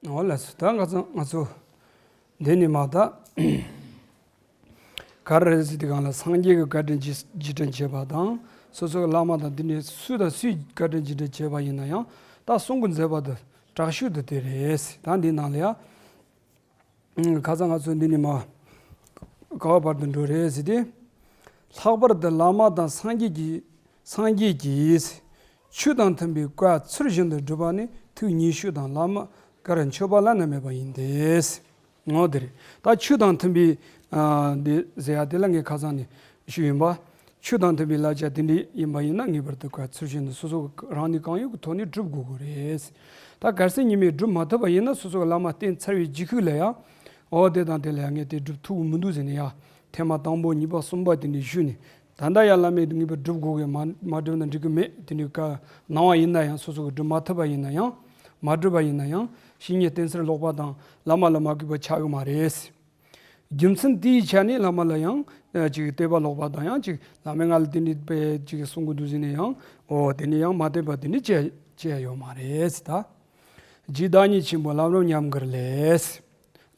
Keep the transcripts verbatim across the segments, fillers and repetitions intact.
འོ་ལགས་སོ། ད་ང་ཚོ་ང་ཚོ་འདི་ནས་མ་ད་ག་རེ་རེད་ཟེར་དུས་སྒང་ལ། སངས་རྒྱས་ཀྱི་བཀའ་དྲིན་རྗེས་རྗེས་དྲན་བྱེད་པ་དང་། སོ་སོ་གི་བླ་མ་དང་འདི་ནས་སུ་དང་སུའི་བཀའ་དྲིན་རྗེས་དྲན་བྱེད་པ་ཡིན་ན་ཡང་། ད་གསུང་གི་མཛད་པ་དེ་དྲག་ཤོས་དེ་དེ་རེད། ད་འདི་ནང་ལ་ཡང་ཁ་སང་ང་ཚོ་འདི་ནས་མ་ག་བ་བར་དུ་འགྲོ་རེད་ཟེར་ཏེ། ལྷག་པར་དུ་བླ་མ་དང་སངས་རྒྱས་ཀྱི་སངས་རྒྱས་ཀྱིས་ཆོས་དང་མཐུན་པའི་བཀའ་ཚུལ་བཞིན་དུ་སྒྲུབ་པ་ནི་ཐུགས་ཉེ་ཤོས་དང་། བླ་མ་གར་མཆོད་པ་བླ་ན་མེད་པ་ཡིན་ཏེ། འོ་དེ་རེད། ད་ཆོས་དང་མཐུན་པའི་ཨ་འདི་ཟེར་ཡ་དེ་ལ་ངས་ཁ་སང་ནས་ཞུས་ཡིན་པ། ཆོས་དང་མཐུན་པའི་བསླབ་བྱ་དེ་འདྲ་ཡིན་པ་ཡིན་ན། ངེས་པར་དུ་བཀའ་ཚུལ་བཞིན་དུ་སོ་སོ་གི་རང་ནུས་གང་ཡོད་ཀྱི་ཐོག་ནས་སྒྲུབ་དགོས་ཀྱི་རེད། ད་གལ་སྲིད་ཉི་མས་སྒྲུབ་མ་ཐུབ་པ་ཡིན་ན། སོ་སོ་གི་བླ་མ་བསྟེན་ཚར་བའི་རྗེས་ཁུག་ལ་ཡང་། འོ་དེ་དང་དེ་ལ་ཡང་ངས་དེ་སྒྲུབ་ཐུབ་ཀྱི་མི་འདུག་ཟེར་ནས་ཡང་ཐེངས་མ་དང་པོ་གཉིས་པ་གསུམ་པ་དེ་འདྲ་ཞུས་ནས། ད་ལྟ་ཡང་བླ་མས་ངེས་པར་སྒྲུབ་དགོས་ཀྱི། མ་མ་སྒྲུབ་ན་འགྲིག་གི་མེད། དེ་འདྲའི་བཀའ་གནང་བ་ཡིན་ན་ཡང་། སོ་སོ་གིས་སྒྲུབ་མ་ཐུབ་པ་ཡིན་ན་ཡང་། མ་སྒྲུབ་པ་ཡིན་ན་ཡང་། བཤེས་གཉེན་བསྟེན་ཚུལ་ལོག་པ་དང་། བླ་མ་ལ་མ་གུས་པ་ཆགས་ཀྱི་མ་རེད། རྒྱུ་མཚན་དེའི་ཆ་ནས་བླ་མ་ལ་ཡང་ཨ་ཅིག་དད་པ་ལོག་པ་དང་། ཡང་ཅིག་བླ་མས་ང་ལ་དེ་འདྲའི་དཔེ་ཅིག་གསུང་གི་འདུག་ཟེར་ནས་ཡང་། འོ་དེ་ནས་ཡང་མ་བསྟེན་པ་དེ་འདྲ་བྱས་བྱས་ཡོད་མ་རེད་ད། རྗེ་བདག་ཉིད་ཆེན་པོ་ལམ་རིམ་ཉམས་མགུར་ལས།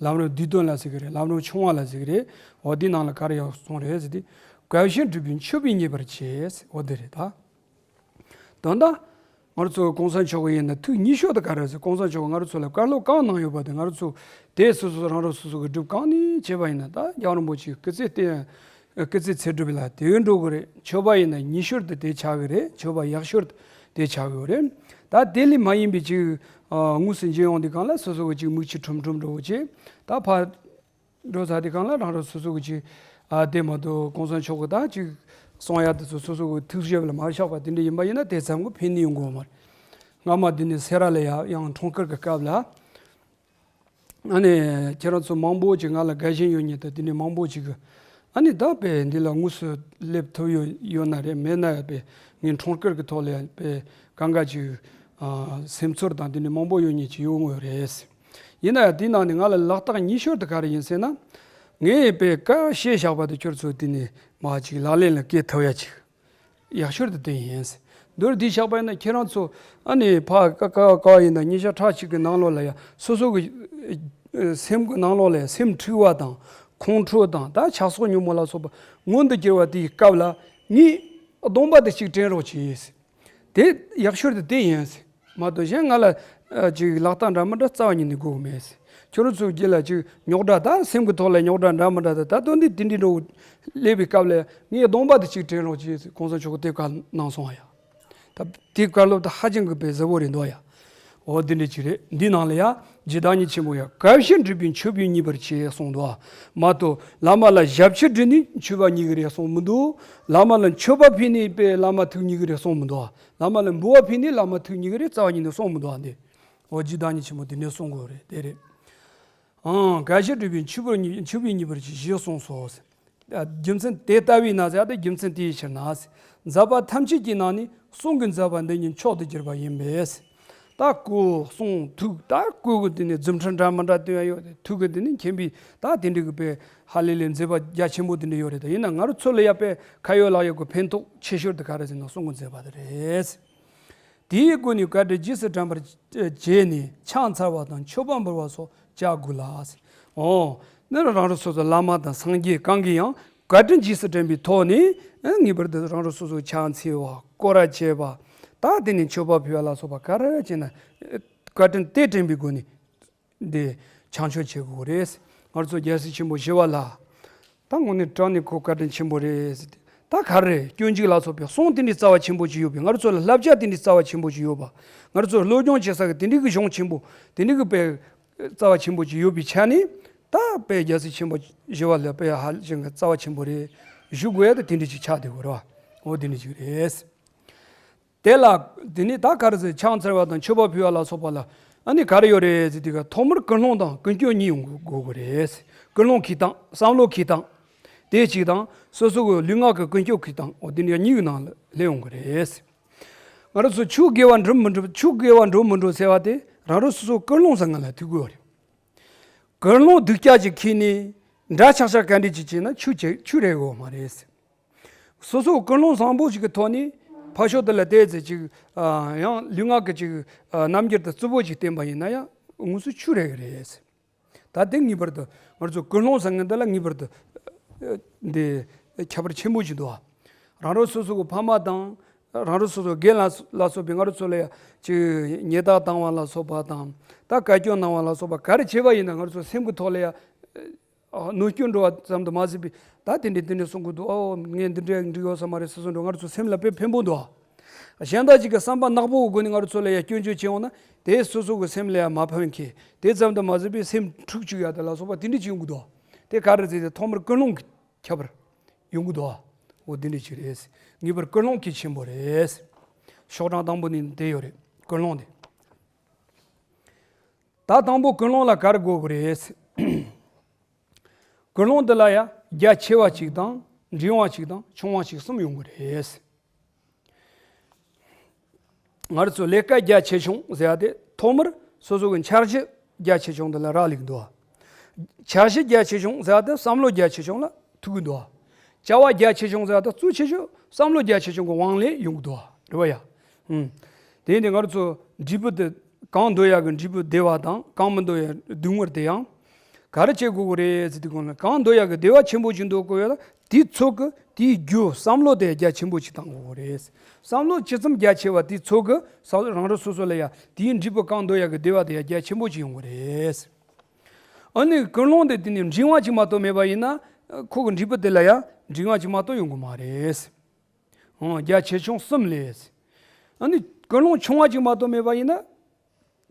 ལམ་རིམ་བསྡུས་དོན་ལ་ཟེར་གི་རེད། ལམ་རིམ་ཆུང་བ་ལ་ཟེར་གི་རེད། འོ་དེའི་ནང་ལ་ག་རེ་ཡང་གསུངས་རེད་ཟེར་དུས། བཀའ་བཞིན་སྒྲུབ་པའི་མཆོད་པས་མཉེས་པར་བྱེད། འོ་དེ་རེད་ད། དོན་དག་ང་རང་ཚོ་གོང་ས་མཆོག་གི་ཡིན་ན་ཐུགས་ཉེ་ཤོས་དེ་ག་རེ་ཟེར། གོང་ས་མཆོག་གིས་ང་རང་ཚོ་ལ་བཀའ་སློབ་གང་གནང་ཡོད་པ་དེ། ང་རང་ཚོ་དེ་སོ་སོ་རང་རང་སོ་སོ་གིས་སྒྲུབ་གང་ནས་བྱས་པ་ཡིན་ན། ད་རྒྱལ་བ་རིན་པོ་ཆེའི་སྐུ་ཚེ་བརྟན། སྐུ་ཚེ་ཚེ་སྒྲུབ་ལ་དེ་འགྲོ་གི་རེད། མཆོད་པ་ཡིན་ན་ཉེ་ཤོས་དེ་དེ་ཆགས་གི་རེད། མཆོད་པ་ཡག་ཤོས་དེ་ཆགས་གི་རེད། ད་དེ་ལས་མ་ཡིན་པའི་ཅིག་ཨ་དངོས་སུ་མཇལ་ཡོང་དུས་སྒང་ལ་སོ་སོ་གི་ཅིག་མིག་ཆུ་ཁྲོམ་ཁྲོམ་འགྲོ་བྱས། ད་ཕར་འགྲོ་ཚར་དུས་སྒང་ལ་རང་རང་སོ་སོ་གི་ཅིག་ཨ་དེ་མ་གཏོགས་གོང་ས་མཆོག་གི་ད་ཅིག་གསུང་ཡ་དེ་ཚོ་སོ་སོ་གི་ཐུགས་ཞིབ་ལ་མ་བཞག་པ་དེ་འདྲ་ཡིན་པ་ཡིན་ན། དེ་ཙམ་གྱིས་ཕན་ནི་ཡོང་གི་ཡོད་མ་རེད། སྔ་མ་དེ་ནས་སེ་ར་ལ་ཡ་ཡང་འཁྲུངས་སྐར་གྱི་སྐབས་ལ། ཨ་ནི་ཁྱེད་རང་ཚོ་མང་པོ་ཅིག་ང་ལ་དགའ་ཞེན་ཡོད་མཁན་དང་། དེ་ནས་མང་པོ་ཅིག་གིས་ཨ་ནི་ད་དཔེ་འདི་ལ་དངོས་སུ་སླེབས་ཐུབ་ཡོད་ཡོད་ན་རེད། མེད་ན་ཡང་དཔེ་ངའི་འཁྲུངས་སྐར་གྱི་ཐོག་ལ་ཡང་དཔེ་གང་ག་ཅིག་ཨ་སེམས་ཚོར་དང་དེ་ནས་མང་པོ་ཡོད་མཁན་ཅིག་ཡོང་ཡོད་རེད། ཡིན་ན་ཡང་དེའི་ནང་ནས་ང་ལ་ལག་རྟགས་ཉེ་ཤོས་དེ་ག་རེ་ཡིན་ཟེར་ན། ངས་དཔེ་བཀའ་བཤད་བཞག་པ་དེ་ཁྱོད་ཚོ་དེ་ནས་མར་ཅིག་ལག་ལེན་ལ་བཀལ་ཐུབ་ཡ་ཅིག་ཡག་ཤོས་དེ་དེ་ཡིན། མདོར་བསྡུས་བཞག་པ་ཡིན་ན། ཁྱེད་རང་ཚོ་ཨ་ནི་ཕར་ཀ་ཀ་ཀ་ཡིན་ན་ཉིན་ཞག་ཕྲག་གཅིག་གི་ནང་ལོགས་ལ་ཡ་སོ་སོ་གི་ཨ་སེམས་ཀྱི་ནང་ལོགས་ལ་ཡ་སེམས་འཁྲུལ་བ་དང་། ཁོང་ཁྲོ་དང་། ད་ཆགས་སོགས་ཉོན་མོངས་ལ་སོགས་པ་མངོན་དུ་གྱུར་བ་དེའི་སྐབས་ལ་ངས་སྡོམ་པ་དེ་གཅིག་དྲན་རོགས་གྱིས། དེ་ཡག་ཤོས་དེ་དེ་ཡིན། མ་གཏོགས་གཞན་ང་ལ་ཨ་ཅིག་ལག་རྟགས་འདྲ་མི་འདྲ་རྩ་བ་ཉིད་ནས་དགོས་གི་མེད། ཁྱོད་རང་ཚོའི་རྗེས་ལ་ཅིག་རྙོག་དྲ་དང་། སེམས་ཀྱི་ཐོག་ལ་རྙོག་དྲ་འདྲ་མི་འདྲ་དང་། ད་དོན་དེ་དེ་འདྲའི་འགྲོ་སླེབས་པའི་སྐབས་ལ་ངས་སྡོམ་པ་དེ་གཅིག་དྲན་རོགས་གྱིས་ཟེར་གོང་ས་མཆོག་གིས་དེ་བཀའ་གནང་སོང་བ་ཡ། ད་དེ་བཀའ་སློབ་དེ་ཧ་ཅང་གི་དཔེ་གཟབ་པོ་རེད་འདུག་ཡ། འོ་དེ་འདྲ་ཅིག་རེད། འདི་ནང་ལ་ཡ་རྗེ་བདག་ཉིད་ཆེན་པོ་ཡ་བཀའ་བཞིན་སྒྲུབ་པའི་མཆོད་པས་མཉེས་པར་བྱེད་གསུངས་འདུག་ཨ། མ་གཏོགས་བླ་མ་ལ་ཞབས་ཕྱི་སྒྲུབ་ནས་མཆོད་པ་མཉེས་ཀྱི་རེད་གསུངས་མི་འདུག། བླ་མ་ལ་མཆོད་པ་ཕུལ་ནས་དཔེ་བླ་མ་ཐུགས་མཉེས་ཀྱི་རེད་གསུངས་མི་འདུག་ཨ། བླ་མ་ལ་འབུལ་བ་ཕུལ་ནས་བླ་མ་ཐུགས་མཉེས་ཀྱི་རེད་རྩ་བ་ཉིད་ནས་གསུངས་མི་འདུག་ཨ། འདི་འོ་རྗེ་བདག་ཉིད་ཆེན་པོ་དེ་འདྲ་གསུང་དགོས་རེད། དེ་རེད། ཨང་། བཀའ་བཞིན་སྒྲུབ་པའི་མཆོད་པར་མཆོད་པས་མཉེས་པར་བྱེད་ཞེས་གསུངས་སོ། རྒྱུ་མཚན་དེ་ལྟ་བས་ན་ཟེར་ཏེ། རྒྱུ་མཚན་དེའི་ཕྱིར་ན། མཛད་པ་ཐམས་ཅད་ཀྱི་ནང་ནས་གསུང་གི་མཛད་པ་འདི་ཉིད་མཆོག་ཏུ་གྱུར་པ་ཡིན་པས། ད་སྐུ་གསུང་ཐུགས་ད་སྐུ་གི་དེ་ནས་རྫུ་འཕྲུལ་འདྲ་མི་འདྲ་སྟོན་ཡ་ཡོད་རེད། ཐུགས་ཀྱི་དེ་ནས་མཁྱེན་པའི་ད་དེ་འདྲ་གི་དཔེ་ཧ་ལས་ལས་མཛད་པ་རྒྱ་ཆེན་པོ་དེ་འདྲ་ཡོད་རེད། ད་ཡིན་ན་ང་རང་ཚོ་ལ་ཡ་དཔེ་ཁ་ཡོད་ལག་ཡོད་ཀྱི་ཕན་ཐོགས་ཆེ་ཤོས་དེ་ག་རེ་ཟེར་ན་གསུང་གི་མཛད་པ་དེ་རེད། དེའི་སྒོ་ནས་བཀའ་དྲིན་རྗེས་སུ་དྲན་པར་བྱས་ནས་ཕྱག་འཚལ་བ་དང་མཆོད་པ་འབུལ་བ་སོགས་བྱ་དགོས་ལ། འོ། ནི་རང་རང་སོ་སོ་བླ་མ་དང་སངས་རྒྱས་གང་གིས་ཡང་བཀའ་དྲིན་རྗེས་སུ་དྲན་པའི་ཐོག་ནས། ངེས་པར་དུ་རང་རང་སོ་སོ་ཕྱག་འཚལ་བ། སྐོར་ར་བྱེད་པ། ད་དེ་ནས་མཆོད་པ་ཕུལ་བ་ལ་སོགས་པ་ག་རེ་བྱས་ན། བཀའ་དྲིན་དེ་དྲན་པའི་སྒོ་ནས། འདི་བྱང་ཆུབ་བྱེད་དགོས་རེད། ང་ཚོ་རྒྱལ་སྲས་ཆེན་པོ་ཞི་བ་ལྷ། ད་དངོས་གནས་དྲང་གནས་ཁོ་བཀའ་དྲིན་ཆེན་པོ་རེད་ཟེར་ཏེ། ད་ག་རེ་སྤྱོད་འཇུག་ལ་སོགས་པའི་གསུང་དེ་འདྲའི་རྩ་བ་ཆེན་པོ་ཅིག་ཡོད་པས། ང་ཚོ་ལ་བསླབ་བྱ་དེ་འདྲའི་རྩ་བ་ཆེན་པོ་ཅིག་ཡོད་པ། ང་ཚོ་སློབ་སྦྱོང་བྱེད་ས་གི་དེ་འདྲའི་གི་གཞུང་ཆེན་པོ་དེ་འདྲའི་གི་དཔེ་རྩ་བ་ཆེན་པོ་ཅིག་ཡོད་པའི་ཆ་ནས། ད་དཔེ་རྒྱལ་སྲས་ཆེན་པོ་ཞི་བ་ལྷ་དཔེ་ཧ་ཅང་གི་རྩ་བ་ཆེན་པོ་རེད། ཞུ་དགོས་ཡ་ད་དེ་འདྲ་ཅིག་ཆགས་བསྡད་ཡོད་རེད་བ། འོ་དེ་འདྲ་ཅིག་རེད། དེ་ལ་དེ་ནི་ད་ག་རེ་ཟེར། ཕྱག་འཚལ་བ་དང་མཆོད་པ་ཕུལ་བ་ལ་སོགས་པ་ལ་ཨ་ནི་ག་རེ་ཡོད་རེད་ཟེར་དུས་ཀ། ཐོག་མར་ཀུན་སློང་དང་ཀུན་སྤྱོད་གཉིས་ཡོང་དགོས་ཀྱི་རེད། ཀུན་སློང་གི་སྟངས། བསམ་བློ་གི་སྟངས་དེ་གཅིག་དང་། སོ་སོ་གི་ལུས་ངག་གི་ཀུན་སྤྱོད་ཀྱི་སྟངས། འོ་དེ་འདྲ་གཉིས་ཀྱི་ནང་ལ་སླེབས་ཡོང་གི་རེད། ང་རང་ཚོ་ཆོས་དགེ་བ་འགྲུབ་མི་འགྲུབ། ཆོས་དགེ་བ་འགྲུབ་མི་འགྲུབ་ཟེར་བ་དེ་རང་རང་སོ་སོ་ཀུན་སློང་ཟེར་ང་ལ་ཐུག་དགོས་རེད། ཀུན་སློང་སྡུག་ཅག་ཅིག་ཁྱེར་ནས་འདྲ་ཆགས་ཆགས་ག་འདྲ་ཅིག་བྱས་ན་ཆོས་ཆོས་རེད་དགོས་མ་རེད། སོ་སོ་ཀུན་སློང་བཟང་པོ་ཞིག་གི་ཐོག་ནས་ཕར་ཕྱོགས་དེ་ལ་བལྟས་ཚེ་ཅིག་ཨ་ཡང་ལུས་ངག་གི་ཅིག་ཨ་རྣམ་འགྱུར་དེ་རྩུབ་པོ་ཅིག་བསྟན་པ་ཡིན་ན་ཡང་ དངོས་སུ་ཆོས་རེད་རེད། ད་དེ་ངེས་པར་དུ་ང་ཚོ་ཀུན་སློང་ཟེར་མཁན་དེ་ལ་ངེས་པར་དུ་འདི་ཁྱད་པར་ཆེན་པོ་ཞིག་འདུག་ཨ། རང་རང་སོ་སོ་གི་ཕ་མ་དང་རང་རང་སོ་སོ་རྒན་ལ་ལ་སོགས་པའི་ང་རང་ཚོ་ལ་ཡ་ཅིག་ཉེས་རྡུང་བཏང་བ་ལ་སོགས་པ་དང་། ད་བཀའ་བཀྱོན་གནང་བ་ལ་སོགས་པ་ག་རེ་བྱས་པ་ཡིན་ན་ང་རང་ཚོ་སེམས་ཀྱི་ཐོག་ལ་ཡ་གནོད་སྐྱོན་འགྲོ་བ་ཙམ་དུ་མ་ཟད་པའི་ད་དེ་འདྲས་དེ་འདྲས་གསུང་གི་འདུག་ཨོ་ངས་འདི་འདྲས་འགྲིག་ཡོད་ས་མ་རེད་ཟེར་གསུང་འགྲོ། ང་རང་ཚོ་སེམས་ལ་དཔེ་ཕན་པོ་འདུག་ཨ། གཞན་དག་ཅིག་གི་བསམ་པ་ནག་པོའི་སྒོ་ནས་ང་རང་ཚོ་ལ་ཡ་སྐྱོན་བརྗོད་བྱས་འོང་ན་དེ་སོ་སོ་གི་སེམས་ལ་ཡ་མ་ཕན་མཁན། དེ་ཙམ་དུ་མ་ཟད་པའི་སེམས་འཁྲུག་བཅུག་ཡ་དེ་ལ་སོགས་པ་དེ་འདྲས་ཅིག་ཡོང་གི་འདུག་དེ་ག་རེ་ཟེར་ཏེ་ཐོག་མར་ཀུན་སློང་གི་ཁྱད་པར་ཡོང་གི་འདུག་ཨོ་དེ་འདྲས་ཅིག་རེད། ངེས་པར་ཀུན་སློང་གལ་ཆེན་པོ་རེད། ཤོག་གྲངས་དང་པོ་ནི་དེ་ཡོད་རེད། ཀུན་སློང་དེ། ད་དང་པོ་ཀུན་སློང་ལ་ག་རེ་དགོས་ཀྱི་རེད། ཀུན་སློང་འདི་ལ་ཡང་རྒྱ་ཆེ་བ་གཅིག་དང་འབྲིང་བ་གཅིག་དང་ཆུང་བ་གཅིག་གསུམ་ཡོང་གི་རེད། ང་རང་ཚོ་ལས་ཀ་རྒྱ་ཆེ་ཆུང་ཟེར་ཡ་དེ་ཐོག་མར་སོ་སོ་གི་འཆར་གཞི་རྒྱ་ཆེ་ཆུང་དེ་ལ་རག་ལས་ཀྱི་འདུག་འཆར་གཞི་རྒྱ་ཆེ་ཆུང་ཟེར་ཡ་དེ་བསམ་བློ་རྒྱ་ཆེ་ཆུང་ལ་ཐུག་གི་འདུག་བྱ་བ་རྒྱ་ཆེ་ཆུང་ཟེར་ཡ་དེ་གཙོ་ཆེ་ཤོས་བསམ་བློ་རྒྱ་ཆེ་ཆུང་གི་དབང་ལས་ཡོང་གི་འདུག་རེད་བ་ཡ། ཨུམ། དེ་ཡིན་དུས་ང་རང་ཚོ་འབྲས་བུ་དེ་གང་འདོད་ཡག་གི་འབྲས་བུ་བདེ་བ་དང་གང་མི་འདོད་ཡག་སྡུག་བསྔལ་དེ་ཡང་ག་རེ་བྱེད་དགོས་ཀྱི་རེད་ཟེར་དུས་སྒང་ལ། གང་འདོད་ཡག་གི་བདེ་བ་ཆེན་པོ་ཅིག་འདོད་ཀྱི་ཡོད་ལ་དེའི་ཚོད་ཀྱི་དེའི་རྒྱུ་བསམ་བློ་དེ་རྒྱ་ཆེན་པོ་ཅིག་བཏང་དགོས་ཀྱི་རེད། བསམ་བློ་ཇི་ཙམ་རྒྱ་ཆེ་བ་དེའི་ཚོད་ཀྱི་བསམ་བློ་རང་རང་སོ་སོ་ལ་ཡ་དེའི་འབྲས་བུ་གང་འདོད་ཡག་གི་བདེ་བ་དེ་ཡ་རྒྱ་ཆེན་པོ་ཅིག་ཡོང་གི་རེད། ཨ་ནི་ཀུན་སློང་དེ་དེ་ནི་འབྲིང་བ་ཅིག་མ་གཏོགས་མེད་པ་ཡིན་ན་ཁོ་གི་འབྲས་བུ་དེ་ལ་ཡ་འབྲིང་བ་ཅིག་མ་གཏོགས་ཡོང་གི་མ་རེད། ཨང་། རྒྱ་ཆེ་ཆུང་གསུམ་ལས། ཨ་ནི་ཀུན་སློང་ཆུང་བ་ཅིག་མ་གཏོགས་མེད་པ་ཡིན་ན།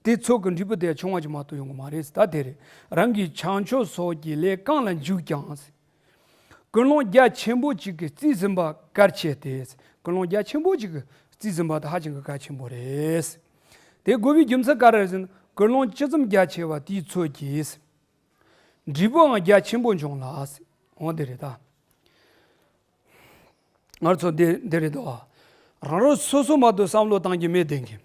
དེ་ཚོད་ཀྱི་འབྲས་བུ་དེ་ཆུང་བ་ཅིག་མ་གཏོགས་ཡོང་གི་མ་རེད། ད་དེ་རེད། རང་གིས་བྱང་ཕྱོགས་སོགས་ཀྱི་ལས་གང་ལ་འཇུག་ཀྱང་། ཀུན་སློང་རྒྱ་ཆེན་པོ་ཅིག་གིས་རྩིས་ཟིན་པ་གལ་ཆེ་སྟེ། ཀུན་སློང་རྒྱ་ཆེན་པོ་ཅིག་གིས་རྩིས་ཟིན་པ་དེ་ཧ་ཅང་གི་གལ་ཆེན་པོ་རེད། དེ་དགོས་པའི་རྒྱུ་མཚན་ག་རེ་རེད་ཟེར་ན། ཀུན་སློང་ཇི་ཙམ་རྒྱ་ཆེ་བ་དེའི་ཚོད་ཀྱིས། འབྲས་བུའང་རྒྱ་ཆེན་པོ་འབྱུང་ལ། འོ་དེ་རེད་ད། ང་ཚོ་འདི་འདི་རེད་དོ། རང་རང་སོ་སོ་མ་གཏོགས་བསམ་བློ་བཏང་རྒྱུ་མེད་བསྡད་མཁན།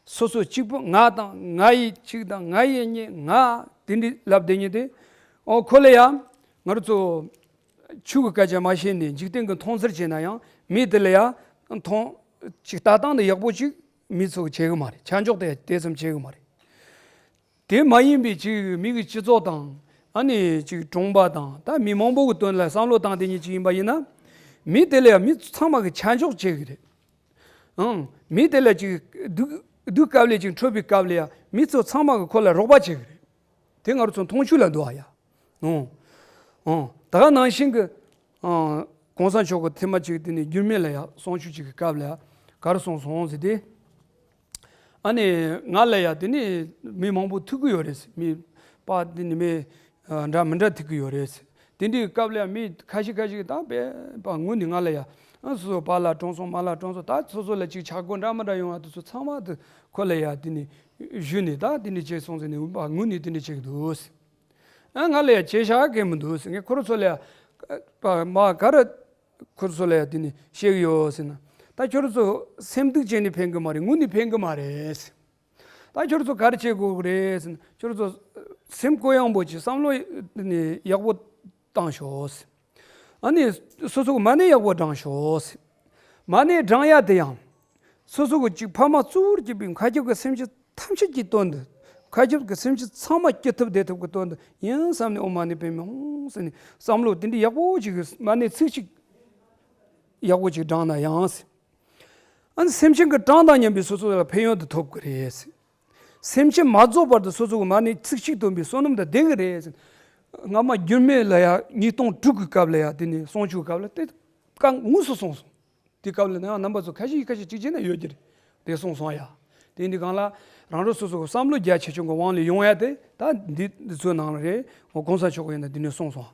སོ་སོ་གཅིག་པུ་ང་དང་ང་ཡི་གཅིག་དང་ང་ཡི་གཉིས་ང་དེ་འདྲ་ལབ་བསྡད་མཁན་དེ། ཨོ་ཁོ་ལ་ཡ། ང་རང་ཚོ་ཆོས་ཀྱི་སྐད་ཆ་མ་བཤད་ནས་འཇིག་རྟེན་གྱི་མཐོང་ཚུལ་བྱས་ན་ཡང་མི་དེ་ལ་ཡ་མཐོང་ཅིག་ལྟ་སྟངས་དེ་ཡག་པོ་ཅིག་མི་ཚོ་བྱེད་གི་མ་རེད། ཆ་འཇོག་དེ་དེ་ཙམ་བྱེད་གི་མ་རེད། དེ་མ་ཡིན་པའི་ཅིག་མི་གི་སྤྱི་ཚོགས་དང་། ཨ་ནི་ཅིག་གྲོང་པ་དང་ད་མི་མང་པོ་གི་དོན་ལ་བསམ་བློ་བཏང་དེ་ཉིད་ཅིག་ཡིན་པ་ཡིན་ན། མི་དེ་ལ་ཡང་མི་ཚང་མ་གི་ཆ་འཇོག་བྱེད་གི་རེད། ཨང་། མི་དེ་ལ་ཅིག་སྡུག་སྡུག་སྐབས་ལས་ཅིག་འཕྲོད་པའི་སྐབས་ལ་ཡང་མི་ཚོ་ཚང་མ་གི་ཁོ་ལ་རོགས་པ་བྱེད་གི་རེད། དེ་ང་རང་ཚོ་མཐོང་ཆོས་ལ་འདུག་ཨ་ཡ། ཨང་། ཨང་། ད་ག་ནང་བཞིན་གི། ཨང་། གོང་ས་མཆོག་གི་ཐེངས་མ་གཅིག་དེ་ནི་འགྱུར་མེད་ལ་ཡ་གསུང་ཆོས་ཅིག་གི་སྐབས་ལ་ཡ་ག་རེ་གསུངས་སོང་ཟེར་ཏེ། ཨ་ནི་ང་ལ་ཡ་དེ་ནི་མི་མང་པོ་ཐུག་གི་ཡོད་རེད། མི་པ་དེ་ནི་མི་འདྲ་མི་འདྲ་ཐུག་གི་ཡོད་རེད། དེ་འདྲའི་སྐབས་ལ་ཡ་མི་ཁ་ཤས་ཁ་ཤས་ད་དཔེ་པ་ངུ་ནི་ང་ལ་ཡ་ཨ་སོ་སོ་པཱ་ལགས་གྲོངས་སོང་མ་ལགས་གྲོངས་སོང་ད་སོ་སོ་ལ་ཅིག་ཆག་སྒོ་འདྲ་མི་འདྲ་ཡོང་བ་དེ་ཚོ་ཚང་མ་དེ་ཁོ་ལ་ཡ་དེ་ནི་ཞུས་ནས་ད་དེ་འདྲ་བྱས་སོང་ཟེར་ནས་པ་ངུ་ནི་དེ་འདྲ་བྱེད་ཀྱི་འདུག་ཨ་ང་ལ་ཡ་བྱས་ཤག་གི་མི་འདུག་ཟེར། ངས་ཁོ་རང་ཚོ་ལ་ཡ་པ་མ་ག་རེ། ཁོ་ཚོ་ལ་ཡ་དེ་ནི་བཤད་གི་ཡོད་ཟེར་ན། ད་ཁྱོད་ཚོ་སེམས་སྡུག་བྱས་ནས་ཕན་གི་མ་རེད། ངུ་ནི་ཕན་གི་མ་རེད། ད་ཁྱོད་ཚོ་ག་རེ་བྱེད་དགོས་གི་རེད་ཟེར་ན། ཁྱོད་ཚོ་སེམས་གུ་ཡངས་པོ་བྱས་བསམ་བློ་ནི་ཡག་པོ་བཏང་ཤོག་ཨ་ནི་སོ་སོ་གི་མ་ཎི་ཡག་པོ་བགྲང་ཤོག་མ་ཎི་བགྲང་ཡ་དེ་ཡང་། སོ་སོ་གི་ཅིག་ཕ་མ་གཙོ་བོར་གྱུར་པའི་མཁའ་ཁྱབ་ཀྱི་སེམས་ཅན་ཐམས་ཅད་ཀྱི་དོན་དུ། མཁའ་ཁྱབ་ཀྱི་སེམས་ཅན་ཚང་མ་སྐྱིད་ཐབས་བདེ་ཐབས་ཀྱི་དོན་དུ་ཡིན་བསམ་ནས་ཨོཾ་མ་ཎི་པདྨེ་ཧཱུྃ་ཟེར་ནས་བསམ་བློ་དེ་འདྲ་ཡག་པོ་ཅིག་མ་ཎི་ཚིག་གཅིག་ཡག་པོ་ཅིག་བགྲངས་ན་ཡང་ཟེར། ཨ་ནི་སེམས་ཅན་གྱི་གྲངས་དང་མཉམ་པའི་སོ་སོ་ལ་ཕན་ཡོན་དེ་ཐོབ་ཀྱི་རེད་ཟེར། སེམས་ཅན་མ་རྫོགས་བར་དུ་སོ་སོ་གི་མ་ཎི་ཚིག་གཅིག་བཏོན་པའི་བསོད་ནམས་དང་ལྡན་གྱི་རེད་ཟེར། སྔ་མ་འགྱུར་མེད་ལ་ཡ་ཉིས་སྟོང་དྲུག་གི་སྐབས་ལ་ཡ་དེ་ནས་གསུང་ཆོས་སྐབས་ལ་དེ་བཀའ་དངོས་སུ་གསུངས་སོང་། དེ་སྐབས་ལ་ནང་རྣམ་པ་ཚོ་ཁ་ཤས་ཁ་ཤས་གཅིག་བྱས་ན་ཡོད་ཀྱི་རེད། དེ་གསུངས་སོང་ཡ། དེ་འདི་གང་ལ་རང་རང་སོ་སོ་གི་བསམ་བློ་རྒྱ་ཆེ་ཆུང་གི་དབང་ལས་ཡོང་ཡ་དེ་ད་འདི་འདི་ཚོའི་ནང་ལ་རེད། ཧོ་གོང་ས་མཆོག་གིས་ཡིན་ན་འདི་ནས་གསུངས་སོང་།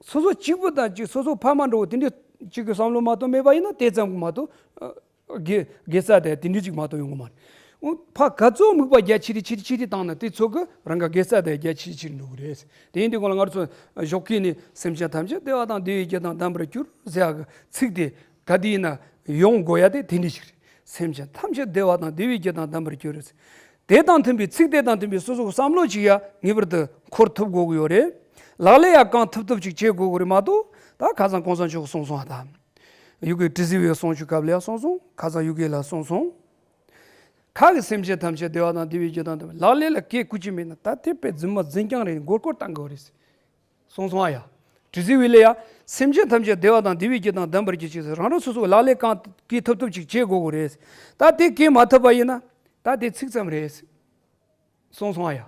སོ་སོ་གཅིག་པུ་དང་གཅིག་སོ་སོ་ཕ་མ་འདྲ་བོ་དེ་འདྲའི་གཅིག་གི་བསམ་བློ་མ་གཏོགས་མེད་པ་ཡིན་ན་དེ་ཙམ་གྱིས་མ་གཏོགས། དགེ་དགེ་རྩ་དེ་དེ་འདྲ་ཅིག་མ་གཏོགས་ཡོང་གི་མ་རེད། འོ་ཕ་ག་ཚོད་དམིགས་པ་རྒྱ་ཆེ་རེ་ཆེ་རེ་ཆེ་རེ་བཏང་ན་དེ་ཚོད་ཀྱིས་རང་ག་དགེ་རྩ་དེ་རྒྱ་ཆེ་རེ་ཆེ་རེ་འགྲོ་གི་རེད། དེ་ཡིན་དུས་གང་ལ་ང་ཚོ་ཞོགས་ཀས་ནས་སེམས་ཅན་ཐམས་ཅད་བདེ་བ་དང་བདེ་བའི་རྒྱུ་དང་ལྡན་པར་གྱུར་ཟེར་ཡག་གི་ཚིག་དེ་ག་དུས་ཡིན་ན་ཡོང་དགོས་ཡ་དེ་དེ་འདྲ་ཞིག་རེད། སེམས་ཅན་ཐམས་ཅད་བདེ་བ་དང་བདེ་བའི་རྒྱུ་དང་ལྡན་པར་གྱུར་ཟེར། དེ་དང་མཐུན་པའི་ཚིག་དེ་དང་མཐུན་པའི་སོ་སོ་གི་བསམ་བློ་ཅིག་ཡ་ངེས་པར་དུ་འཁོར་ཐུབ་དགོས་ཀྱི་ཡོད་རེད། ལག་ལེན་ཡ་གང་ཐུབ་ཐུབ་ཅིག་བྱེད་དགོས་ཀྱི་རེད་མ་གཏོགས་ད་ཁ་སང་གོང་ས་མཆོག་གིས་གསུངས་སོང་ཨ་ད། ཡུ་གེ་ཏི་སི་བའི་གསུང་ཆོས་སྐབས་ལ་ཡང་གསུངས་སོང་། ཁ་སང་ཡུ་གེ་ལ་གསུངས་སོང་། ཁ་གི་སེམས་ཅན་ཐམས་ཅད་བདེ་བ་དང་བདེ་བའི་རྒྱུ་དང་ལྡན་པར། ལག་ལེན་ལ་གེགས་བཀོད་ཅིག་མེད་ན། ད་དེ་དཔེ་རྫུན་མ་རྫུན་རྐྱང་རེད། མགོ་སྐོར་བཏང་དགོས་རེད། གསུངས་སོང་ཨ་ཡ། དྲི་ཟའི་བུ་ལ་ཡ། སེམས་ཅན་ཐམས་ཅད་བདེ་བ་དང་བདེ་བའི་རྒྱུ་དང་ལྡན་པར་གྱུར་ཅིག་ཟེར། རང་རང་སོ་སོ་ལག་ལེན་གང་གིས་ཐུབ་ཐུབ་ཅིག་བྱེད་དགོས་དགོས་རེད། ད་དེ་གེགས་མ་ཐུབ་པ་ཡིན་ན། ད་དེ་ཚིག་ཙམ་རེད། གསུངས་སོང་ཨ་ཡ།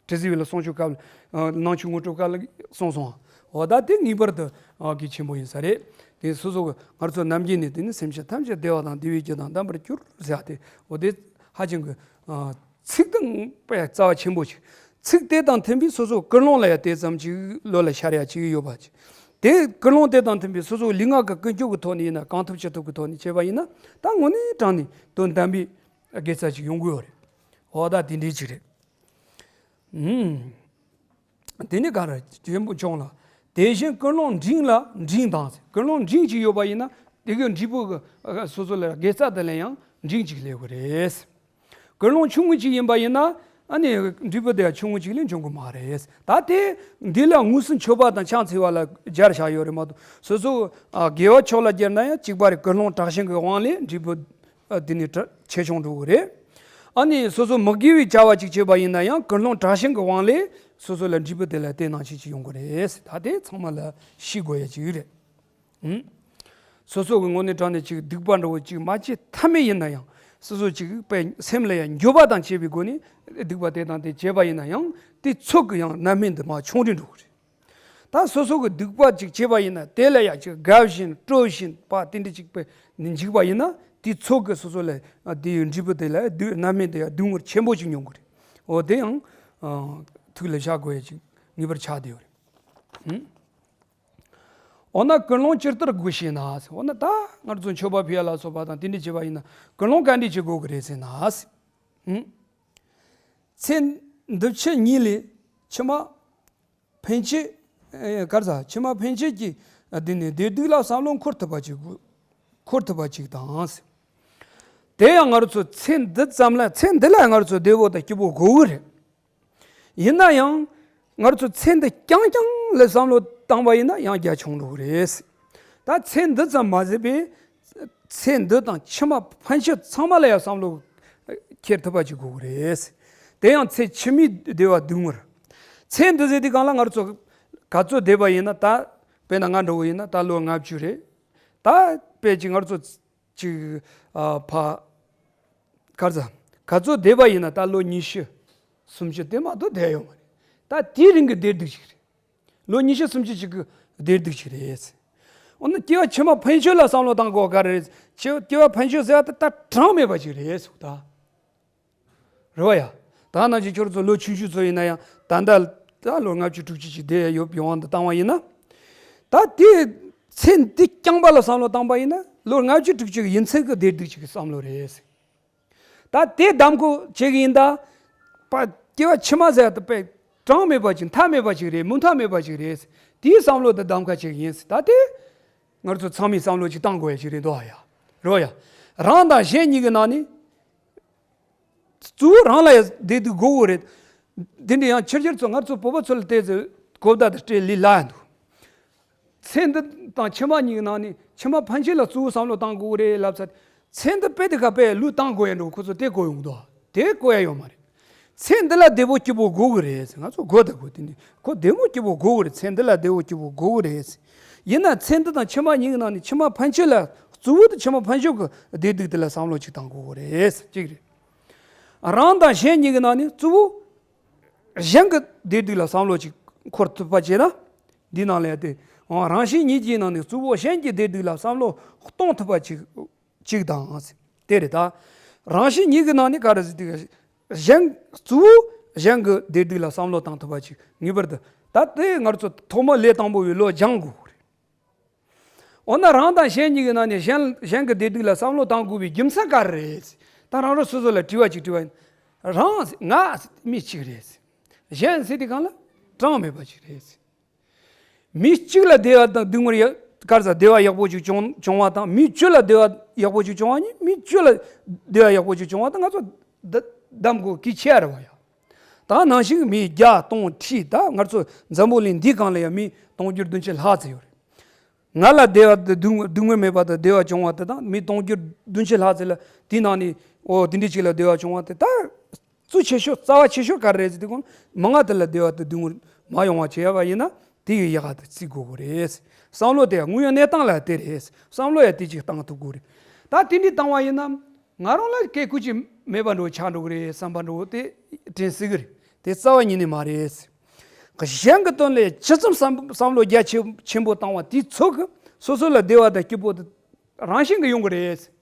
དྲི་ཟའི་བུ་ལ་གསུང་ཆོས་སྐབས་ལ། ནང་ཆོས་ངོ་སྤྲོད་སྐབས་ལ་གསུངས་སོང་ཨ། འོ་ད་དེ་ངེས་པར་དུ་ཨ་གལ་ཆེན་པོ་ཡིན་ས་རེད། དེ་སོ་སོ་གི་ང་ཚོ་ནམ་རྒྱུན་ནས་དེ་ནི་སེམས་ཅན་ཐམས་ཅད་བདེ་བ་དང་བདེ་བའི་རྒྱུ་དང་ལྡན་པར་གྱུར་ཟེར་ཡ་དེ། འོ་དེ་ཧ་ཅང་གི་ཨ་ཚིག་དང་དཔེ་རྩ་བ་ཆེན་པོ་ཞིག་ཚིག་དེ་དང་མཐུན་པའི་སོ་སོ་ཀུན་སློང་ལ་ཡང་དེ་ཙམ་ཅིག་བློ་ལ་ཤར་ཡ་ཅིག་ཡོད་པ་ཅིག་དེ་ཀུན་སློང་དེ་དང་མཐུན་པའི་སོ་སོ་ལུས་ངག་གི་ཀུན་སྤྱོད་ཀྱི་ཐོག་ནས་ཡིན་ན། གང་ཐུབ་ཅི་ཐུབ་ཀྱི་ཐོག་ནས་བྱས་པ་ཡིན་ན། ད་དངོས་གནས་དྲང་གནས་དོན་དམ་པའི་དགེ་རྩ་ཅིག་ཡོང་གི་ཡོད་རེད། འོ་ད་དེ་འདྲའི་ཅིག་རེད། ཨུམ། དེ་ནི་ག་རེ་ཆེན་པོ་བྱུང་ལ། དེ་བཞིན་ཀུན་སློང་འབྲིང་ལ་འབྲིང་དང་། ཀུན་སློང་འབྲིང་ཅིག་ཡོད་པ་ཡིན་ན། དེ་གི་འབྲས་བུ་གི་སོ་སོ་ལ་དགེ་རྩ་དེ་ལ་ཡང་འབྲིང་ཅིག་སླེབས་ཀྱི་རེད། ཀུན་སློང་ཆུང་ངུ་ཅིག་ཡིན་པ་ཡིན་ན། ཨ་ནི་འབྲས་བུ་དེ་ཡང་ཆུང་ངུ་ཅིག་ལས་འབྱུང་གི་མ་རེད། ད་དེ་འདི་ལ་དངོས་སུ་མཆོད་པ་དང་ཕྱག་འཚལ་བ་ལ་སྦྱར་བཞག་ཡོད་རེད་མ་གཏོགས། སོ་སོ་ཨ་དགེ་བ་ཕྱོགས་ལ་བསྒྱུར་ན་ཡང་གཅིག་པ་རེད། ཀུན་སློང་དྲག་ཞན་གྱི་དབང་ལས་འབྲས་བུ་ཨ་དེ་ནི་དྲག་ཆེ་ཆུང་འགྲོ་གི་རེད། ཨ་ནི་སོ་སོ་མི་དགེ་བའི་བྱ་བ་ཅིག་བྱས་པ་ཡིན་ན་ཡང་ཀུན་སློང་དྲག་ཞན་གྱི་དབང་ལས་སོ་སོ་ལ་འབྲས་བུ་དེ་ལ་དེ་ནང་བཞིན་ཅིག་ཡོང་གི་རེད། ད་དེ་ཚང་མ་ལ་ཤེས་དགོས་ཡ་ཅིག་རེད། ཨུམ། སོ་སོ་གི་དངོས་གནས་དྲང་གནས་ཅིག་སྡིག་པ་འདྲ་བོ་ཅིག་མ་བྱེད་ཐབས་མེད་ཡིན་ན་ཡང་། སོ་སོ་ཅིག་དཔེ་སེམས་ལ་ཡང་འགྱོད་པ་དང་བཅས་པའི་སྒོ་ནས་སྡིག་པ་དེ་དང་དེ་བྱས་པ་ཡིན་ན་ཡང་། དེ་ཚོགས་ཀྱི་ཡང་རྣམ་སྨིན་དུ་མ་ཆུང་རུ་འགྲོ་གི་རེད། ད་སོ་སོ་གི་སྡིག་པ་ཅིག་བྱས་པ་ཡིན་ན། དེ་ལ་ཡང་ཅིག་དགའ་བཞིན་སྤྲོ་བཞིན་པ་དེ་འདྲ་ཅིག་དཔེ་འཇིག་པ་ཡིན་ན། དེ་ཚོགས་ཀྱི་སོ་སོ་ལ་དེའི་འབྲས་བུ་དེ་ལ་སྡུག་རྣམ་སྨིན་དེ་ཡང་སྡུག་བསྔལ་ཆེན་པོ་ཅིག་མྱོང་གི་རེད། འོ་དེ་ཡང་ཨ་ཐུགས་ལ་བཞག་དགོས་ཡ་ཅིག་ངེས་པར་ཆགས་བསྡད་ཡོད་རེད། ཨུམ། འོ་ན་ཀུན་སློང་ཇི་ལྟར་དགོས་ཤེ་ན། འོ་ན་ད་ང་ཚོ་མཆོད་པ་ཕུལ་ཡ་ལ་སོགས་པ་དང་དེ་འདྲ་བྱེད་པ་ཡིན་ན། ཀུན་སློང་ག་འདྲ་བྱེད་དགོས་ཀྱི་རེད་ཟེར་ན། ཨུམ། ཚེ་འདི་ཕྱི་གཉིས་ལས་ཕྱི་མ་ཕན་ཆད། ཨེ་ག་རེ་ཟ། ཕྱི་མ་ཕན་ཆད་ཀྱི་ཨ་དེ་ནི་བདེ་སྡུག་ལ་བསམ་བློ་འཁོར་ཐུབ་པ་ཅིག་དགོས། འཁོར་ཐུབ་པ་ཅིག་དང་། དེ་ཡང་ང་རང་ཚོ་ཚེ་འདི་ཙམ་ལ། ཚེ་འདི་ལ་ང་རང་ཚོ་བདེ་བོ་དང་སྐྱིད་པོ་དགོས་ཀྱི་རེད། ཡིན་ན་ཡང་ང་ཚོ་ཚེ་འདི་རྐྱང་རྐྱང་ལ་བསམ་བློ་བཏང་བ་ཡིན་ན་ཡང་རྒྱ་ཆུང་འགྲོ་གི་རེད། ད་ཚེ་འདི་ཙམ་མ་ཟད་པའི་ཚེ་འདི་དང་ཕྱི་མ་ཕན་ཆད་ཚང་མ་ལ་ཡང་བསམ་བློ་འཁྱེར་ཐུབ་པ་ཅིག་དགོས་ཀྱི་རེད། དེ་ཡང་ཚེ་ཕྱི་མའི་བདེ་བ་སྡུག་བསྔལ། ཚེ་འདི་ཟེར་དུས་སྒང་ལ་ང་ཚོ་ག་ཚོད་བསྡད་པ་ཡིན་ན། ད་དཔེར་ན་ང་འདྲ་བོ་ཡིན་ན་ད་ལོ་ལྔ་བཅུ་རེད། ད་དཔེ་ཅིག་ང་ཚོ་ཅིག་ཨ་ཕ་ག་རེ་ཟ། ག་ཚོད་བསྡད་པ་ཡིན་ན་ད་ལོ་ཉི་ཤུ་སུམ་ཅུ་དེ་མ་གཏོགས་བསྡད་ཡོད་མ་རེད། ད་དེའི་རིང་གི་བདེ་སྡུག་ཅིག་རེད། ལོ་ཉི་ཤུ་སུམ་ཅུ་ཅིག་གི་བདེ་སྡུག་ཅིག་རེད། འོ་ན་སྐྱེ་བ་ཕྱི་མ་ཕན་ཆད་ལ་བསམ་བློ་བཏང་དགོས་ག་རེ་རེད། སྐྱེ་སྐྱེ་བ་ཕན་ཆད་ཟེར་བ་ད་ད་གྲངས་མེད་པ་ཅིག་རེད་ཟེར་ད། རེད་བ་ཡ། ད་ནང་བཞིན་ཁྱོད་ཚོ་ལོ་ཆུང་ཆུང་ཚོ་ཡིན་ན་ཡང་། ད་ལྟ་ད་ལོ་ལྔ་བཅུ་དྲུག་ཅུ་ཅིག་བསྡད་ཡོད་པའི་དབང་དུ་བཏང་བ་ཡིན་ན། ད་དེ་ཚེ་འདི་རྐྱང་པ་ལ་བསམ་བློ་བཏང་པ་ཡིན་ན། ལོ་ལྔ་བཅུ་དྲུག་ཅུ་གི་ཡིན་ཚད་ཀྱི་བདེ་སྡུག་ཅིག་གི་བསམ་བློ་རེད། ད་དེ་གདམ་ཁ་བྱེད་ཀྱི་ཡིན་ད། པ་སྐྱེ་བ་ཕྱི་མ་ཟེར་ཡ་ད་དཔེ་གྲངས་མེད་པ་ཅིག་མཐའ་མེད་པ་ཅིག་རེད། མུ་མཐའ་མེད་པ་ཅིག་རེད། དེའི་བསམ་བློ་དེ་གདམ་ཁ་བྱེད་ཀྱི་ཡིན། ད་དེ་ང་ཚོ་ཚང་མས་བསམ་བློ་ཅིག་བཏང་དགོས་ཡ་ཅིག་རེད་འདུག་ཨ་ཡ། རོ་ཡ། རང་དང་གཞན་གཉིས་ཀྱི་ནང་ནས་གཙོ་བོ་རང་ལ་ཡ་བདེ་སྡུག་དགོས་ཀྱི་རེད། དེ་འདྲ་ཡང་ཕྱི་རྒྱལ་ཚོ་ང་ཚོ་བོད་པ་ཚོ་ལ་བལྟས་ཚེ་གོ་བརྡ་དེ་སྤྲད་ལས་སླ་ཡ་འདུག་ཚེ་འདི་དང་ཕྱི་མ་གཉིས་ཀྱི་ནང་ནས་ཕྱི་མ་ཕན་ཆད་ལ་གཙོ་བོ་བསམ་བློ་བཏང་དགོས་ཀྱི་རེད་ལབ་ཚར། ཚེ་འདི་དཔེ་དེ་ག་དཔེ་ལུས་བཏང་དགོས་ཡ་འགྲོ། ཁོ་ཚོ་དེ་གོ་ཡོང་འདུག་དེ་གོ་ཡ་ཡོད་མ་རེད། ཚེ་འདི་ལ་བདེ་པོ་སྐྱིད་པོ་དགོས་ཀྱི་རེད། ང་ཚོ་དགོས་དང་དགོས། དེ་འདི་ཁོ་བདེ་པོ་སྐྱིད་པོ་དགོས་ཀྱི་རེད། ཚེ་འདི་ལ་བདེ་པོ་སྐྱིད་པོ་དགོས་ཀྱི་རེད། ཡིན་ན་ཚེ་འདི་དང་ཕྱི་མ་གཉིས་ཀྱི་ནང་ནས་ཕྱི་མ་ཕན་ཆད་ལ། གཙོ་བོ་དེ་ཕྱི་མ་ཕན་ཆད་ཀྱི་བདེ་སྡུག་དེ་ལ་བསམ་བློ་ཅིག་བཏང་དགོས་ཀྱི་རེད། གཅིག་རེད། རང་དང་གཞན་གཉིས་ཀྱི་ནང་ནས་གཙོ་བོ་གཞན་གྱི་བདེ་སྡུག་ལ་བསམ་བློ་ཅིག་འཁོར་ཐུབ་པ་བྱས་ན། འདི་ནང་ལ་ཡ་དེ། འོ་རང་གཞན་གཉིས་ཀྱི་ནང་ནས་གཙོ་བོ་གཞན་གྱི་བདེ་སྡུག་ལ་བསམ་བློ་གཏོང་ཐུབ་པ་ཅིག་ཅིག་དང་། དེ་རེད་ད། རང་གཞན་གཉིས་ཀྱི་ནང་ནས་ག་རེ་ཟེར་དུས། གཞན། གཙོ་བོ་གཞན་གྱི་བདེ་སྡུག་ལ་བསམ་བློ་བཏང་ཐུབ་པ་ཅིག་ངེས་པར་དུ། ད་དེ་ང་ཚོ་ཐོག་མ་ལས་དང་པོ་བའི་བློ་སྦྱང་དགོས་རེད། འོ་ན་རང་དང་གཞན་གཉིས་ཀྱི་ནང་ནས་གཞན། གཞན་གྱི་བདེ་སྡུག་ལ་བསམ་བློ་བཏང་དགོས་པའི་རྒྱུ་མཚན་ག་རེ་རེད། ད་རང་རང་སོ་སོ་ལ་དྲི་བ་ཅིག་དྲི་བ་ཡིན། རང་། ང་མི་གཅིག་རེད། གཞན་ཟེར་དུས་སྒང་ལ་གྲངས་མེད་པ་ཅིག་རེད། མི་གཅིག་ལ་བདེ་བ་དང་སྡུག་བསྔལ་ཡ། ག་རེ་ཟ། བདེ་བ་ཡག་པོ་ཅིག་བྱུང་བྱུང་བ་དང་། མི་བཅུ་ལ་བདེ་བ་ཡག་པོ་ཅིག་བྱུང་བ་གཉིས། མི་བཅུ་ལ་བདེ་བ་ཡག་པོ་ཅིག་བྱུང་བ་དང་། ང་ཚོ་ད་གདམ་དགོས་གལ་ཆེ་རེད་བ་ཡ། ད་ནང་བཞིན་མི་བརྒྱ་སྟོང་ཁྲི། ད་ང་ཚོ་འཛམ་བུ་གླིང་འདིའི་སྒང་ལ་ཡ་མི་སྟོང་འགྱུར་བདུན་ཅུ་ལྷག་ཙམ་ཡོད་རེད། ང་ལ་བདེ་བ་དང་སྡུག་སྡུག་བསྔལ་མེད་པ་དང་བདེ་བ་བྱུང་བ་དེ་དང་། མི་སྟོང་འགྱུར་བདུན་ཅུ་ལྷག་ཙམ་ལ། དེའི་ནང་ནས་ ཨོ་དེ་འདྲའི་ཅིག་ལ་བདེ་བ་བྱུང་བ་དེ་ད་གཙོ་ཆེ་ཤོས་རྩ་བ་ཆེ་ཤོས་ག་རེ་རེད་ཟེར་དུས་གོང་མ་ང་དེ་ལ་བདེ་བ་དེ་སྡུག་བསྔལ་མ་ཡོང་བ་བྱེད་ཡ་བ་ཡིན་ན་དེ་ཡི་ཡག་ག་དེ་བརྩི་དགོས་གི་རེད། བསམ་བློ་དེ་དངོས་ཡོད་གནས་སྟངས་ལ་དེ་རེད། བསམ་བློ་ཡ་དེ་ཅིག་བཏང་ཐུབ་དགོས་རེད། ད་དེ་འདྲའི་བཏང་བ་ཡིན་ན་ང་རང་ལ་སྐད་ཁུ་ཅིག་མེད་པ་འགྲོ་ཆགས་འགྲོ་གི་རེད་བསམ་པ་འགྲོ་དེ་དྲན་སྲིད་གི་རེད། དེ་རྩ་བ་ཉིད་ནས་མ་རེད། གཞན་གྱི་དོན་ལ་ཇི་ཙམ་བསམ་བསམ་བློ་རྒྱ་ཆེ་ཆེན་པོ་བཏང་བ་དེའི་ཚོད་ཀྱིས་སོ་སོ་ལ་བདེ་བ་དང་སྐྱིད་པོ་དེ་རང་བཞིན་གྱིས་ཡོང་གི་རེད།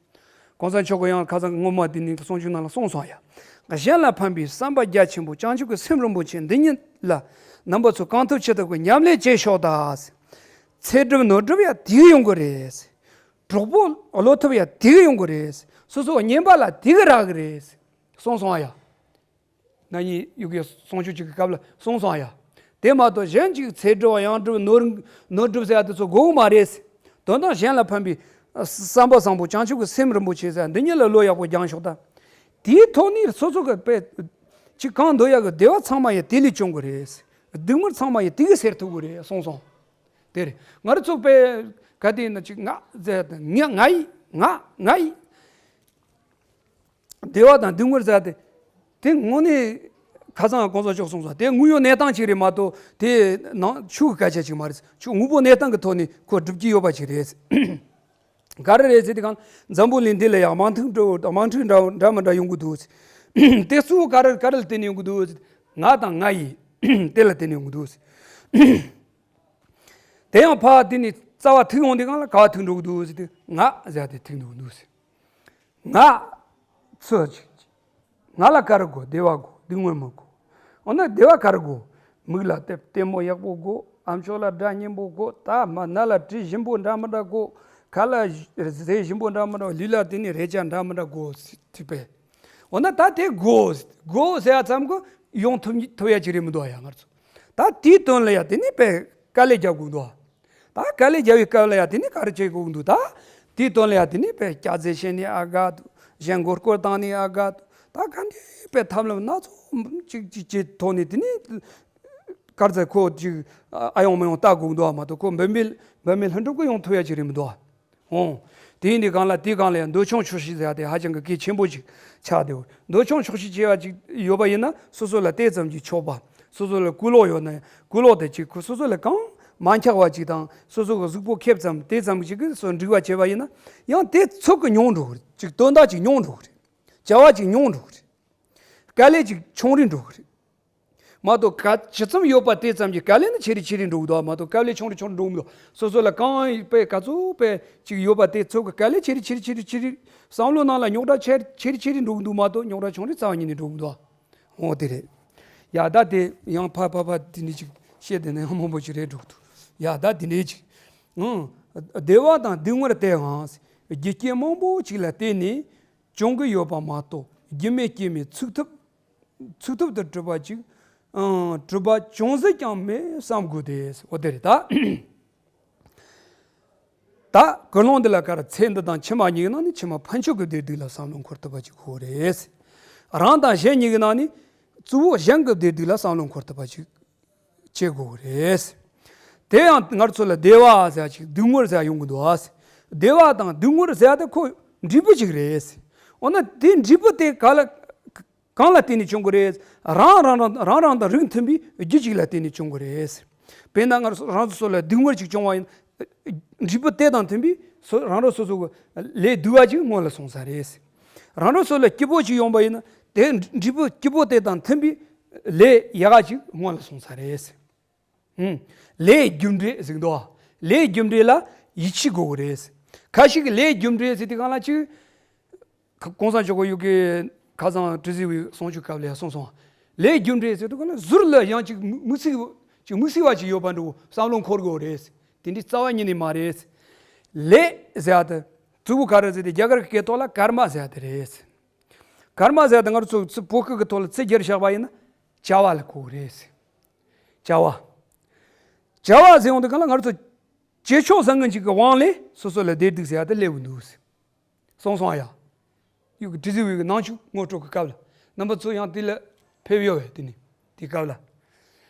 གོང་ས་མཆོག་གི་ཡང་ཁ་སང་སྔོན་མ་དེ་ནས་གསུང་ཆོས་ནང་ལ་གསུངས་སོང་ཡ། གཞན་ལ་ཕན་པའི་བསམ་པ་རྒྱ་ཆེན་པོ་བྱང་ཆུབ་ཀྱི་སེམས་རིན་པོ་ཆེ་འདི་ཉིད་ལ་རྣམ་པ་ཚོ་གང་ཐུབ་ཅི་ཐུབ་ཀྱིས་ཉམས་ལེན་བྱེད་ཤོག་ད། ཚེ་སྒྲུབ་ནོར་སྒྲུབ་ཡ་དེ་གིས་ཡོང་གི་རེད། གྲོགས་པོ་བློ་ཐུབ་ཡ་དེ་གིས་ཡོང་གི་རེད། སོ་སོ་ཉན་པ་ལ་དེ་གིས་རག་གི་རེད། གསུངས་སོང་ཡ། ན་ནིང་ཡུ་གེ་གསུང་ཆོས་ཅིག་གི་སྐབས་ལ་གསུངས་སོང་ཡ། དེ་མ་གཏོགས་གཞན་གཅིག་ཚེ་སྒྲུབ་ཡང་སྒྲུབ་ནོར་ནོར་སྒྲུབ་ཟེར་ཡ་དེ་ཚོ་དགོས་མ་རེད། དོན་དག་གཞན་ལ་ཕན་པའི་བསམ་པ་བཟང་པོ་བྱང་ཆུབ་ཀྱི་སེམས་རིན་པོ་ཆེ་ཟེར་འདི་ཉིད་ལ་བློ་ཡག་པོ་སྦྱང་ཤོག་ད། དེའི་ཐོག་ནས་སོ་སོ་གི་དཔེ་ཅིག་གང་འདོད་ཡག་གི་བདེ་བ་ཚང་མ་ཡང་དེ་ལས་བྱུང་གི་རེད། སྡུག་བསྔལ་ཚང་མ་ཡང་དེ་གིས་སེལ་ཐུབ་གི་རེད་གསུངས་སོང་། དེ་རེད། ང་རང་ཚོ་དཔེ་ག་དེ་ཡིན་ན་ཅིག་ང་ཟེར་ཡ་དེ་ང་ང་ཡི་ང་ང་ཡི། བདེ་བ་དང་སྡུག་བསྔལ་ཟེར་ཏེ། དེ་དངོས་གནས་ཁ་སང་གོང་ས་མཆོག་གསུངས་སོང་། དེ་དངོས་ཡོད་གནས་སྟངས་ཅིག་རེད་མ་གཏོགས་དེ་ནང་ཆོས་ཀྱི་སྐད་ཆ་ཅིག་མ་རེད། ཆོས་དངོས་པོ་གནས་སྟངས་ཀྱི་ཐོག་ནས་ཁོ་སྒྲུབ་ཀྱི་ཡོད་པ་ཅིག་རེད། ག་རེ་རེད་ཟེར་དུས་གང་འཛམ་བུ་གླིང་འདི་ལ་ཡང་དམག་འཁྲུག་འགྲོ་དམག་འཁྲུག་འདྲ་འདྲ་མི་འདྲ་ཡོང་གི་འདུག་དེ་གཙོ་བོ་ག་རེ་ག་རེ་ལ་བརྟེན་ནས་ཡོང་གི་འདུག་ང་དང་ང་ཡི་དེ་ལ་བརྟེན་ནས་ཡོང་གི་འདུག་དེ་ཡང་ཕར་དེ་ནས་རྩ་བ་ཐུག་ཡོང་དུས་གང་ལ་ག་བ་ཐུག་འགྲོ་གི་འདུག་ཟེར་དུས་ང་ཟེར་ཏེ་ཐུག་འགྲོ་གི་འདུག་ཟེར། ང་ཚོ་ཅིག་ང་ལ་ག་རེ་དགོས། བདེ་བ་དགོས། སྡུག་བསྔལ་མི་དགོས། འོ་ན་བདེ་བ་ག་རེ་དགོས། མིག་ལ་ལྟད་ལྟད་མོ་ཡག་པོ་དགོས། ཨ་མཆོག་ལ་སྒྲ་སྙན་པོ་དགོས། ད་མ་སྣ་ལ་དྲི་ཞིམ་པོ་འདྲ་མི་འདྲ་དགོས། ཁ་ལ་ཟས་ཞིམ་པོ་འདྲ་མི་འདྲ། ལུས་ལ་དེ་ནས་རེག་བྱ་འདྲ་མི་འདྲ་དགོས་ཟེར་དུས་པས། འོ་ན་ད་དེ་དགོས་དགོས་ཟེར་ཡ་ཙམ་གྱིས་ཡོང་ཐུབ་ཐུབ་ཡ་ཅིག་རེད་མི་འདུག་ཨ་ཡ་ང་ཚོ། ད་དེའི་དོན་ལ་ཡ་དེ་ནས་པས་དཀའ་ལས་རྒྱག་དགོས་འདུག་ད་དཀའ་ལས་རྒྱག་པའི་སྐབས་ལ་ཡ་དེ་ནས་ག་རེ་བྱེད་དགོས་འདུག་ད་དེའི་དོན་ལ་ཡ་དེ་ནས་པས་སྐྱག་རྫུན་བཤད་ནས་ཨ་དགའ་འདུག་གཞན་མགོ་སྐོར་བཏང་ནས་ཨ་དགའ་འདུག་ད་ག་འདྲའི་པས་ཐབས་ལམ་སྣ་ཚོགས་ཅིག་ཅིག་ཅིག་ཐོག་ནས་དེ་ནས་གར་ཚ་ཁོ་ཅིག་ཨ་ཡོང་མི་ཡོང་ལྟ་དགོས་འདུག་མ་གཏོགས་ཁོ་འབད་མེད་འབད་མེད་ལྷུན་གྲུབ་ཀྱི་ཡོང་ཐུབ་ཡ་ཅིག་རེད་མི་འདུག་འོང་། དེ་ཡིན་དུས་གང་ལ་དེའི་སྒང་ལ་ཡང་འདོད་ཆུང་ཆོག་ཤེས་ཟེར་ཡ་དེ་ཧ་ཅང་གི་གལ་ཆེན་པོ་ཅིག་ཆགས་བསྡད་ཡོད། འདོད་ཆུང་ཆོག་ཤེས་བྱས་པ་ཅིག་ཡོད་པ་ཡིན་ན་སོ་སོ་ལ་དེ་ཙམ་གྱིས་ཆོག་པ། སོ་སོ་ལ་ཀུ་ལོག་ཡོད་ན་ཀུ་ལོག་དེ་ཅིག་ཁོ་སོ་སོ་ལ་གང་མ་འཁྱག་པ་ཅིག་དང་སོ་སོ་གི་གཟུགས་པོ་ཁེབས་ཙམ་དེ་ཙམ་ཅིག་གིས་སོ་འགྲིག་པ་བྱས་པ་ཡིན་ན་ཡང་དེ་ཚོད་ཀྱིས་ཉུང་འགྲོ་གི་རེད། ཅིག་དོན་དག་ཅིག་ཉུང་འགྲོ་གི་རེད། བྱ་བ་ཅིག་ཉུང་འགྲོ་གི་རེད། དཀའ་ལས་ཅིག་ཆུང་རུ་འགྲོ་གི་རེད། མ་གཏོགས་ག་ཇི་ཙམ་ཡོད་པ་དེ་ཙམ་གྱི་དཀའ་ལས་ནི་ཆེ་རུ་ཆེ་རུ་འགྲོ་གི་འདུག་མ་གཏོགས་དཀའ་ལས་ཆུང་རུ་ཆུང་རུ་འགྲོ་གི་མི་འདུག་སོ་སོ་ལ་གང་ཡིན་པའི་ག་ཚོད་པའི་ཅིག་ཡོད་པ་དེ་ཚོ་གི་དཀའ་ལས་ཆེ་རུ་ཆེ་རུ་ཆེ་རུ་ཆེ་རུ། བསམ་བློ་ནང་ལ་རྙོག་དྲ་ཆེ་ཆེ་རུ་ཆེ་རུ་འགྲོ་གི་འདུག་མ་གཏོགས་རྙོག་དྲ་ཆུང་རུ་རྩ་བ་ཉིད་ནས་འགྲོ་གི་མི་འདུག་འོ་དེ་རེད། ཡ་ད་དེ་ཡང་ཕ་ཕ་ཕ་དེ་འདྲ་ཅིག་བཤད་དེ་ནས་ཡང་མང་པོ་ཅིག་རེད་འགྲོ་གི་འདུག་ཡ་ད་དེ་འདྲ་ཅིག་ཨང་། བདེ་བ་དང་སྡུག་བསྔལ་དེའང་རྒྱུ་རྐྱེན་མང་པོ་ཅིག་ལ་བརྟེན་ནས་བྱུང་གི་ཡོད་པ་མ་གཏོགས་རྒྱུ་མེད་རྐྱེན་མེད་ཚུགས་ཐུབ། ཚུགས་ཐུབ་ཏུ་གྲུབ་པ་ཅིག་ཨང་། གྲུབ་པ་ཅུང་ཟད་ཀྱང་མེད་བསམ་དགོས་ཏེ། འོ་དེ་རེད་ད། ད་ཀུན་སློང་འདི་ལ་ཀར་ཚེ་འདི་དང་ཕྱི་མ་གཉིས་ནང་ནས་ཕྱི་མ་ཕན་ཆོད་ཀྱི་བདེ་སྡུག་ལ་བསམ་བློ་འཁོར་ཐུབ་པ་ཅིག་དགོས་རེད། རང་དང་གཞན་གཉིས་ཀྱི་ནང་ནས་གཙོ་བོ་གཞན་གྱི་བདེ་སྡུག་ལ་བསམ་བློ་འཁོར་ཐུབ་པ་ཅིག་བྱེད་དགོས་རེད། དེ་ཡང་ང་ཚོ་ལ་བདེ་བ་ཟེར་ཅིག་སྡུག་བསྔལ་ཟེར་ཡོང་གི་འདུག་ཨ། བདེ་བ་དང་སྡུག་བསྔལ་ཟེར་དེ་ཁོ་འབྲས་བུ་ཅིག་རེད། འོ་ན་དེ་འབྲས་བུ་དེ་ག་ལ་གང་ལ་བརྟེན་ནས་བྱུང་གི་རེད། རང་རང་རང་རང་རང་དང་རིགས་མཐུན་པའི་རྒྱུ་ཅིག་ལ་བརྟེན་ནས་བྱུང་གི་རེད། དཔེར་ན་ང་རང་ཚོ་སོ་སོ་ལ་སྡུག་བསྔལ་ཅིག་བྱུང་བ་ཡིན། འབྲས་བུ་དེ་དང་མཐུན་པའི་སོ་རང་རང་སོ་སོ་གི་ལས་སྡུག་བ་ཅིག་སྔོན་ལ་སོང་ས་རེད། རང་རང་སོ་ལ་སྐྱིད་པོ་ཅིག་ཡོང་པ་ཡིན་ན་དེ་འབྲས་བུ་སྐྱིད་པོ་དེ་དང་མཐུན་པའི་ལས་ཡག་ག་ཅིག་སྔོན་ལ་སོང་ས་རེད། ཧུམ། ལས་རྒྱུ་འབྲས་ཟེར་གི་འདུག་ལས་རྒྱུ་འབྲས་ལ་ཡིད་ཆེས་དགོས་གི་རེད། ཁ་ཤས་ཀྱིས་ལས་རྒྱུ་འབྲས་ཟེར་དུས་གང་ལ་ཅིག་གོང་ས་མཆོག་གི་ཡུལ་གྱི་ཁ་སང་དྲི་ཟའི་བུའི་གསུང་ཆོས་སྐབས་ལ་ཡང་གསུངས་སོང་། ལས་རྒྱུ་འབྲས་ཟེར་དུས་གང་ལ་ཟུར་ལ་ཡང་ཅིག་མི་སྲིད་ཅིག་མི་སྲིད་པ་ཅིག་ཡོད་པ་འདྲ་བོ་བསམ་བློ་འཁོར་དགོས་རེད། དེ་འདྲའི་རྩ་བ་ཉིད་ནས་མ་རེད། ལས་ཟེར་ཡ་དེ་གཙོ་བོ་ག་རེ་ཟེར་ཏེ་རྒྱ་གར་གྱི་སྐད་ཐོག་ལ་ཀརྨ་ཟེར་ཡ་དེ་རེད། ཀརྨ་ཟེར་ཡ་དེ་ང་ཚོ་ཚུ་བོད་སྐད་ཀྱི་ཐོག་ལ་ཚིག་སྒྱུར་བཞག་པ་ཡིན་ན་བྱ་བ་ལ་གོ་གི་རེད། བྱ་བ། བྱ་བ་ཟེར་ཡོང་དུས་གང་ལ་ང་ཚོ་བྱེད་ཕྱོགས་བཟང་ངན་ཅིག་གི་དབང་ལས་སོ་སོ་ལ་བདེ་སྡུག་ཟེར་ཡ་དེ་སླེབས་ཀྱི་འདུག་གསུངས་སོང་ཡ། ཡུལ་གྱི་དྲི་ཟའི་བུ་གི་ནང་ཆོས་ངོ་སྤྲོད་ཀྱི་སྐབས་ལ་རྣམ་པ་ཚོ་ཡང་དེ་ལ་ཕེབས་ཡོད་པས་དེ་ནི་དེ་སྐབས་ལ།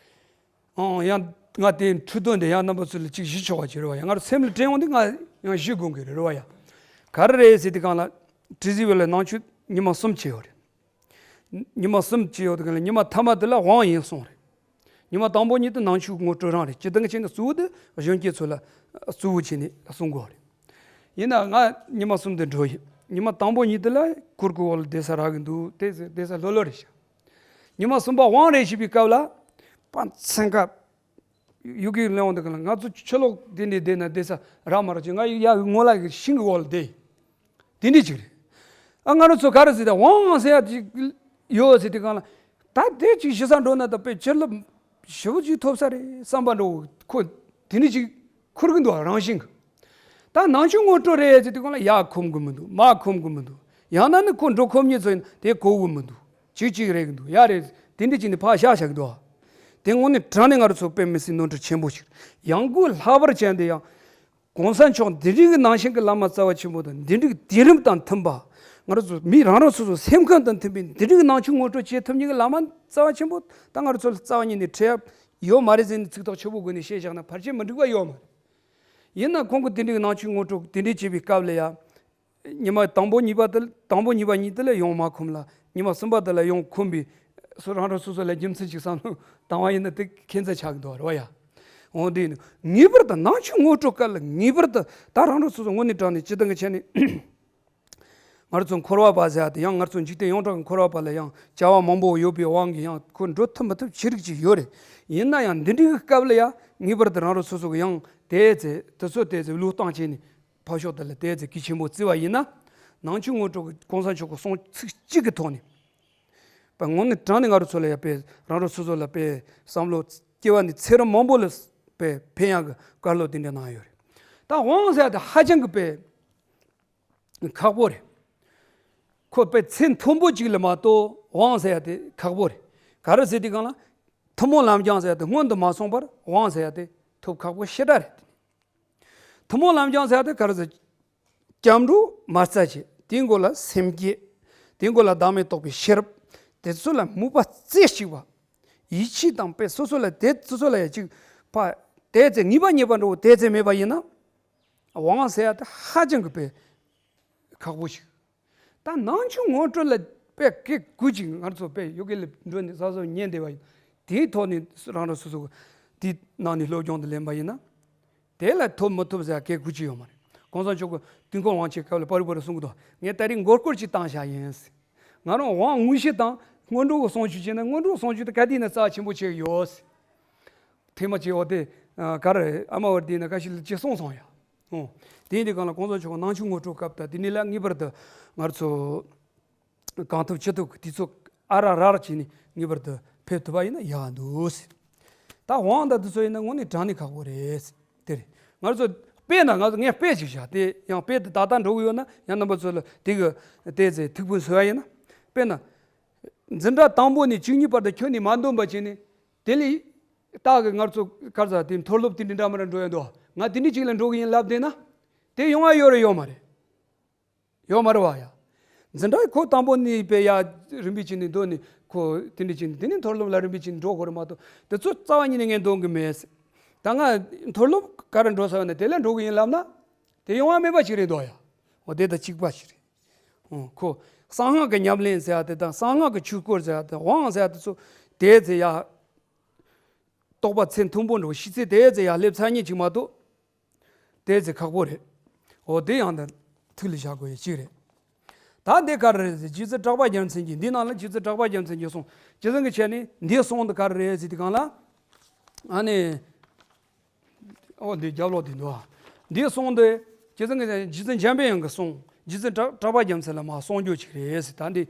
ཨང་ཡང་ང་དེ་འཕྲོས་དོན་དེ་ཡང་རྣམ་པ་ཚོ་ལ་ཅིག་ཞུ་ཆོག་པ་ཅིག་རེད་བ་ཡ། ང་རང་སེམས་ལ་དྲན་འོང་དུས་ང་ཡང་ཞུ་དགོས་ཀྱི་རེད་བ་ཡ། ག་རེ་རེད་ཟེར་དུས་གང་ལ་དྲི་ཟའི་བུ་ལ་ནང་ཆོས་ ཉི་མ་གསུམ་བྱས་ཡོད་རེད། ཉི་མ་གསུམ་བྱས་ཡོད་དུས་ལ་ཉི་མ་མཐའ་མ་དེ་ལ་དབང་ཡིན་གསུངས་རེད། ཉི་མ་དང་པོ་གཉིས་དེ་ནང་ཆོས་ངོ་སྤྲོད་རང་རེད། སྤྱིར་བཏང་བྱས་ན་གཙོ་བོ་དེ་གཞོན་སྐྱེས་ཚོ་ལ་གཙོ་བོ་བྱས་ནས་གསུང་དགོས་རེད། ཡིན་ན་ང་ཉི་མ་གསུམ་དེ་འགྲོ་ཡིན། ཉི་མ་དང་པོ་གཉིས་དེ་ལ་གུར་གྱི་འོག་ལ་བསྡད་ས་རག་གི་འདུག་བསྡད་ས་བསྡད་ས་ལྷོད་ལྷོད་རེད་ཤག་ཉི་མ་གསུམ་པ་དབང་རེད་ཞུས་པའི་སྐབས་ལ་པ་ཚན་ཁ་ཡུ་གེ་གླེང་འོང་དུས་ག་ལ་ང་ཚོ་ཕྱི་ལོགས་དེ་འདྲའི་བསྡད་ན་བསྡད་ས་རག་མ་རག་ཅིག་ང་ཡ་ངོ་ལ་ཤིང་གི་འོག་ལ་བསྡད། དེ་འདྲ་ཅིག་རེད། ཨ་ང་རང་ཚོ་ག་རེ་ཟེར་ད་དབང་ཟེར་ཡ་ཅིག་ཡོད་ཟེར་དུས་ག་ལ་ད་དེ་ཅིག་ཞུ་ས་འགྲོ་ན་ད་དཔེ་ཕྱིར་ལ་ཞེ་པོ་ཅིག་ཐོབ་ས་རེད་བསམ་པ་འགྲོ་ཁོ་དེ་འདྲ་ཅིག་འཁོར་གི་འདུག་རང་བཞིན་གི་ད་ནང་ཆོས་ངོ་སྤྲོད་རེད་ཟེར་དུས་གང་ལ་ཡ་ཁོམ་གི་མི་འདུག་མ་ཁོམ་གི་མི་འདུག་ཡང་ན་ནི་ཁོ་འགྲོ་ཁོམ་ཉེ་ཚོ་ཡིན་དེ་གོ་གི་མི་འདུག་གཅིག་གཅིག་རེད་གི་འདུག་ཡ་རེད་དེ་འདྲ་ཅིག་ནི་ཕར་བཞག་བཞག་གི་འདུག་དེ་དངོས་གནས་དྲང་ནས་ང་རང་ཚོ་དཔེ་མི་སྲིད་ནོར་འཁྲུལ་ཆེན་པོ་ཞིག་རེད། ཡང་སྒོས་ལྷག་པར་ཅན་དེ་ཡང་གོང་ས་མཆོག་འདི་འདྲའི་གི་ནང་བཞིན་གི་བླ་མ་རྩ་བ་ཆེན་པོ་དང་འདི་འདྲའི་གི་དུས་རིམ་དང་མཐུན་པ་ང་རང་ཚོ་མི་རང་རང་སོ་སོ་སེམས་ཁམས་དང་མཐུན་པའི་འདི་འདྲའི་གི་ནང་ཆོས་ངོ་སྤྲོད་བྱེད་ཐུབ་མཁན་གི་བླ་མ་རྩ་བ་ཆེན་པོ་ད་ང་རང་ཚོ་ལ་རྩ་བ་ཉིད་ནས་འཕྲད་ཡ་ཡོད་མ་རེད་ཟེར་ནས་ཚིག་ཐག་ཆོད་པོ་སྒོ་ནས་བཤད་བཞག་ན་ཕལ་ཆེར་མི་འགྲིག་པ་ཡོད་མ་རེད། ཡིན་ན་ཁོང་གིས་དེ་འདྲའི་ནང་ཆོས་ངོ་སྤྲོད་དེ་འདྲའི་བྱེད་པའི་སྐབས་ལ་ཡང་། ཉི་མ་དང་པོ་གཉིས་པ་དེ་དང་པོ་གཉིས་པ་གཉིས་དེ་ལ་ཡོང་མ་ཁོམ་ལ་ཉི་མ་གསུམ་པ་དེ་ལ་ཡོང་ཁོམ་པའི་སུ་རང་རང་སོ་སོ་ལ་རྒྱུ་མཚན་ཅིག་བསམ་བློ་བཏང་བ་ཡིན་ན་དེ་ཁྱད་མཚར་ཆགས་ཀྱི་འདུག་རེད་བ་ཡ། འོ་དེ་ཡིན་ངེས་པར་དུ་ནང་ཆོས་ངོ་སྤྲོད་སྐབས་ལ་ངེས་པར་དུ་ད་རང་རང་སོ་སོ་དངོས་གནས་དྲང་ནས་སྤྱིར་བཏང་གི་ཆ་ནས། ང་རང་ཚོ་འཁོར་བ་པ་ཟེར་ཡ་དེ་ཡང་ང་རང་ཚོ་འཇིག་རྟེན་ཡོངས་གྲགས་ཀྱི་འཁོར་བ་པ་ལ་ཡང་བྱ་བ་མང་པོ་ཡོད་པའི་དབང་གིས་ཡང་ཁོ་འགྲོ་ཐུབ་མི་ཐུབ་ཅི་རིགས་ཅིག་ཡོད་རེད། ཡིན་ན་ཡང་འདི་འདྲའི་སྐབས་ལ་ཡང་ངེས་པར་དུ་རང་རང་སོ་སོ་གི་ཡང་དེའི་ཚེ་དེ་ཚོ་དེའི་ཚེ་བློས་བཏང་བྱས་ནས་ཕར་ཕྱོགས་དེ་ལ་དེའི་ཚེ་གལ་ཆེན་པོ་བརྩི་བ་ཡིན་ན། ནང་ཆོས་ངོ་སྤྲོད་ཀྱི་གོང་ས་མཆོག་གི་གསུང་ཚིག་གཅིག་གི་ཐོག་ནས། པ་དངོས་གནས་དྲང་ནས་ང་རང་ཚོ་ལ་ཡང་དཔེ་རང་རང་སོ་སོ་ལ་དཔེ་བསམ་བློ་སྐྱེ་བ་ནས་ཚེ་རབས་མང་པོ་ལ་དཔེ་ཕན་ཡག་གི་བཀའ་སློབ་དེ་འདྲ་གནང་ཡོད་རེད། ད་དབང་ཟེར་ཡ་དེ་ཧ་ཅང་གི་དཔེ་ཁག་པོ་རེད། ཁོ་དཔེ་ཚད་མཐོན་པོ་ཅིག་ལ་མ་གཏོགས་དབང་ཟེར་ཡ་དེ་ཁག་པོ་རེད། ག་རེ་ཟེར་དུས་གང་ལ། ཐུན་མོང་ལམ་སྦྱངས་ཟེར་ཡ་དེ་སྔོན་དུ་མ་སོང་བར་དབང་ཟེར་ཡ་དེ་ཐོབ་ཁག་པོ་ཞེ་དྲག་རེད། ཐུན་མོང་ལམ་སྦྱངས་ཟེར་ཡ་དེ་ག་རེ་ཟེར། སྐྱབས་འགྲོ་མ་རྩ་བྱེད། དེའི་མགོ་ལ་སེམས་བསྐྱེད། དེའི་མགོ་ལ་བདག་མེད་རྟོགས་པའི་ཤེས་རབ། དེ་ཚོ་ལ་མོས་པ་རྩེ་གཅིག་པ། ཡིད་ཆེས་དང་དཔེ་སོ་སོ་ལ་དེ་སོ་སོ་ལ་ཡ་གཅིག་པ། དེ་ཚེ་ངེས་པ་རྙེད་པ་འགྲོ་དེ་ཚེ་མེད་པ་ཡིན་ན། དབང་ཟེར་ཡ་དེ་ཧ་ཅང་གི་དཔེ་ཁག་པོ་ཞིག་ད་ནང་ཆོས་ངོ་སྤྲོད་ལ་དཔེ་སྐད་དགུ་ཅིག་ང་ཚོ་དཔེ་ཡོ་གའི་ལ་འགྲོ་ནས་གཟབ་གཟབ་ཉན་བསྡད་པ་ཡིན། དེའི་ཐོག་ནས་རང་རང་སོ་སོ་གི་དེའི་ནང་ནས་སློབ་སྦྱོང་དུ་ལེན་པ་ཡིན་ན། དེ་ལ་ཐོབ་མི་ཐོབ་ཟེར་སྐད་དགུ་ཅིག་ཡོད་མ་རེད། གོང་ས་མཆོག་གི་དུས་འཁོར་དབང་ཆེན་སྐབས་ལ་པར་རིས་པར་རིས་གསུང་གི་འདུག་ངས་ད་རེས་མགོ་སྐོར་ཅིག་བཏང་བཞག་ཡིན། ང་རང་དབང་དངོས་གཞི་དང་སྔོན་འགྲོ་གི་གསུང་ཆོས་བྱས་ན་སྔོན་འགྲོ་གི་གསུང་ཆོས་དེ་ག་དུས་ན་རྩ་ཆེན་པོ་ཆེ་གི་ཡོད། ཐེངས་མ་གཅིག་འོ་དེ་ག་རེ་ཨ་མ་བར་དེ་ན་ཁ་ཤས་ལ་ཅིག་གསུངས་སོང་ཡ། ཨོ། དེ་ཡིན་དུས་གང་ལ་གོང་ས་མཆོག་གི་ནང་ཆོས་ངོ་སྤྲོད་སྐབས་དང་དེ་ནས་ལ་ངེས་པར་དུ་ང་ཚོ་གང་ཐུབ་ཅི་ཐུབ་ཀྱི་དུས་ཚོད་ཨ་རག་རག་བྱས་ནས་ངེས་པར་དུ་ཕེབས་ཐུབ་པ་ཡིན་ན་ཡག་འདུག་ཟེར། ད་དབང་དང་དེ་ཚོ་ཡིན་ན་དངོས་གནས་དྲང་གནས་ཁག་པོ་རེད་ཟེར། དེ་རེད། ང་ཚོ་དཔེར་ན་ང་ཚོ་ངས་དཔེ་ཅིག་བཞག་དེ་ཡང་དཔེ་དེ་ད་ལྟ་འགྲོ་གི་ཡོད་ན་ཡང་རྣམ་པ་ཚོ་ལ་དེ་གི་དེ་ཚེ་ཐུགས་ཕན་གསོས་པ་ཡིན་ན། དཔེར་ན། འཛིན་གྲྭ་དང་པོ་ནས་བཅུ་གཉིས་བར་དུ་ཁྱོན་ནས་མ་འདོན་པ་བྱས་ནས་དེ་ལས་རྟགས་ཀྱི་ངར་ཚོ་གར་ཟ་དེ་མཐོ་སློབ་དེ་འདྲ་འདྲ་མི་འདྲ་འགྲོ་ཡ་འདུག་ང་དེ་འདྲ་ཅིག་ལ་འགྲོ་གི་ཡིན་ལབ་བསྡད་ན། དེ་ཡོང་བ་ཡོད་རེད་ཡོད་མ་རེད། ཡོད་མ་རེད་བ་ཡ། འཛིན་གྲྭ་ཁོ་དང་པོ་ནས་པའི་ཡ་རིམ་པས་ཅིག་ནས་འདོན་ནས་ཁོ་དེ་འདྲ་ཅིག་ནས་དེ་ནས་མཐོ་སློབ་ལ་རིམ་པས་ཅིག་འགྲོ་དགོས་རེད་མ་གཏོགས་དེ་ཚོ་རྩ་བ་ཉིད་ནས་ངས་འདོན་གི་མེད། ད་ང་མཐོ་སློབ་ག་རེ་འགྲོ་ས་ཡོད་ན་དེ་ལ་འགྲོ་གི་ཡིན་ལབ་ན། དེ་ཡོང་བ་མེད་པ་ཞིག་རེད་འདུག་ཡ། འོ་དེ་དང་གཅིག་པ་ཞིག་རེད། ཨོ་ཁོ། གསང་སྔགས་ཀྱི་ཉམས་ལེན་ཟེར་ཡ་དེ་དང་གསང་སྔགས་ཀྱི་ཆོས་སྐོར་ཟེར་ཡ་དེ་དབང་ཟེར་ཡ་དེ་ཚོ། དེའི་ཚེ་ཡ། རྟོགས་པ་ཚད་མཐོན་པོ་འགྲོ་ཤི་ཚེ་དེའི་ཚེ་ཡ་སླེབས་ཚར་ཉིན་ཅིག་མ་གཏོགས། དེའི་ཚེ་ཁག་པོ་རེད། འོ་དེ་ཡང་དེ་ཐུགས་ལ་བཞག་དགོས་ཡ་གཅིག་རེད། ད་འདི་ག་རེ་རེད་ཟེར་རྗེ་བཙུན་གྲགས་པ་རྒྱལ་མཚན་གྱིས་འདི་ནང་ལ་རྗེ་བཙུན་གྲགས་པ་རྒྱལ་མཚན་གྱིས་གསུངས་རྗེ་བཙུན་གྱི་ཆེད་ནས་འདི་གསུངས་འདི་ག་རེ་རེད་ཟེར་དེ་གང་ལ། ཨ་ནི། ཨོ་འདི་རྒྱབ་ལོག་དེ་འདུག་ཨ། འདི་གསུངས་ཏེ། རྗེ་བཙུན་གྱི་རྗེ་བཙུན་འཇམ་པའི་དབྱངས་ཀྱིས་གསུངས། རྗེ་བཙུན་གྲགས་གྲགས་པ་རྒྱལ་མཚན་ལ་མ་གསུང་རྒྱུ་ཅིག་རེད་ཟེར། ད་འདི་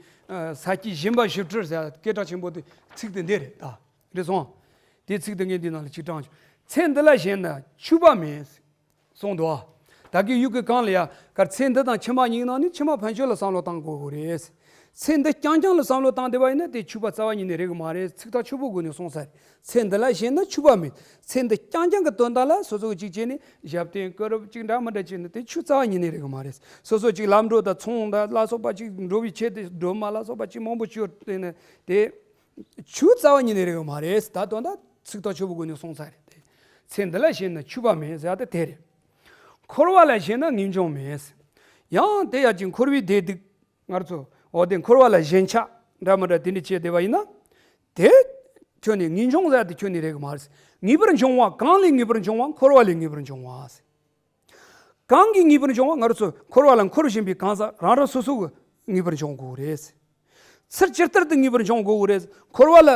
ས་སྐྱའི་བཞེད་པ་ཞིབ་ཕྲ་ཟེར་སྐད་གྲགས་ཆེན་པོ་དེ་ཚིག་དེ་འདི་རེད་ད། རེད་སོང་། དེ་ཚིག་དེ་ངས་འདི་ནང་ལ་ཅིག་དྲངས་བྱུང་། ཚེ་འདི་ལ་ཞེན་ན་འཆུག་པ་མེད། གསུངས་འདུག་ཨ། ད་གི་ཡུལ་གྱི་གང་ལ་ཡ་གར་ཚེ་འདི་དང་ཕྱི་མ་གཉིས་ནང་ནས་ཕྱི་མ་ཕན་ཆོད་ལ་བསམ་བློ་བཏང་དགོས་དགོས་རེད། ཚེ་འདི་རྐྱང་རྐྱང་ལ་བསམ་བློ་བཏང་བསྡད་པ་ཡིན་ན་དེ་འཆུག་པ་རྩ་བ་ཉིད་ནས་རེད་གི་མ་རེད། ཚིག་ཐག་ཆོད་པོ་སྒོ་ནས་གསུངས་ས་རེད། ཚེ་འདི་ལ་ཞེན་ན་འཆུག་པ་མེད། ཚེ་འདི་རྐྱང་རྐྱང་གི་དོན་དག་ལ་སོ་སོ་གི་གཅིག་བྱས་ནས་ཞབས་བརྟན་སྐུ་རབ་གཅིག་འདྲ་མི་འདྲ་བྱས་ན་དེ་འཆུག་རྩ་བ་ཉིད་ནས་རེད་གི་མ་རེད། སོ་སོ་གཅིག་ལམ་འགྲོ་དང་ཚོང་དང་ལ་སོགས་པ་གཅིག་འགྲོ་བའི་ཆེད་དུ་སྒྲོལ་མ་ལ་སོགས་པ་གཅིག་མང་པོ་བཅོས་བསྡད་ན་དེ་འཆུག་རྩ་བ་ཉིད་ནས་རེད་གི་མ་རེད། ད་དོན་དག་ཚིག་ཐག་ཆོད་པོ་སྒོ་ནས་གསུངས་ས་རེད་དེ། ཚེ་འདི་ལ་ཞེན་ན་འཆུག་པ་མེད་ཟེར་ཡ་དེ་དེ་རེད། འཁོར་བ་ལ་ཞེན་ན་ངེས་འབྱུང་མེད། ཡང་དེ་ཡ་གཅིག་འཁོར་བའི་བདེ་སྡུག་ང་ཚོ་ འོ་དེ་འཁོར་བ་ལ་ཞེན་ཆགས་འདྲ་མི་འདྲ་དེ་འདྲ་བྱས་བསྡད་པ་ཡིན་ན། དེ་ཁྱོད་ནི་ངེས་འབྱུང་ཟེར་དེ་ཁྱོད་ནི་རེད་གི་མ་རེད། ངེས་པར་འབྱུང་བ་གང་ལས་ངེས་པར་འབྱུང་བ། འཁོར་བ་ལས་ངེས་པར་འབྱུང་བ། གང་གིས་ངེས་པར་འབྱུང་བ། ང་རང་ཚོ་འཁོར་བ་ལ་འཁོར་བཞིན་པའི་གང་ཟག་རང་རང་སོ་སོ་གིས་ངེས་པར་འབྱུང་དགོས་རེད། ཚུལ་ཇི་ལྟར་དུ་ངེས་པར་འབྱུང་དགོས་རེད། འཁོར་བ་ལ་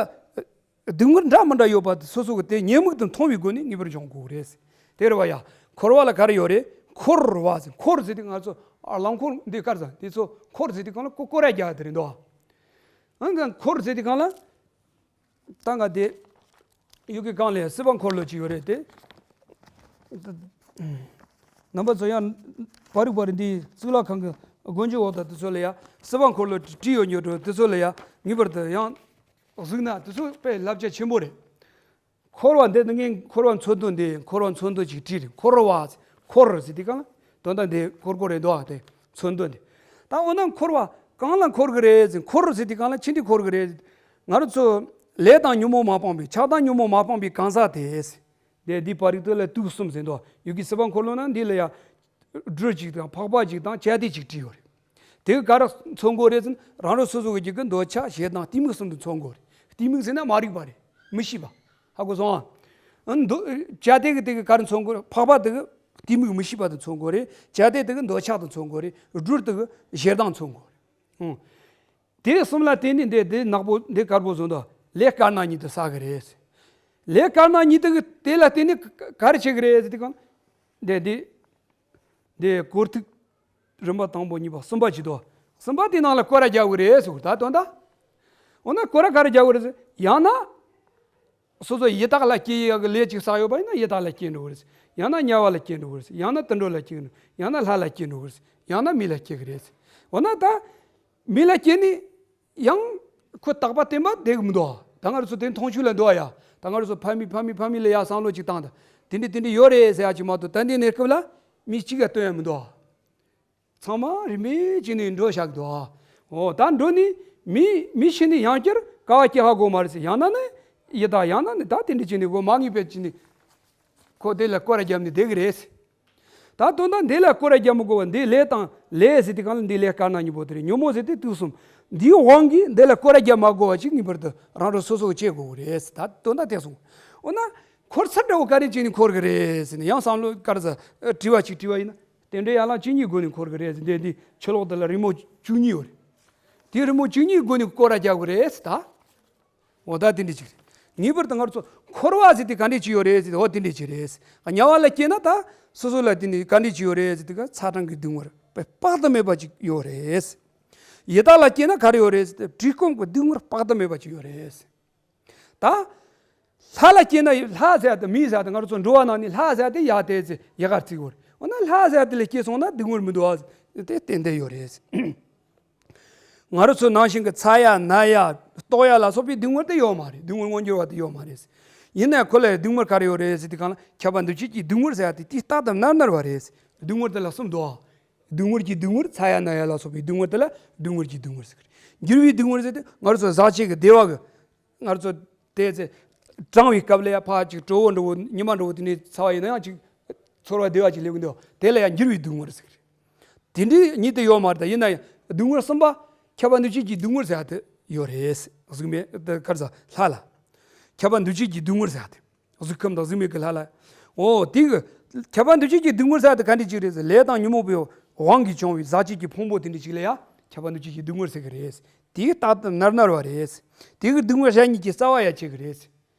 སྡུག་བསྔལ་འདྲ་མི་འདྲ་ཡོད་པ་དེ་སོ་སོ་གིས་དེ་ཉེས་དམིགས་དེ་མཐོང་བའི་སྒོ་ནས་ངེས་པར་འབྱུང་དགོས་རེད། དེ་རེད་བ་ཡ། འཁོར་བ་ལ་ག་རེ་ཡོད་རེད། འཁོར་བ་ཟེར། འཁོར་ཟེར་དུས་ང་ཚོ་ཨ་རླངས་འཁོར་འདི་ག་རེ་ཟེར། དེ་ཚོ་འཁོར་ཟེར་དུས་གང་ལ་ཀོ་ཀོ་ར་རྒྱག་དེ་རེད་འདུག་ཨ་ནི་འཁོར་ཟེར་དུས་གང་ལ། ད་ང་དེ་ཡུལ་གྱི་གང་ལས་སྲིད་པ་འཁོར་ལོ་ཅིག་ཡོད་རེད་དེ། རྣམ་པ་ཚོ་ཡང་པར་རིས་པར་རིས་འདི་གཙུག་ལག་ཁང་གི་སྒོ་འགྱུར་འོག་དང་དེ་ཚོ་ལ་ཡ་སྲིད་པ་འཁོར་ལོ་བྲིས་ཡོད་ཉོ་འགྲོ། དེ་ཚོ་ལ་ཡ་ངེས་པར་དུ་ཡང་གཟིགས་ན་དེ་ཚོ་དཔེ་བསླབ་བྱ་ཆེན་པོ་རེད། འཁོར་བ་འདི་ནི་ངས་འཁོར་བ་མཚོན་དོན་འདི། འཁོར་བ་མཚོན་དོན་ཅིག་བྲིས་རེད། འཁོར་བ་འཁོར་ཟེར་དུས་གང་ལ་དོན་དག་འདི་འཁོར་འཁོར་རེད་འདུག་ཨ། དེ་མཚོན་དོན་འདི། ད་འོ་ན་འཁོར་བ་གང་ལ་འཁོར་གི་རེད་ཟེར། འཁོར་ཟེར་དུས་གང་ལ་ཅི་འདྲ་འཁོར་གི་རེད། ང་རང་ཚོ་ལས་དང་ཉོན་མོངས་མ་སྤངས་པའི། ཆགས་སྡང་ཉོན་མོངས་མ་སྤངས་པའི་གང་ཟག་དེ། དེ་འདི་པར་རིས་དེ་ལ་དུག་གསུམ་ཟེར་འདུག་ཡུལ་གྱི་སྲིད་པ་འཁོར་ལོ་ན་འདི་ལ་ཡ་སྦྲུལ་ཅིག་དང་ཕག་པ་ཅིག་དང་བྱ་དེ་ཅིག་བྲིས་ཡོད་རེད། དེ་ག་རེ་མཚོན་དགོས་རེད་ཟེར་ན། རང་རང་སོ་སོ་གི་རྒྱུད་ཀྱི་འདོད་ཆགས་ཞེ་སྡང་གཏི་མུག་གསུམ་དུ་མཚོན་དགོས་རེད། གཏི་མུག་ཟེར་ན་མ་རིག་པ་རེད། མི་ཤེས་པ། ཧ་གོ་སོང་ཨ། འདོད་བྱ་དེ་གི་དེ་གི་ག་རེ་མཚོན་དགོས་རེད། ཕག་པ་དེ་གི་གཏི་མུག་མི་ཤེས་པ་དེ་མཚོན་དགོས་རེད། བྱ་དེ་དེ་གི་འདོད་ཆགས་དེ་མཚོན་དགོས་རེད། སྦྲུལ་དེ་གི་ཞེ་སྡང་མཚོན་དགོས་རེད། ཨང་། དེ་གསུམ་ལ་བརྟེན་ནས་འདི་འདི་ནག་པོ་འདི་དཀར་པོ་བཟོ་འདུག་ལས་དཀར་ནག་གཉིས་དེ་བསགས་གི་རེད། ལས་དཀར་ནག་གཉིས་དེ་གི་དེ་ལ་བརྟེན་ནས་ག་རེ་བྱེད་གི་རེད་ཟེར་དུས་གང་། འདི་འདི་འདི་སྐོར་ཐིག་རིམ་པ་དང་པོ་གཉིས་པ་གསུམ་པ་བྱེད་དོ། གསུམ་པ་དེ་ནང་ལ་སྐོར་ར་རྒྱག་གི་རེད་ཟེར་གི། ད་དོན་དག་འོ་ན་སྐོར་ར་ག་རེ་རྒྱག་གི་རེད་ཟེར། ཡང་ན། སོ་སོ་ཡི་དྭགས་ལ་སྐྱེ་ཡག་གི་ལས་ཅིག་བསགས་ཡོད་པ་ཡིན་ན་ཡི་དྭགས་ལ་སྐྱེ་འགྲོ་གི་རེད། ཡང་ན་དམྱལ་བ་ལ་སྐྱེ་འགྲོ་གི་རེད། ཡང་ན་དུད་འགྲོ་ལ་སྐྱེ་འགྲོ། ཡང་ན་ལྷ་ལ་སྐྱེ་འགྲོ་གི་རེད། ཡང་ན་མི་ལ་སྐྱེ་གི་རེད། འོ་ན་ད་མི་ལ་སྐྱེ་ནི་ཡང་ཁོ་རྟག་པ་བརྟན་པ་བསྡད་གི་མི་འདུག་ད་ང་རང་ཚོ་དེ་མཐོང་ཆོས་ལ་འདུག་ཡ། ད་ང་རང་ཚོ་ཕ་མི་ཕ་མི་ཕ་མི་ལ་ཡ་བསམ་བློ་ཅིག་བཏང་། ད་དེ་འདྲ་དེ་འདྲ་ཡོད་རེད་ཟེར་ཡ་ཅིག་མ་གཏོགས། ད་འདི་གནས་སྐབས་ལ་མི་གཅིག་ག་སྟོན་ཡ་མི་འདུག་ཚང་མ་རིན་མེད་ཅིག་ནས་འགྲོ་བཞག་འདུག་འོ་ད་འགྲོ་ནི་མི་མི་ཤི་ནི་ཡང་བསྐྱར་དཀའ་བ་སྐྱེ་ཧ་གོ་མ་རེད་ཟེར། ཡང་ན་ནི་ཡི་དྭགས། ཡང་ན་ནི་ད་དེ་འདྲ་ཅིག་ནས་གོ་མ་ངེས་པའི་ཅིག་ནས་ཁོ་དེ་ལ་སྐོར་ར་བརྒྱབ་ནས་བསྡད་གི་རེད། ད་དོན་དག་འདི་ལ་སྐོར་ར་བརྒྱབ་མི་དགོས་པ། འདི་ལས་དང་ལས་ཟེར་དུས་གང་ལ་འདི་ལས་དཀར་ནག་གཉིས་པོ་དེ་རེད། ཉོན་མོངས་ཟེར་དུས་དུག་གསུམ། འདིའི་དབང་གིས་འདི་ལ་སྐོར་ར་བརྒྱབ་མ་དགོས་པ་ཅིག་ངེས་པར་དུ་རང་རང་སོ་སོ་གིས་བྱེད་དགོས་གི་རེད། ད་དོན་དག་དེ་སོང་། འོ་ན་འཁོར་ཚུལ་འདྲ་བོ་ག་རེ་བྱས་ནས་འཁོར་གི་རེད་ཟེར་ནས་ཡང་བསམ་བློ་ག་རེ་ཟ་དྲི་བ་ཅིག་དྲིས་པ་ཡིན་ན། རྟེན་འབྲེལ་ཡན་ལག་བཅུ་གཉིས་སྒོ་ནས་འཁོར་གི་རེད་ཟེར། འདི་འདི་ཕྱི་ལོགས་དེ་ལ་རི་མོ་བཅུ་གཉིས་ཡོད་རེད། དེའི་རི་མོ་བཅུ་གཉིས་སྒོ་ནས་སྐོར་ར་རྒྱག་གི་རེད་ཟེར་ད། འོ་ད་དེ་འདྲ་ཅིག་རེད། ངེས་པར་དུ་ང་ཚོ་འཁོར་བ་ཟེར་དེ་ག་འདྲ་ཅིག་ཡོད་རེད་ཟེར་དེ། འོ་དེ་འདྲ་ཅིག་རེད། དམྱལ་བ་ལ་སྐྱེས་ན་ད་སོ་སོ་ལ་དེ་འདྲ་ག་འདྲ་ཅིག་ཡོད་རེད་ཟེར་དེ་ག་ཚ་གྲང་གི་སྡུག་བསྔལ་དཔག་ཏུ་མེད་པ་ཅིག་ཡོད་རེད། ཡི་དྭགས་ལ་སྐྱེས་ན་ག་རེ་ཡོད་རེད་ཟེར་དེ་བཀྲེས་སྐོམ་གྱི་སྡུག་བསྔལ་དཔག་ཏུ་མེད་པ་ཅིག་ཡོད་རེད། ད། ལྷ་ལ་སྐྱེས་ན་ལྷ་ཟེར་དེ་མི་ཟེར་དེ་ང་རང་ཚོ་འགྲོ་བ་ནང་ནས་ལྷ་ཟེར་དེ་ཡ་དེ་ཚེ་ཡ་གར་བརྩི་གི་རེད། འོ་ན་ལྷ་ཟེར་དེ་ལ་སྐྱེས་སོང་ན་སྡུག་བསྔལ་མི་འདུག་ཨ། དེ་ཏན་ཏན་ཡོད་རེད། ང་རང་ཚོ་ནང་བཞིན་གྱི་ཚ་ཡ་ན་ཡ་ལྟོགས་ཡ་ལ་སོགས་པའི་སྡུག་བསྔལ་དེ་ཡོད་མ་རེད། སྡུག་བསྔལ་མངོན་གྱུར་བ་དེ་ཡོད་མ་རེད། ཡིན་ནའི་ཁོ་ལ་སྡུག་བསྔལ་ག་རེ་ཡོད་རེད་ཟེར་དུས་གང་ལ་ཁྱབ་པ་འདུ་བྱེད་ཀྱི་སྡུག་བསྔལ་ཟེར་ཡ་དེ་དེ་རྟག་ཏུ་མནར་མནར་བ་རེད། སྡུག་བསྔལ་དེ་ལ་གསུམ་འདུག་ཨ། སྡུག་བསྔལ་གྱི་སྡུག་བསྔལ། ཚ་ཡ་ན་ཡ་ལ་སོགས་པའི་སྡུག་བསྔལ་དེ་ལ་སྡུག་བསྔལ་གྱི་སྡུག་བསྔལ་ཟེར་གི་རེད། འགྱུར་བའི་སྡུག་བསྔལ་ཟེར་དེ་ང་རང་ཚོ་ཟག་བཅས་ཀྱི་བདེ་བ་གི། ང་ཚོ་དེ་ཚེ་གྲང་བའི་སྐབས་ལ་ཡ་ཕར་ཅིག་དྲོ་བོ་འདྲ་བོ་ཉི་མ་འདྲ་བོ་དེ་འདྲའི་ཚ་བ་ཡིན་ན་ཡང་ཅིག་ཚོར་བ་བདེ་བ་ཅིག་སླེབས་ཀྱི་འདུག་དེ་ལ་ཡང་འགྱུར་བའི་སྡུག་བསྔལ་ཟེར་གི་རེད། དེ་འདྲའི་ཉིད་དེ་ཡོད་མ་རེད། ད་ཡིན་ན་ཡང་སྡུག་བསྔལ་གསུམ་པ་ཁྱབ་པ་འདུ་བྱེད་ཀྱི་སྡུག་བསྔལ་ཟེར་ཡ་དེ་ཡོད་རེད། གཟུགས་མེད་དེ་ག་རེ་ཟ་ལྷ་ལ་ཁྱབ་པ་འདུ་བྱེད་ཀྱི་སྡུག་བསྔལ་ཟེར་ཡ་དེ། གཟུགས་ཁམས་དང་གཟུགས་མེད་ཀྱི་ལྷ་ལ། འོ་དེ་གི་ཁྱབ་པ་འདུ་བྱེད་ཀྱི་སྡུག་བསྔལ་ཟེར་ཡ་དེ་ག་འདྲ་ཅིག་རེད་ཟེར། ལས་དང་ཉོན་མོངས་པའི་དབང་གིས་བྱུང་བའི་ཟག་བཅས་ཀྱི་ཕུང་པོ་དེ་འདྲ་ཅིག་ལ་ཡ་ཁྱབ་པ་འདུ་བྱེད་ཀྱི་སྡུག་བསྔལ་ཟེར་གི་རེད། དེ་རྟག་ཏུ་མནར་མནར་བ་རེད། དེ་གི་སྡུག་བསྔལ་ཞེ་གཉིས་ཀྱི་རྩ་བ་ཡ་བྱེད་གི་རེད།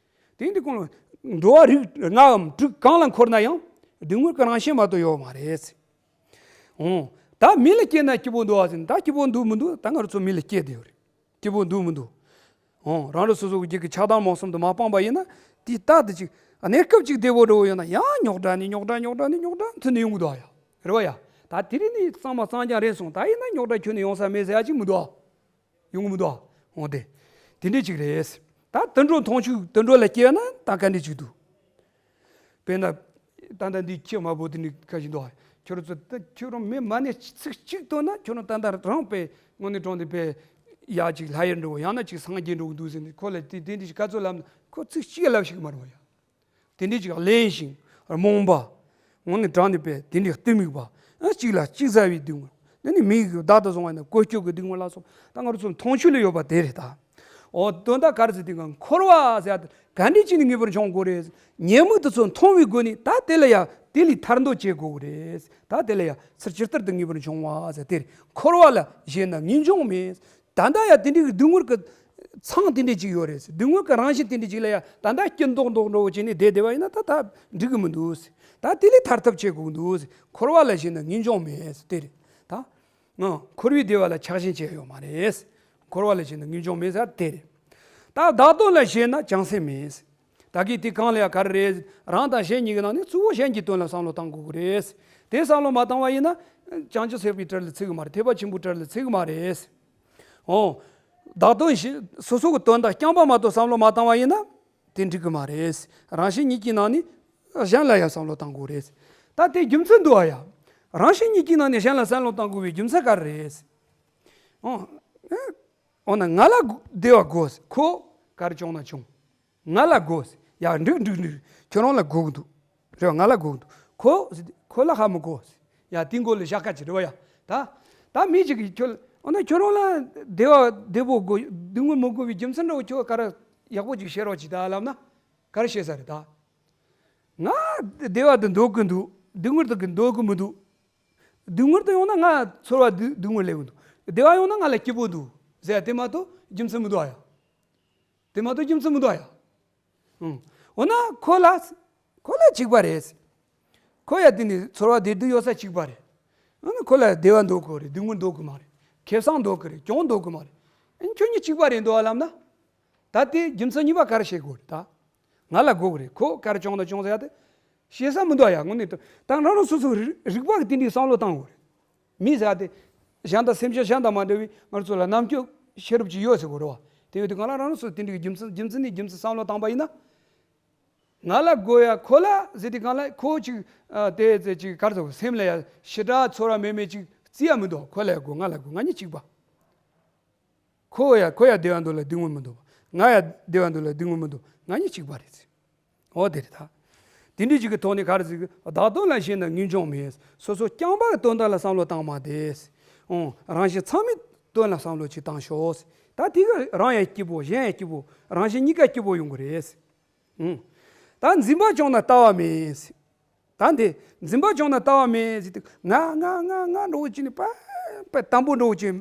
དེ་འདི་གོང་ལ་འགྲོ་བ་རིགས་ལྔའམ་དྲུག་གང་ལ་འཁོར་ན་ཡང་སྡུག་བསྔལ་གྱི་རང་བཞིན་མ་གཏོགས་ཡོད་མ་རེད། འོ། ད་མི་ལ་སྐྱེས་ན་སྐྱིད་པོ་འདུག་ཨ་ཟེར་ན། ད་སྐྱིད་པོ་འདུག་མི་འདུག་ད་ང་རང་ཚོ་མི་ལ་སྐྱེས་བསྡད་ཡོད་རེད། སྐྱིད་པོ་འདུག་མི་འདུག་འོ། རང་རང་སོ་སོ་གི་རྒྱུད་ཀྱི་ཆགས་སྡང་རྨོངས་གསུམ་དེ་མ་སྤངས་པ་ཡིན་ན། དེ་ལྟ་དེ་ཅིག་གནས་སྐབས་ཅིག་བདེ་པོ་འདྲ་བོ་ཡོད་ན་ཡང་རྙོག་དྲ་ནས་རྙོག་དྲ་རྙོག་དྲ་ནས་རྙོག་དྲ་མཐུད་ནས་ཡོང་གི་འདུག་ཨ་ཡ། རེད་བ་ཡ། ད་དེ་རིང་ནི་གཙང་མ་གཙང་རྐྱང་རེད་སོང་། ད་ཡིན་ན་རྙོག་དྲ་ཁྱོན་ནས་ཡོང་ས་མེད་ཟེར་ཡ་ཅིག་མི་འདུག་ཨ། ཡོང་གི་མི་འདུག་ཨ། འོ་དེ། དེ་འདྲས་ཅིག་རེད། ད་དུད་འགྲོ་མཐོང་ཆོས་དུད་འགྲོ་ལ་སྐྱེས་ན་ད་ག་འདྲས་ཅིག་འདུག་དཔེར་ན། ད་ལྟ་འདི་ཁྱི་དམར་པོ་དེ་འདྲས་ཁ་ཅིག་འདུག་ཨ། ཁྱོད་རང་ཚོ་ད་ཁྱོད་རང་མི་མ་ནས་ཚིག་གཅིག་བཏོན་ན་ཁྱོད་རང་ད་ལྟ་རང་དཔེ་དངོས་གནས་དྲང་གནས་དཔེ་ཡ་ཅིག་ལྷ་ཡུལ་འགྲོ་ཡང་ན་ཅིག་སངས་རྒྱས་འགྲོ་གི་འདུག་ཟེར་ནས་ཁོ་ལ་དེ་དེ་འདྲས་ཅིག་ག་ཚོད་ལབ་ན་ཁོ་ཚིག་གཅིག་ལབ་ཤེས་ཀྱི་མ་རེད་བ་ཡ། དེ་འདྲས་ཅིག་གླེན་ཞིང་རྨོངས་པ། དངོས་གནས་དྲང་གནས་དཔེ་དེ་འདྲས་གཏི་མུག་པ། ཨ་གཅིག་ལ་གཅིག་ཟ་བའི་སྡུག་བསྔལ། ནི་ནི་མིག་གི་བདག་ཏུ་བཟུང་བ་ཡིན་ན་ཀུན་སྐྱོབ་ཀྱི་སྡིག་སྔོན་ལ་སོགས་ད་ང་རང་ཚོ་མཐོང་ཆོས་ལ་ཡོད་པ་དེ་རེད་ད། འོ་དོན་དག་ག་རེ་ཟེར་དུས་ཀྱང་འཁོར་བ་ཟེར་ཡ་དེ་ག་འདྲ་ཅིག་ནས་ངེས་པར་འབྱུང་དགོས་རེད། ཉེས་དམིགས་དེ་ཚོ་མཐོང་བའི་སྒོ་ནས་ད་དེ་ལ་ཡ་དེ་ལས་ཐར་འདོད་བྱེད་དགོས་རེད། ད་དེ་ལ་ཡ་ཚུར་ཇི་ལྟར་དུ་ངེས་པར་འབྱུང་བ་ཟེར་དེ་རེད། འཁོར་བ་ལ་ཞེན་ན་ངེས་འབྱུང་མེད། ད་ལྟ་ཡ་དེ་འདྲའི་སྡུག་བསྔལ་གྱི་མཚང་དེ་འདྲ་ཅིག་ཡོད་རེད། སྡུག་བསྔལ་གྱི་རང་བཞིན་དེ་འདྲ་ཅིག་ལ་ཡ་ད་ལྟ་སྐྱིད་མདོག་མདོག་འདྲ་བོ་བྱས་ནས་བསྡད་བསྡད་པ་ཡིན་ན་ད་ད་འགྲིག་གི་མི་འདུག། ད་དེ་ལས་ཐར་ཐབས་བྱེད་དགོས་འདུག། འཁོར་བ་ལ་ཞེན་ན་ངེས་འབྱུང་མེད་དེ་རེད་ད། ཨང་། འཁོར་བའི་བདེ་བ་ལ་ཆགས་ཞེན་བྱས་ཡོད་མ་རེད། འཁོར་བ་ལ་ཞེན་ན་ངེས་འབྱུང་མེད་ཟེར་དེ་རེད། ད་བདག་དོན་ལ་ཞེན་ན་བྱང་སེམས་མེད། ད་གི་དེ་གང་ལ་ཡ་ག་རེ་རེད། རང་དང་གཞན་གཉིས་ཀྱི་ནང་ནས་གཙོ་བོ་གཞན་གྱི་དོན་ལ་བསམ་བློ་བཏང་དགོས་ཀྱི་རེད། དེ་བསམ་བློ་མ་བཏང་བ་ཡིན་ན་བྱང་ཆུབ་སེམས་དཔའི་གྲལ་ལ་ཚུད་ཀྱི་མ་རེད། ཐེག་པ་ཆེན་པོའི་གྲལ་ལ་ཚུད་ཀྱི་མ་རེད། ཨོ། བདག་དོན་ཞེ་སོ་སོ་གི་དོན་དག་རྐྱང་པ་མ་གཏོགས་བསམ་བློ་མ་བཏང་བ་ཡིན་ན་དེ་འགྲིག་གི་མ་རེད། རང་གཞན་གཉིས་ཀྱི་ནང་ནས་གཞན་ལ་ཡང་བསམ་བློ་བཏང་དགོས་རེད། ད་དེ་རྒྱུ་མཚན་འདུག་ཨ་ཡ། རང་གཞན་གཉིས་ཀྱི་ནང་ནས་གཞན་ལ་བསམ་བློ་བཏང་དགོས་པའི་རྒྱུ་མཚན་ག་རེ་རེད། ཨོ། ཨོ་ན་ང་ལ་བདེ་བ་དགོས། ཁོ་ག་རེ་བྱུང་ན་བྱུང་། ང་ལ་དགོས། ཡ་འགྲིག་འགྲིག་འགྲིག། ཁྱོད་རང་ལ་དགོས་ཀྱི་འདུག། རེད་བ། ང་ལ་དགོས་ཀྱི་འདུག། ཁོ་ཁོ་ལ་ཧ་མི་གོ། ཡ་དེ་མགོ་ལ་བཞག་ཁ་ཅིག་རེད་བ་ཡ། ད་ད་མི་གཅིག་གིས་ཁྱོད་ཨོ་ན་ཁྱོད་རང་ལ་བདེ་བ་བདེ་པོ་དགོས། སྡུག་བསྔལ་མི་དགོས་པའི་རྒྱུ་མཚན་འདྲ་བོ་ཁྱོད་ག་རེ་ཡག་པོ་ཅིག་བཤད་རོགས་གྱིས་ད་ལབ་ན། ག་རེ་བཤད་ས་རེད་ད། ང་བདེ་བ་དེ་འདོད་ཀྱི་འདུག། སྡུག་བསྔལ་དེ་གི་འདོད་ཀྱི་མི་འདུག། སྡུག་བསྔལ་དེ་ཡོང་ན་ང་ཚོར་བ་སྡུག་སྡུག་བསྔལ་སླེབས་ཀྱི་འདུག། བདེ་བ་ཡོང་ན་ང་ལ་སྐྱིད་པོ་འདུག་ཟེར་ཡ་དེ་མ་གཏོགས་རྒྱུ་མཚན་མི་འདུག་ཨ་ཡ། དེ་མ་གཏོགས་རྒྱུ་མཚན་མི་འདུག་ཨ་ཡ། ཨང་། འོ་ན་ཁོ་ལ་ཁོ་ལ་གཅིག་པ་རེད། ཁོ་ཡ་དེ་ནི་ཚོར་བ་བདེ་སྡུག་ཡོད་ས་གཅིག་པ་རེད། འོ་ན་ཁོ་ལ་བདེ་བ་འདོད་ཀྱི་རེད། སྡུག་བསྔལ་འདོད་ཀྱི་མ་རེད། ཁེ་བཟང་འདོད་ཀྱི་རེད། གྱོང་འདོད་ཀྱི་མ་རེད། ཨ་ནི་ཁྱོད་གཉིས་གཅིག་པ་རེད་འདུག་ཨ་ལབ་ན། ད་དེ་རྒྱུ་མཚན་གཉིས་པ་ག་རེ་བཤད་དགོས་རེད་ད། ང་ལ་དགོས་ཀྱི་རེད། ཁོ་ག་རེ་བྱུང་ན་བྱུང་ཟེར་ཡ་དེ། ཤེས་ས་མི་འདུག་ཡ། དངོས་གནས་དུ་ད་རང་རང་སོ་སོ་རིག་རིག་པ་གི་དེ་འདྲའི་བསམ་བློ་བཏང་དགོས་རེད། མི་ཟེར་ཡ་དེ་གཞན་དང་སེམས་ཅན་གཞན་དང་མ་འདྲ་བའི་ང་ཚོ་ལ་རྣམ་དཔྱོད་ཤེས་རབ་ཅིག་ཡོད་ཟེར་དགོས་རེད་བ། དེ་ཡོད་དུས་ང་རང་རང་སོ་སོ་དེ་འདྲའི་རྒྱུ་མཚན་རྒྱུ་མཚན་ནས་རྒྱུ་མཚན་བསམ་བློ་བཏང་པ་ཡིན་ན། ང་ལ་དགོས་ཡ་ཁོ་ལ་ཟེར་དུས་གང་ལ་ཁོ་ཅིག་ཨ་དེ་ཟེར་ཅིག་ག་རེ་ཟེར་སེམས་ལ་ཡ་ཞེ་དྲག་ཚོར་བ་མེད་མེད་ཅིག་བརྩི་ཡ་མི་འདུག། ཁོ་ལ་ཡ་དགོས། ང་ལ་དགོས། ང་གཉིས་གཅིག་པ། ཁོ་ཡ་ཁོ་ཡ་བདེ་བ་འདོད་ལ་སྡུག་བསྔལ་མི་འདོད་པ། ང་ཡ་བདེ་བ་འདོད་ལ་སྡུག་བསྔལ་མི་འདོད། ང་གཉིས་གཅིག་པ་རེད། འོ་དེ་རེད་ད། དེ་འདྲའི་ཅིག་གི་ཐོག་ནས་ག་རེ་ཟེར་གི། བདག་དོན་ལ་ཞེན་ན་ངེས་འབྱུང་མེད། སོ་སོ་རྐྱང་པ་གི་དོན་དག་ལ་བསམ་བློ་བཏང་མ་བསྡད། ཨོ། རང་གཞན་ཚང་མའི་དོན་ལ་བསམ་བློ་ཅིག་བཏང་ཤོག། ད་དེ་ག་རང་ཡང་སྐྱིད་པོ་གཞན་ཡང་སྐྱིད་པོ་རང་གཞན་གཉིས་ཀ་སྐྱིད་པོ་ཡོང་གི་རེད། ཨང་། ད་འཛིན་པ་བྱུང་ན་ལྟ་བ་མེད། ད་འདི་འཛིན་པ་བྱུང་ན་ལྟ་བ་མེད་ཟེར་དུས་ང་ང་ང་ང་འདྲ་བོ་ཅིག་ནི་པ་པ་དམ་པོ་འདྲ་བོ་ཅིག་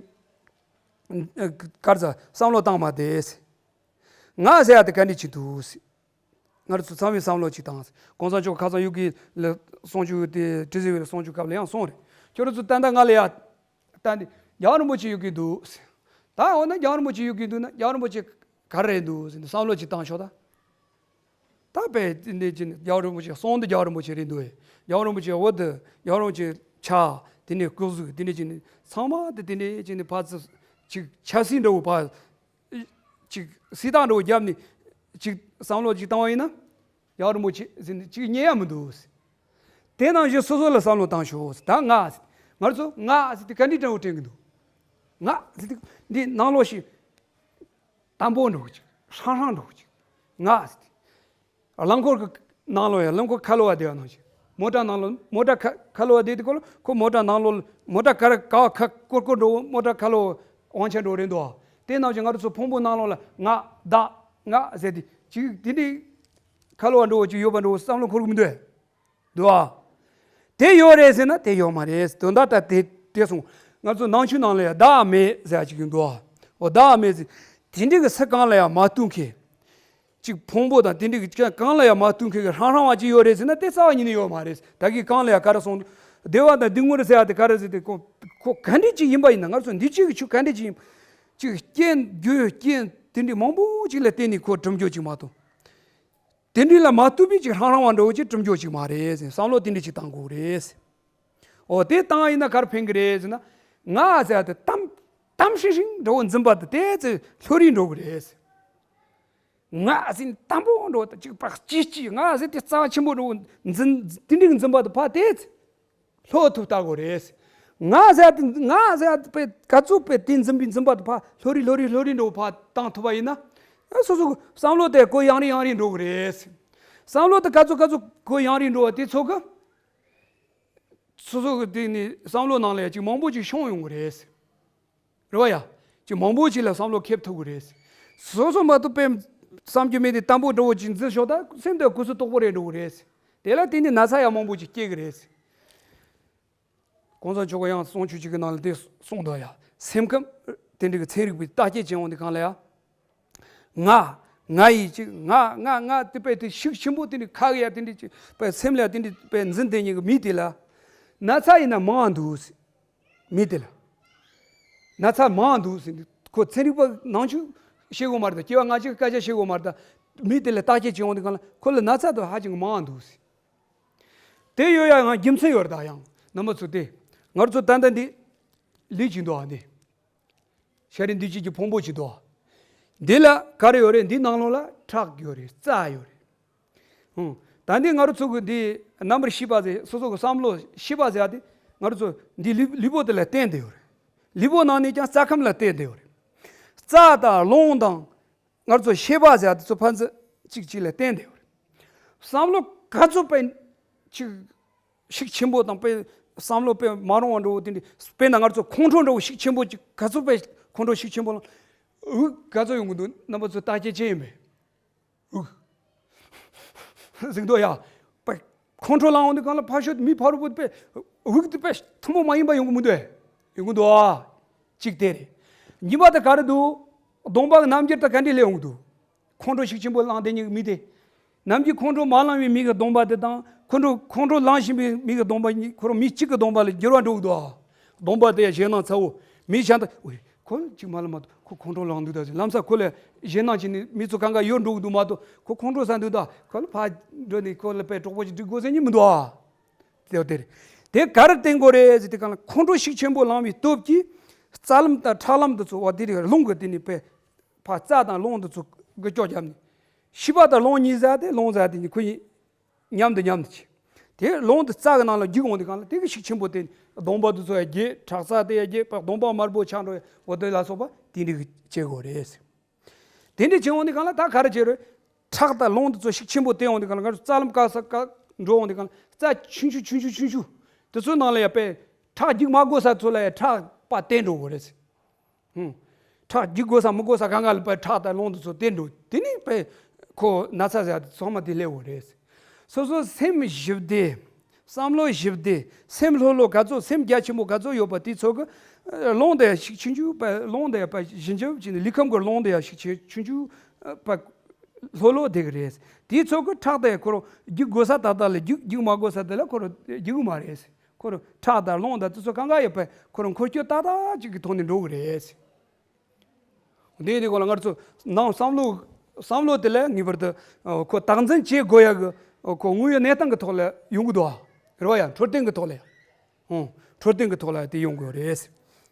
གར་ས་བསམ་བློ་བཏང་མ་བསྡད། ང་ཟེར་ཡ་དེ་ག་འདྲ་ཅིག་འདུག། ང་རང་ཚོ་ཚང་མས་བསམ་བློ་ཅིག་བཏང་། གོང་ས་མཆོག་ཁ་སང་ཡུ་གི་ལ་གསུང་ཆོས་དེ་དྲི་ཟེར་བའི་གསུང་ཆོས་སྐབས་ལ་ཡང་གསུངས་རེད། ཁྱོད་རང་ཚོ་ད་ལྟ་ང་ལ་ཡ་ད་འདི་རྒྱལ་བ་རིན་པོ་ཆེ་ཡུ་གི་འདུག། ད་འོ་ན་རྒྱལ་བ་རིན་པོ་ཆེ་ཡུ་གི་འདུག་ན་རྒྱལ་བ་རིན་པོ་ཆེ་ག་རེ་འདུག་ཟེར་ནས་བསམ་བློ་ཅིག་བཏང་ཤོག་ད། ད་དཔེ་འདི་ཅི་ནི་རྒྱལ་བ་རིན་པོ་ཆེ་གསུང་དུ་རྒྱལ་བ་རིན་པོ་ཆེ་རེད་འདུག་ཨེ། རྒྱལ་བ་རིན་པོ་ཆེ་འོད་དུ་རྒྱལ་བ་རིན་པོ་ཆེ་ཕྱག་དེ་ནས་སྐུ་གཟུགས་དེ་ནས་ཅི་ནི་ཚང་མ་དེ་དེ་ནས་ཅི་ནི་ཕར་ཚུར་ཅིག་ཆབ་སྲིད་འདྲ་བོ་ཕར་ཅིག་སྲིད་ཐག་འདྲ་བོ་བརྒྱབ་ནས་ཅིག་བསམ་བློ་ཅིག་བཏང་བ་ཡིན་ན་རྒྱལ་བ་རིན་པོ་ཆེ་ཟེར་ནས་ཅིག་རྙེད་ཡ་མི་འདུག། དེ་ནང་བཞིན་སོ་སོ་ལ་བསམ་བློ་བཏང་ཤོག། ད་ང་ང་ཚོ་ང་ཟེར་དེ་ག་འདྲའི་འདྲ་བོ་དྲན་གི་འདུག། ང་ཟེར་དེ་འདི་ནང་ལོགས་ཤིག་དམ་པོ་འདྲ་བོ་ཅིག་ཧྲང་ཧྲང་འདྲ་བོ་ཅིག་ང་ཟེར་དེ། རླངས་འཁོར་གྱི་ནང་ལོགས་ཡ་རླངས་འཁོར་ཁ་ལོ་བ་བསྡད་པ་ནང་བཞིན། མོ་ཊ་ནང་ལོགས་མོ་ཊ་ཁ་ཁ་ལོ་བ་བསྡད་དུས་སྐོར་ལ་ཁོ་མོ་ཊ་ནང་ལོགས་མོ་ཊ་ཀ་ར་ཀ་བ་ཁ་ཀོར་ཀོར་འགྲོ་བོ་མོ་ཊ་ཁ་ལོ་བ་དབང་ཆ་འགྲོ་རེད་འདུག། དེ་ནང་བཞིན་ང་རང་ཚོ་ཕུང་པོ་ནང་ལོགས་ལ་ང་བདག་ང་ཟེར་དེ་ཅིག་དེ་འདྲའི་ཁ་ལོ་བ་འགྲོ་བོ་ཅིག་ཡོད་པ་འགྲོ་བོ་བསམ་བློ་འཁོར་གི་མི་འདུག་ཨེ། འདུག་ཨ། དེ་ཡོད་རེད་ཟེར་ན་དེ་ཡོད་མ་རེད། དོན་དག་ད་དེ་དེ་སོང་ང་ཚོ་ནང་ཆོས་ནང་ལ་ཡང་བདག་མེད་ཟེར་ཡ་ཅིག་ཡོད་འདུག་ཨ། འོ་བདག་མེད་ཟེར། དེ་འདྲའི་གི་ས་གང་ལ་ཡང་མ་ལྟུང་མཁན། ཅིག་ཕུང་པོ་དང་དེ་འདྲའི་གི་གང་ལ་ཡང་མ་ལྟུང་མཁན་གི་ཧྲང་ཧྲང་བ་ཅིག་ཡོད་རེད་ཟེར་ན་དེ་རྩ་བ་ཉིད་ནས་ཡོད་མ་རེད། ད་གི་གང་ལ་ཡང་ག་རེ་སོང་། བདེ་བ་དང་སྡུག་བསྔལ་ཟེར་ཡ་དེ་ག་རེ་ཟེར་དེ་ཁོ་ཁོ་ག་འདྲ་ཅིག་ཡིན་པ་ཡིན་ན་ང་ཚོ་འདི་ཅིག་གི་ཆོས་ག་འདྲ་ཅིག་ཡིན། ཅིག་རྐྱེན་རྒྱུ་རྐྱེན་དེ་འདྲའི་མང་པོ་ཅིག་ལ་བརྟེན་ནས་ཁོ་གྲུབ་འབྱོར་ཅིག་མ་གཏོགས། དེ་འདྲའི་ལ་མ་ལྟོས་པའི་ཅིག་ཧྲང་ཧྲང་བ་འདྲ་བོ་ཅིག་གྲུབ་འབྱོར་ཅིག་མ་རེད་ཟེར་བསམ་བློ་དེ་འདྲ་ཅིག་བཏང་དགོས་རེད་ཟེར། འོ་དེ་བཏང་ཡིན་ན་ག་རེ་ཕན་གི་རེད་ཟེར་ན། ང་ཟེར་ཡ་དེ་གཏམ་གཏམ་ཧྲིང་ཧྲིང་འདྲ་བོ་འཛིན་པ་དེ་དེ་ཚེ་ལྷོད་རིགས་འགྲོ་གི་རེད་ཟེར། ང་ཟེར་ནས་དམ་པོ་འགྲོ་བ་དང་གཅིག་པ་གཅིག་གཅིག་ང་ཟེར་དེ་རྩ་བ་ཆེན་པོ་འགྲོ་བོ་འཛིན་དེ་འདྲའི་འཛིན་པ་དེ་ཕ་དེ་ཚེ། ལྷོད་ཐུབ་ལྟ་དགོས་རེད། ང་ཟེར་ཡ་དེ་ང་ཟེར་ཡ་དེ་དཔེ་ག་ཚོད་དཔེ་དེ་འཛིན་པའི་འཛིན་པ་དེ་ཕར་ལྷོད་རིགས་ལྷོད་རིགས་ལྷོད་རིགས་འགྲོ་ཕར་བཏང་ཐུབ་པ་ཡིན་ན། སོ་སོ་གི་བསམ་བློ་དེ་ཁོ་ཡང་རིང་ཡང་རིང་འགྲོ་གི་རེད། བསམ་བློ་དེ་ག་ཚོད་ག་ཚོད་ཁོ་ཡང་རིང་འགྲོ་བ་དེ་ཚོ་གི་ སོ་སོ་གི་དེ་ནི་བསམ་བློ་ནང་ལ་ཡ་ཅིག་མང་པོ་ཅིག་ཤོང་ཡོང་གི་རེད། རེད་བ་ཡ། ཅིག་མང་པོ་ཅིག་ལ་བསམ་བློ་འཁྱེར་ཐུབ་གི་རེད། སོ་སོ་མ་གཏོགས་པའི་བསམ་རྒྱུ་མེད་དེ་དམ་པོ་འདྲ་བོ་ཅིག་འཛིན་ཤོག་ད་སེམས་དེ་གུ་སུ་དོག་པོ་རེད་འགྲོ་གི་རེད། དེ་ལ་བརྟེན་ནས་ན་ཚ་ཡ་མང་པོ་ཅིག་སྐྱེ་གི་རེད། གོང་ས་མཆོག་གི་ཡང་གསུང་ཆོས་ཅིག་གི་ནང་ལ་དེ་གསུངས་འདུག་ཡ། སེམས་ཁམས་དེ་འདྲ་གི་ཚན་རིག་པའི་བརྟག་དཔྱད་བྱེད་འོང་དུས་སྒང་ལ་ཡ། ང་། ང་ཡི་ཅིག་ང་ང་ང་དེ་པས་དེ་ཤུགས་ཆེན་པོ་དེ་འདྲ་ཁ་གི་ཡ་དེ་འདྲ་ཅིག་པས་སེམས་ལ་ཡ་དེ་འདྲ་པས་འཛིན་བསྡད་མཁན་གྱི་མི་དེ་ལ། ན་ཚ་ཡིན་ན་མང་འདུག་ཟེར། མི་དེ་ལ། ན་ཚ་མང་འདུག་ཟེར་ནས་ཁོ་ཚན་རིག་པ་ནང་ཆོས་ཤེས་དགོས་མ་རེད་ད། སྐྱེ་བ་སྔ་ཕྱི་གི་སྐད་ཆ་ཤེས་དགོས་མ་རེད་ད། མི་དེ་ལ་བརྟག་དཔྱད་བྱེད་འོང་དུས་སྒང་ལ་ཁོ་ལ་ན་ཚ་དེ་ཧ་ཅང་མང་འདུག་ཟེར། དེ་ཡོད་ཡ་ང་རྒྱུ་མཚན་ཡོད་རེད་ད། ཡང་རྣམ་པ་ཚོ་དེ་ང་ཚོ་ད་ལྟ་འདི་ལུས་ཀྱི་འདུག་ཨ་འདི། ཤ་རུས་འདུས་བྱས་ཀྱི་ཕུང་པོ་ཅིག་འདུག་འདི་ལ་ག་རེ་ཡོད་རེད། འདི་ནང་ལོགས་ལ་ཁྲག་ཡོད་རེད། རྩ་ཡོད་རེད། ཧུང་། ད་འདི་ང་རང་ཚོ་གི་འདི་རྣམ་པར་ཤེས་པ་ཟེར་སོ་སོ་གི་བསམ་བློ་ཤེས་པ་ཟེར་ཡ་དེ་ང་རང་ཚོ་འདི་ལུས་ལུས་པོ་དེ་ལ་བརྟེན་བསྡད་ཡོད་རེད། ལུས་པོ་ནང་ནས་ཀྱང་རྩ་ཁམས་ལ་བརྟེན་བསྡད་ཡོད་རེད། རྩ་དང་རླུང་དང་ང་རང་ཚོ་ཤེས་པ་ཟེར་ཡ་དེ་ཚོ་ཕན་ཚུན་གཅིག་གཅིག་ལ་བརྟེན་བསྡད་ཡོད་རེད། བསམ་བློ་ག་ཚོད་པའི་ཅིག་ཤུགས་ཆེན་པོ་དང་དཔེ་བསམ་བློ་དཔེ་མ་རུང་བ་འདྲ་བོ་དེ་འདྲ། དཔེར་ན་ང་ཚོ་ཁོང་ཁྲོ་འདྲ་བོ་ཤུགས་ཆེན་པོ་ཅིག་ག་ཚོད་དཔེ་ཁོང་ཁྲོ་ཤུགས་ཆེན་པོ་ལངས། འུ་ག་ཚོད་ཡོང་གི་འདུག་རྣམ་པ་ཚོ་བརྟག་དཔྱད་བྱས་ཡིན་པས། འུ་གཟིགས་འདུག་ཡ། དཔེ་ཁོང་ཁྲོ་ལངས་འོང་དུས་སྒང་ལ་ཕར་ཤོག་མི་ཕ་རོལ་པོ་དཔེ་འུ་དེ་དཔེ་ཐུན་མོང་མ་ཡིན་པ་ཡོང་གི་མི་འདུག་ཡོང་གི་འདུག་ཨ། གཅིག་དེ་རེད། གཉིས་པ་དེ་ག་རེ་འདུག་གདོང་པ་གི་རྣམ་འགྱུར་དེ་ག་འདྲ་སླེབས་ཡོང་གི་འདུག་ཁོང་ཁྲོ་ཤུགས་ཆེན་པོ་ལངས་བསྡད་མཁན་གྱི་མི་དེ། ནམ་རྒྱུན་ཁོང་ཁྲོ་མ་ལངས་པའི་མི་གི་གདོང་པ་དེ་དང་ཁོང་ཁྲོ་ཁོང་ཁྲོ་ལངས་བཞིན་པའི་མི་གི་གདོང་པ་གཉིས་ཁོ་རང་མི་གཅིག་གི་གདོང་པ་ལ་འགྱུར་བ་འགྲོ་གི་འདུག་ཨ། གདོང་པ་དེ་ཡང་ཞེད་སྣང་ཚ་བོ། མི་གཞན་དག་ཨོའི་ཁོ་གཅིག་མ་ལ་མ་གཏོགས་ཁོ་ཁོང་ཁྲོ་ལངས་འདུག་ད་ཟེར་ལམ་སང་ཁོ་ལ་ཞེད་སྣང་བྱས་ནས་མི་ཚོ་གང་ག་ཡོར་འགྲོ་གི་འདུག་མ་གཏོགས་ཁོ་ཁོང་ཁྲོ་ཟ་འདུག་ད་ཁོ་ལ་ཕར་འགྲོ་ནས་ཁོ་ལ་དཔེ་གྲོགས་པོ་ཅིག་སྒྲིག་དགོས་ཟེར་མཁན་མི་འདུག་ཨ། དེ་དེ་རེད། དེ་ག་རེ་བསྟན་དགོས་རེད་ཟེར་དུས་སྒང་ལ་ཁོང་ཁྲོ་ཤུགས་ཆེན་པོ་ལངས་པའི་སྟོབས་ཀྱིས་རྩ་ལམ་དང་ཁྲག་ལམ་དེ་ཚོ་བ་དེ་རེད་རླུང་གི་དེ་ནས་དཔེ་ཕར་རྩ་དང་རླུང་དེ་ཚོ་འགུལ་སྐྱོད་བརྒྱབ་ནས། ཤེས་པ་དང་རླུང་གཉིས་ཟེར་དེ་རླུང་ཟེར་དེ་གཉིས་ཁོ་གཉིས་མཉམ་དུ་མཉམ་དུ་བྱས། དེ་རླུང་དེ་རྩ་གི་ནང་ལ་རྒྱུག་འོང་དུས་སྒང་ལ་དེ་གི་ཤུགས་ཆེན་པོ་དེ་གདོང་པ་དེ་ཚོ་ཡང་རྒྱས། ཁྲག་རྩ་དེ་ཡང་རྒྱས། པ་གདོང་པ་དམར་པོ་ཆགས་འགྲོ་ཡ་འོ་དེ་ལ་སོགས་པ་དེ་འདྲ་གི་བྱེད་དགོས་རེད། དེ་འདྲ་བྱེད་འོང་དུས་སྒང་ལ་ད་ག་རེ་བྱེད་རེད། ཁྲག་དང་རླུང་དེ་ཚོ་ཤུགས་ཆེན་པོ་བསྟན་འོང་དུས་སྒང་ལ་ང་ཚོ་རྩ་ལམ་བཀག་ས་བཀག་འགྲོ་འོང་དུས་སྒང་ལ་རྩ་ཆུང་ཆུང་ཆུང་ཆུང་ཆུང་ཆུང་དེ་ཚོའི་ནང་ལ་ཡང་དཔེ་ཁྲག་རྒྱུག་མ་དགོས་ས་ཚོ་ལ་ཡང་ཁྲག་པ་བསྟན་འགྲོ་དགོས་རེད། ཧུམ། ཁྲག་རྒྱུག་དགོས་ས་མི་དགོས་ས་གང་ག་ལ་དཔེ་ཁྲག་དང་རླུང་དེ་ཚོ་བསྟན་འགྲོ། དེ་ནི་དཔེ་ཁོ་ན་ཚ་ཟེར་ཡ་དེ་ཚང་མ་དེ་སླེབས་འོང་རེད། སོ་སོ་སེམས་ཞི་བདེ། བསམ་བློ་ཞི་བདེ། སེམས་ལྷོད་ལྷོད་ག་ཚོད་སེམས་རྒྱ་ཆེན་པོ་ག་ཚོད་ཡོད་པ་དེ་ཚོ་གི་རླུང་དེ་ཡང་ཤུགས་ཆུང་ཆུང་པ་རླུང་དེ་ཡང་པ་ཞི་འཇམ་བྱས་ནས་ལུས་ཁམས་ཀྱི་རླུང་དེ་ཡང་ཤུགས་ཆེ་ཆུང་ཆུང་པ་ལྷོད་ལྷོད་བསྡད་ཀྱི་རེད། དེ་ཚོ་གི་ཁྲག་དེ་ཡང་ཁོ་རང་རྒྱུག་དགོས་ས་ད་ལྟ་ལ་རྒྱུག་རྒྱུག་མ་དགོས་ས་དེ་ལ་ཁོ་རང་རྒྱུག་གི་མ་རེད། ཁོ་རང་ཁྲག་དང་རླུང་དང་དེ་ཚོ་གང་ག་ཡོད་པ་ཁོ་རང་འཁོར་སྐྱོད་ཏག་ཏག་ཅིག་གི་ཐོག་ནས་འགྲོ་གི་རེད། དེ་ཡིན་དུས་སྒང་ལ་ང་ཚོ་ནང་བསམ་བློ་བསམ་བློ་དེ་ལས་ངེས་པར་དུ་ཨ་ཁོ་བདག་འཛིན་བྱེད་དགོས་ཡ་གི་ཨ་ཁོ་དངོས་ཡོད་གནས་སྟངས་ཀྱི་ཐོག་ལ་ཡོང་གི་འདུག་ཨ། རེད་བ་ཡ། འཕྲོད་བསྟེན་གྱི་ཐོག་ལ་ཡ། ཨོ། འཕྲོད་བསྟེན་གྱི་ཐོག་ལ་དེ་ཡོང་དགོས་རེད།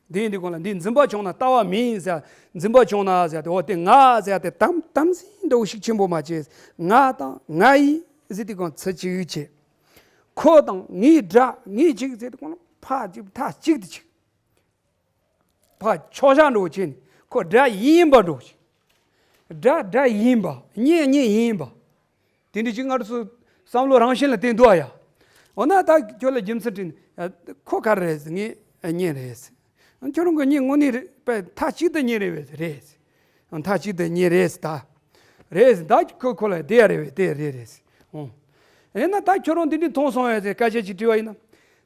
དེ་ཡིན་དུས་སྒང་ལ་འདི་འཛིན་པ་བྱུང་ན་ལྟ་བ་མིན་ཟེར། འཛིན་པ་བྱུང་ན་ཟེར་ཏེ་འོ་དེ་ང་ཟེར་ཏེ་དམ་དམ་འཛིན་འདྲ་བོ་ཤུགས་ཆེན་པོ་མ་བྱེད། ང་དང་ང་ཡི་ཟེར་དུས་སྒང་ཚུལ་གཅིག་བྱེད། ཁོ་དང་ངའི་དགྲ་ངའི་གཅིག་ཟེར་དུས་སྒང་ལ་ཕར་གཅིག་མཐའ་གཅིག་ཏུ་གཅིག་ཕར་ཕྱོགས་བཞག་འགྲོ་བྱས་ནས་ཁོ་དགྲ་ཡིན་པ་འགྲོ་བྱས། དགྲ་དགྲ་ཡིན་པ། གཉེན་གཉེན་ཡིན་པ། དེ་འདྲ་ཅིག་ང་ཚོ་བསམ་བློ་རང་བཞིན་ལ་བརྟེན་འདུག་ཨ་ཡ། འོ་ན་ད་ཁྱོད་ལ་རྒྱུ་མཚན་དྲིས་ན་ཁོ་ག་རེ་རེད་ཟེར། ངའི་གཉེན་རེད་ཟེར། ཁྱོད་རང་གི་གཉེན་དངོས་གནས་རེད་པས། མཐའ་གཅིག་ཏུ་གཉེན་རེད་པས་ཟེར། རེད་ཟེར། མཐའ་གཅིག་ཏུ་གཉེན་རེད་ཟེར་ད། རེད་ཟེར་ད་ཁོ་ཁོ་ལ་དེ་ཡ་རེད་པས་དེ་རེད་རེད་ཟེར། འོང་། ཡིན་ན་ད་ཁྱོད་རང་འདི་འདྲ་མཐོང་སོང་ཡ་ཟེར་སྐད་ཆ་ཅིག་དྲིས་པ་ཡིན་ན།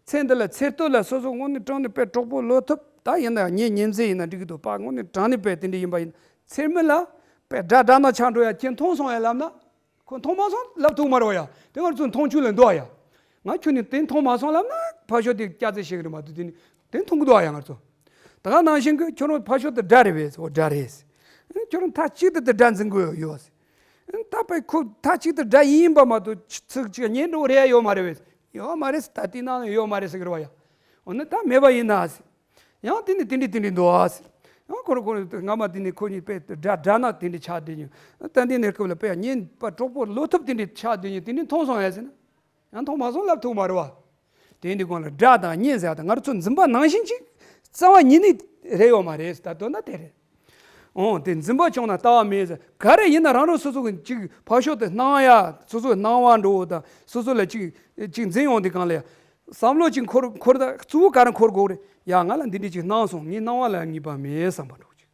ཚེ་འདི་ལ་ཚེ་སྟོད་ལ་སོ་སོ་དངོས་གནས་དྲང་གནས་དཔེ་གྲོགས་པོ་བློ་ཐུབ་ད་ཡིན་ན་ཡང་ཉེ་ཉེ་ཚེ་ཡིན་ན་འགྲིག་གི་འདུག་པ། དངོས་གནས་དྲང་གནས་དཔེ་དེ་འདྲ་ཡིན་པ་ཡིན་ན་ཚེ་མི་ལ་དཔེ་དགྲ་དགྲ་ན་ཆགས་འགྲོ་ཡ་ཁྱེད་མཐོང་སོང་ཡ་ལབ་ན། ཁོ་མཐོང་མ་སོང་ལབ་ཐུབ་མ་རེད་བ་ཡ། དེ་ང་ཚོ་མཐོང་ཆོས་ལ་འདུག་བ་ཡ། ང་ཁྱོད་ནི་དེ་མཐོང་མ་སོང་ལབ་ན་ཕར་ཕྱོགས་དེ་སྐྱག་རྫུན་བཤད་གི་རེད་མ་གཏོགས་དེ་ནི་དེ་མཐོང་གི་འདུག་བ་ཡ་ང་ཚོ། ད་ག་ནང་བཞིན་གི་ཁྱོད་རང་ཕར་ཕྱོགས་དེ་དགྲ་རེད་པས། འོ་དགྲ་རེད། ཁྱོད་རང་མཐའ་གཅིག་ཏུ་དེ་དགྲ་འཛིན་དགོས་ཡོད། ད་དཔེ་ཁོ་མཐའ་གཅིག་ཏུ་དགྲ་ཡིན་པ་མ་གཏོགས་ཚིག་གཅིག་གཉེན་འགྲོ་རེ་ཡ་ཡོད་མ་རེད་པས། ཡོད་མ་རེད་ད་དེ་ནང་ཡོད་མ་རེད་ཟེར་གི་རེད་བ་ཡ། འོ་ན་ད་མེད་པ་ཡིན་ན། ཡང་དེ་ནི་དེ་འདྲི་དེ་འདྲི་འདུག་ཨ། ཡང་ཁོ་རང་ཁོ་རང་སྔ་མ་དེ་ནི་ཁོ་གཉིས་དཔེ་དགྲ་དགྲ་ན་དེ་འདྲི་ཆགས་བསྡད་ཡོད། ད་འདི་ནས་སྐབས་ལ་དཔེ་གཉེན་པ་གྲོགས་པོ་བློ་ཐུབ་དེ་འདྲི་ཆགས་བསྡད་ཡོད། དེ་ནི་མཐོང་སོང་ཡ་ཟེར་ན། ཡང་མཐོང་མ་སོང་ལབ་ཐུབ་མ་རེད་བ། དེ་འདི་གོང་ལ་དགྲ་དང་གཉེན་ཟེར་ཡ་དང་ང་རང་ཚོ་འཛིན་པ་ནང་བཞིན་ཅིག་རྩ་བ་ཉིད་ནས་རེད་ཡོད་མ་རེད་ད་དོན་དག་དེ་རེད། འོང་དེ་འཛིན་པ་བྱུང་ན་ལྟ་བ་མེད་ཟེར་ག་རེ་ཡིན་ན་རང་རང་སོ་སོ་གི་ཅིག་ཕར་ཕྱོགས་དེ་སྣང་ཡ་སོ་སོའི་སྣང་བ་འགྲོ་བོ་དང་སོ་སོ་ལ་ཅིག་ཅིག་འཛིན་ཡོང་དེ་གང་ལ་ཡ། བསམ་བློ་ཅིག་འཁོར་འཁོར་ད་གཙོ་བོ་ག་རེ་འཁོར་དགོས་རེད། ཡ་ང་ལ་འདི་འདྲ་ཅིག་སྣང་སོང་། ངས་སྣང་བ་ལ་ངེས་པ་མེད་བསམ་པ་འགྲོ་གི།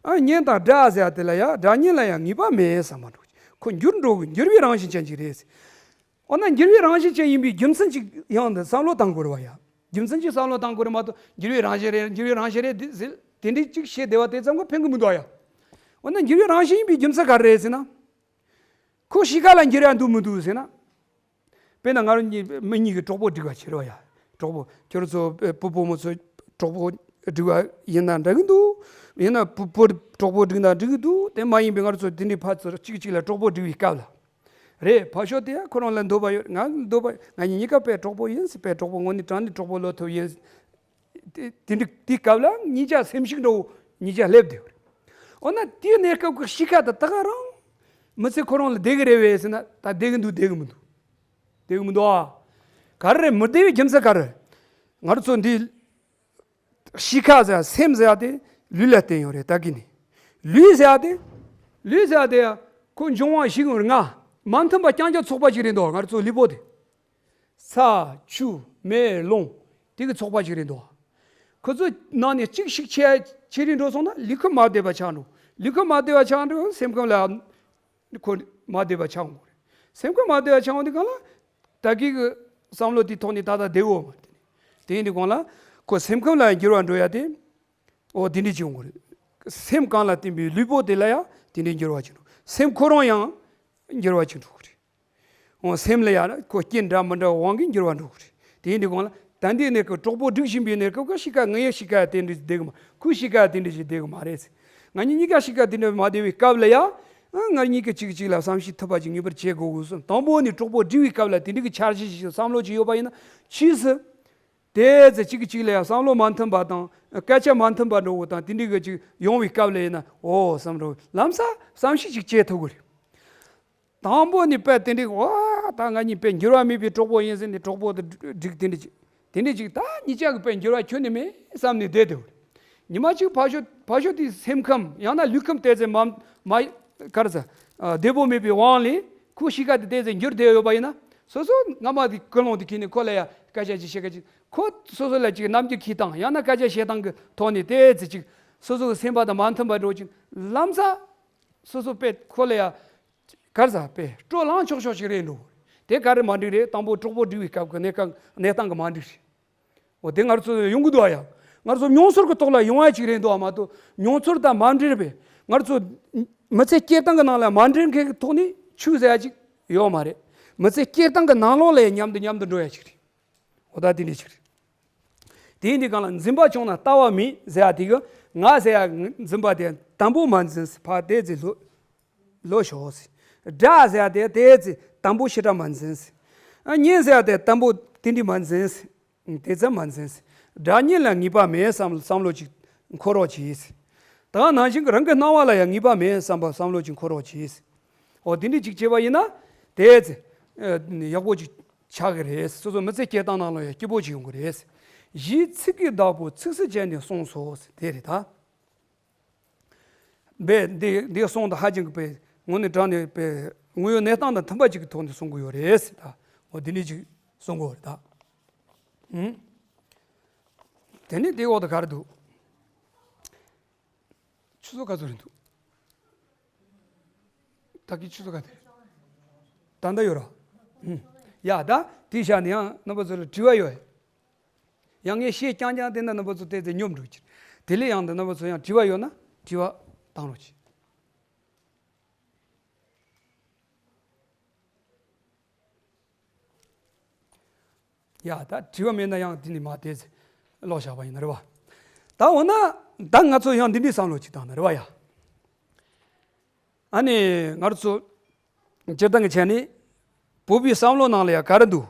ཨ་སྙན་དང་སྒྲ་ཟེར་ཡ་དེ་ལ་ཡ་སྒྲ་སྙན་ལ་ཡ་ངེས་པ་མེད་བསམ་པ་འགྲོ་གི། ཁོ་འགྱུར་འགྲོ་གི། འགྱུར་བའི་རང་བཞིན་ཅན་ཅིག་རེད་ཟེར། འོ་ན་འགྱུར་བའི་རང་བཞིན་ཅན་ཡིན་པའི་རྒྱུ་མཚན་ཅིག་ཡང་འདི་བསམ་བློ་བཏང་དགོས་རེད་བ་ཡ། རྒྱུ་མཚན་ཅིག་བསམ་བློ་བཏང་དགོས་རེད་མ་གཏོགས་འགྱུར་བའི་རང་བཞིན་རེད། འགྱུར་བའི་རང་བཞིན་རེད་འདི་ཟེར་དེ་འདྲའི་ཅིག་བཤད་བསྡད་པ་དེ་ཙམ་གྱིས་ཕན་གི་མི་འདུག་ཡ། འོ་ན་འགྱུར་བའི་རང་བཞིན་ཡིན་པའི་རྒྱུ་མཚན་ག་རེ་རེད་ཟེར་ན། ཁོ་གཤིས་ཀ་ལ་འགྱུར་ཡ་འདུག་མི་འདུག་ཟེར་ན། དཔེར་ན་ང་རང་གཉིས་མི་གཉིས་ཀྱི་གྲོགས་པོ་སྒྲིག་པ་བྱེད་རོགས་ཡ། གྲོགས་པོ་ཁྱོད་ཚོ་བུ་བུ་མོ་ཚོ་གྲོགས་པོ་སྒྲིག་པ་ཡིན་ན་འདྲ་གི་འདུག་ཡིན་ན་བུ་བུ་གྲོགས་པོ་སྒྲིག་ན་འགྲིག་གི་འདུག་དེ་མ་ཡིན་པའི་ང་རང་ཚོ་དེ་འདྲའི་ཕར་ཚུར་གཅིག་གཅིག་ལ་གྲོགས་པོ་སྒྲིག་པའི་སྐབས་ལ། རེད། ཕར་ཕྱོགས་དེ་ཡང་ཁོ་རང་ལ་འདོད་པ་ཡོད། ང་འདོད་པ་ང་གཉིས་གཉིས་ཀ་དཔེ་གྲོགས་པོ་ཡིན་ཟེར། དཔེ་གྲོགས་པོ་དངོས་གནས་དྲང་གནས་གྲོགས་པོ་བློ་ཐུབ་ཡིན། དེ་དེ་འདྲ་དེའི་སྐབས་ལ་གཉིས་ཆ་སེམས་ཤུགས་འདྲ་བོ་གཉིས་ཆ་སླེབས་བསྡད་པ་རེད། འོ་ན་དེའི་གནས་སྐབས་ཀྱི་གཤིས་ཀ་དང་ད་ག་རང་མི་ཚེ་ཁོ་རང་ལ་བདེ་གི་རེད་བས་ཟེར་ན་ད་བདེ་གི་འདུག་བདེ་གི་མི་འདུག་བདེ་གི་མི་འདུག་ཨ། ག་རེ་རེད། མི་བདེ་བའི་རྒྱུ་མཚན་ག་རེ་རེད། ང་རང་ཚོ་འདི་གཤིས་ཀ་ཟེར་སེམས་ཟེར་ཡ་དེ་ལུས་ལ་བརྟེན་ཡོད་རེད། ད་གི་ནི་ལུས་ཟེར་ཡ་དེ་ལུས་ཟེར་ཡ་དེ་ཁོ་འབྱུང་བ་བཞི་ངོར་ལྔ་མ་མཐུན་པ་རྐྱང་རྐྱང་ཚོགས་པ་ཞིག་རེད་འདུག་ང་རང་ཚོ་ལུས་པོ་དེ། ས་ཆུ་མེ་རླུང་དེ་གི་ཚོགས་པ་ཞིག་རེད་འདུག་ཁོ་ཚོ་ནང་ནས་གཅིག་ཤིག་ཆད་ཆད་རིང་འགྲོ་སོང་ན་ལུས་ཁམས་མ་བདེ་བ་ཆགས་འགྲོ། ལུས་ཁམས་མ་བདེ་བ་ཆགས་འགྲོ་སེམས་ཁམས་ལ་ཁོ་མ་བདེ་བ་ཆགས་འོང་གི་རེད། སེམས་ཁམས་མ་བདེ་བ་ཆགས་འོང་དུས་གང་ལ་ད་གི་གི་བསམ་བློ་དེའི་ཐོག་ནས་ད་ལྟ་བདེ་བོ་མ་བདེ་ནས་དེ་ཡིན་དུས་གང་ལ་ཁོ་སེམས་ཁམས་ལ་འགྱུར་བ་འགྲོ་ཡ་དེ་འོ་དེ་འདྲས་ཅིག་འོང་གི་རེད། སེམས་གང་ལ་བརྟེན་པའི་ལུས་པོ་དེ་ལ་ཡང་དེ་འདྲས་འགྱུར་བ་ཅིག་འགྲོ། སེམས་ཁོ་རང་ཡང་འགྱུར་བ་ཅིག་འགྲོ་གི་རེད། འོ་སེམས་ལ་ཡང་ཁོ་རྐྱེན་འདྲ་མི་འདྲ་དབང་གིས་འགྱུར་བ་འགྲོ་གི་རེད། དེ་ཡིན་དུས་གང་ལ་ད་འདི་གནས་སྐབས་གྲོགས་པོ་སྒྲིག་བཞིན་པའི་གནས་སྐབས་ཀྱི་གཤིས་ཀ་ངའི་གཤིས་ཀ་དེ་འདྲས་བདེ་གི་མ། ཁོའི་གཤིས་ཀ་དེ་འདྲས་ཞིག་བདེ་གི་མ་རེད། ང་གཉིས་གཉིས་ཀ་གཤིས་ཀ་དེ་འདྲས་མ་བདེ་བའི་སྐབས་ལ་ཡང་ང་གཉིས་ཀྱི་གཅིག་གཅིག་ལ་བསམ་ཤེས་ཐུབ་པ་ཅིག་ངེས་པར་བྱེད་དགོས་གི་གསུངས། དང་པོ་ནས་གྲོགས་པོ་སྒྲིག་པའི་སྐབས་ལ་དེ་འདྲས་ཀྱི་འཆར་གཞི་ཞིག་བསམ་བློ་ཅིག་ཡོད་པ་ཡིན་ན་ཕྱིས་སུ་དེ་ཚེ་གཅིག་གིས་གཅིག་ལ་ཡང་བསམ་བློ་མ་མཐུན་པ་དང་སྐད་ཆ་མ་མཐུན་པ་འགྲོ་བ་དང་དེ་འདྲའི་གི་ཅིག་ཡོང་བའི་སྐབས་ལ་ཡིན་ན་འོ་བསམ་འགྲོ་ལམ་སང་བསམ་ཤེས་ཅིག་བྱེད་ཐུབ་གི་རེད། དང་པོ་ནས་དཔེ་དེ་འདྲའི་འོ་ད་ང་གཉིས་དཔེ་འགྱུར་བ་མེད་པའི་གྲོགས་པོ་ཡིན་ཟེར་ནས་གྲོགས་པོ་དེ་སྒྲིག་དེ་འདྲ་ཅིག་དེ་འདྲ་ཅིག་ད་གཉིས་ཆ་གི་དཔེ་འགྱུར་བ་ཁྱོན་ནས་མེད་བསམ་ནས་བསྡད་དེ་རེད། ཉི་མ་གཅིག་ཕར་ཕྱོགས་ཕར་ཕྱོགས་དེའི་སེམས་ཁམས་ཡང་ན་ལུས་ཁམས་དེ་ཚེ་མ་མ་ག་རེ་ཟེར་བདེ་པོ་མེད་པའི་དབང་ལས་ཁོའི་གཤིས་ཀ་དེ་དེ་ཚེ་འགྱུར་བསྡད་ཡོད་པ་ཡིན་ན་སོ་སོ་སྔ་མ་དེ་ཀུན་སློང་དེ་ཁྱེར་ནས་ཁོ་ལ་ཡ་སྐད་ཆ་ཅིག་བཤད་སྐད་ཅིག་ཁོ་སོ་སོ་ལ་ཅིག་རྣམ་འགྱུར་འཁྱེར་སྟངས་ཡང་ན་སྐད་ཆ་བཤད་སྟངས་ཀྱི་ཐོག་ནས་དེ་ཚེ་ཅིག་སོ་སོ་གི་སེམས་པ་དང་མ་མཐུན་པ་འགྲོ་ཅིག་ལམ་སང་སོ་སོ་དཔེ་ཁོ་ལ་ཡ་ག་རེ་ཟེར་དཔེ་སྤྲོ་ལངས་ཆོག་ཆོག་ཞིག་རེད་འགྲོ། དེ་ག་རེ་མ་འགྲིག་རེད། དང་པོ་གྲོགས་པོ་སྒྲིག་པའི་སྐབས་ཀྱི་གནས་སྟངས་གནས་སྟངས་ཀྱི་མ་འགྲིག་རེད། འོ་དེ་ང་ཚོ་ཡོང་གི་འདུག་ཨ་ཡ། ང་ཚོ་མྱོང་ཚོར་གྱི་ཐོག་ལ་ཡོང་ཡ་ཅིག་རེད་འདུག་ཨ་མ་གཏོགས་མྱོང་ཚོར་དང་མ་འབྲེལ་བའི་ང་ཚོ་མི་ཚེ་སྐྱེལ་སྟངས་ཀྱི་ནང་ལ་མ་འབྲེལ་མཁན་གྱི་ཐོག་ནས་ཆོས་ཟེར་ཡ་ཅིག་ཡོད་མ་རེད། མི་ཚེ་སྐྱེལ་སྟངས་ཀྱི་ནང་ལོགས་ལ་མཉམ་དུ་མཉམ་དུ་འགྲོ་ཡ་ཅིག་རེད། འོ་ད་དེ་འདྲ་ཅིག་རེད། དེ་ཡིན་དུས་གང་ལ་འཛིན་པ་བྱུང་ན་ལྟ་བ་མེད་ཟེར་ཡ་དེ་གི་ང་ཟེར་ཡ་འཛིན་པ་དེ་དང་པོ་མ་འཛིན་ཕར་དེ་ཚེ་ལོ་ལོ་ཞོག་ཟེར། སྒྲ་ཟེར་ཡ་དེ་དེ་ཚེ་དང་པོ་ཞེ་དྲག་མ་འཛིན་ཟེར། སྙན་ཟེར་ཡ་དེ་དང་པོ་དེ་འདྲ་མ་འཛིན་ཟེར། དེ་ཙམ་མ་འཛིན་ཟེར། སྒྲ་སྙན་ལ་ངེས་པ་མེད་བསམ་བསམ་བློ་ཅིག་འཁོར་རོགས་གྱིས་ཟེར། ད་ནང་བཞིན་གྱི་རང་གི་སྣང་བ་ལ་ཡང་ངེས་པ་མེད་བསམ་པ་བསམ་བློ་ཅིག་འཁོར་རོགས་གྱིས་ཟེར། འོ་དེ་འདྲ་ཅིག་བྱས་པ་ཡིན་ན་དེ་ཚེ་ཡག་པོ་ཅིག་ཆགས་ཀྱི་རེད། སོ་སོ་མི་ཚེ་སྐྱེལ་སྟངས་ནང་ལ་ཡང་སྐྱིད་པོ་ཅིག་ཡོང་གི་རེད། གཞིའི་ཚིག་གི་བདག་པོ་ཚིགས་སུ་བཅད་ནས་གསུངས་སོ་ཟེར་དེ་རེད་ད། འབད་འདི་འདི་གསུངས་དང་ཧ་ཅང་གི་པའི་ངོ་ནས་དྲང་ནས་པའི་དངོས་ཡོད་གནས་སྟངས་དང་མཐུན་པ་ཅིག་གི་ཐོག་ནས་གསུང་གི་ཡོད་རེད་ཟེར་ད། འོ་འདི་འདྲ་ཅིག་གསུང་གི་ཡོད་རེད་ད། ཨུམ། དེ་ནས་དེའི་འོག་ཏུ་ག་རེ་འདུག་ཆུ་ཚོད་ག་ཚོད་རེད་འདུག་ད་གི་ཆུ་ཚོད་ག་དེ། ད་ལྟ་ཡོད་ར། ཨུམ། ཡ་ད་དེ་བཞག་ནས་ཡང་རྣམ་པ་ཚོ་ལ་དྲི་བ་ཡོད། ཡང་ངས་བཤད་རྐྱང་རྐྱང་བསྡད་ན་རྣམ་པ་ཚོ་བལྟས་ཚེ་སྙོམས་འགྲོ་གི། དེ་ལས་ཡང་འདི་རྣམ་པ་ཚོ་ཡང་དྲི་བ་ཡོད་ན་དྲི་བ་བཏང་རོགས་གྱིས། ཡ་ད་དྲི་བ་མེད་ན་ཡང་དེ་ནི་མ་བལྟས་ཚེ་ཀློག་བཞག་པ་ཡིན་ན་རེད་བ། ད་འོ་ན་ད་ང་ཚོ་ཡང་འདི་འདྲའི་བསམ་བློ་ཅིག་བཏང་ན་རེད་བ་ཡ། ཨ་ནི་ང་རང་ཚོ་སྤྱིར་བཏང་གི་ཆ་ནས་བོད་པའི་བསམ་བློ་ནང་ལ་ཡང་ག་རེ་འདུག་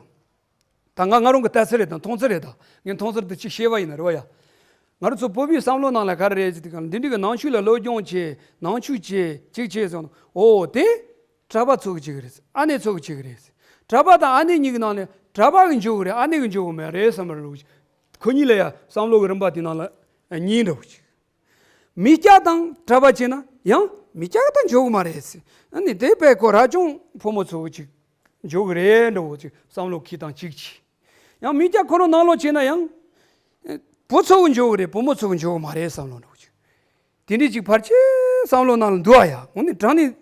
ད་ང་ང་རང་གི་ལྟ་ཚུལ་རེད་དང་མཐོང་ཚུལ་རེད་ད། ངས་མཐོང་ཚུལ་དེ་གཅིག་བཤད་པ་ཡིན་ན་རེད་བ་ཡ། ང་རང་ཚོ་བོད་པའི་བསམ་བློ་ནང་ལ་ག་རེ་རེད་ཟེར་དུས་གང་འདི་འདྲ་གི་ནང་ཆོས་ལ་སློབ་སྦྱོང་བྱེད་ནང་ཆོས་བྱེད་ཅིག་བྱེད་ཟེར་ནོ། འོ་དེ་གྲྭ་པ་ཚོ་གི་བྱེད་གི་རེད། ཨ་ནེ་ཚོ་གི་བྱེད་གི་རེད། གྲྭ་པ་དང་ཨ་ནེ་གཉིས་ཀྱི་ནང་ནས་གྲྭ་པ་གི་འཇོག་གི་རེད། ཨ་ནེ་གི་འཇོག་གི་མེད་རེད་བསམ་པ་རེད། ཁོ་གཉིས་ལ་ཡ་བསམ་བློ་གི་རིམ་པ་དེ་ནང་ལ་གཉིས་འདྲ་བོ་ཅིག་མི་སྐྱ་དང་གྲྭ་པ་བྱས་ན་ཡང་མི་སྐྱ་དང་འཇོག་གི་མ་རེད་ཟེར། ཨ་ནི་དེ་དཔེ་ཁོ་ར་ཅུང་ཕོ་མོ་ཚོ་གི་ཅིག་འཇོག་གི་རེད་འདྲ་བོ་ཅིག་བསམ་བློ་འཁྱེར་སྟངས་གཅིག་བྱས། ཡང་མི་སྐྱ་ཁོ་རང་ནང་ལོགས་བྱས་ན་ཡང་བུ་ཚོ་གི་འཇོག་གི་རེད། བུ་མོ་ཚོ་གི་འཇོག་གི་མ་རེད་བསམ་བློ་འགྲོ་གི། དེ་འདྲའི་ཅིག་ཕལ་ཆེར་བསམ་བློ་ནང་ལ་འདུག་ཨ་ཡ། དངོས་གནས་དྲང་གནས་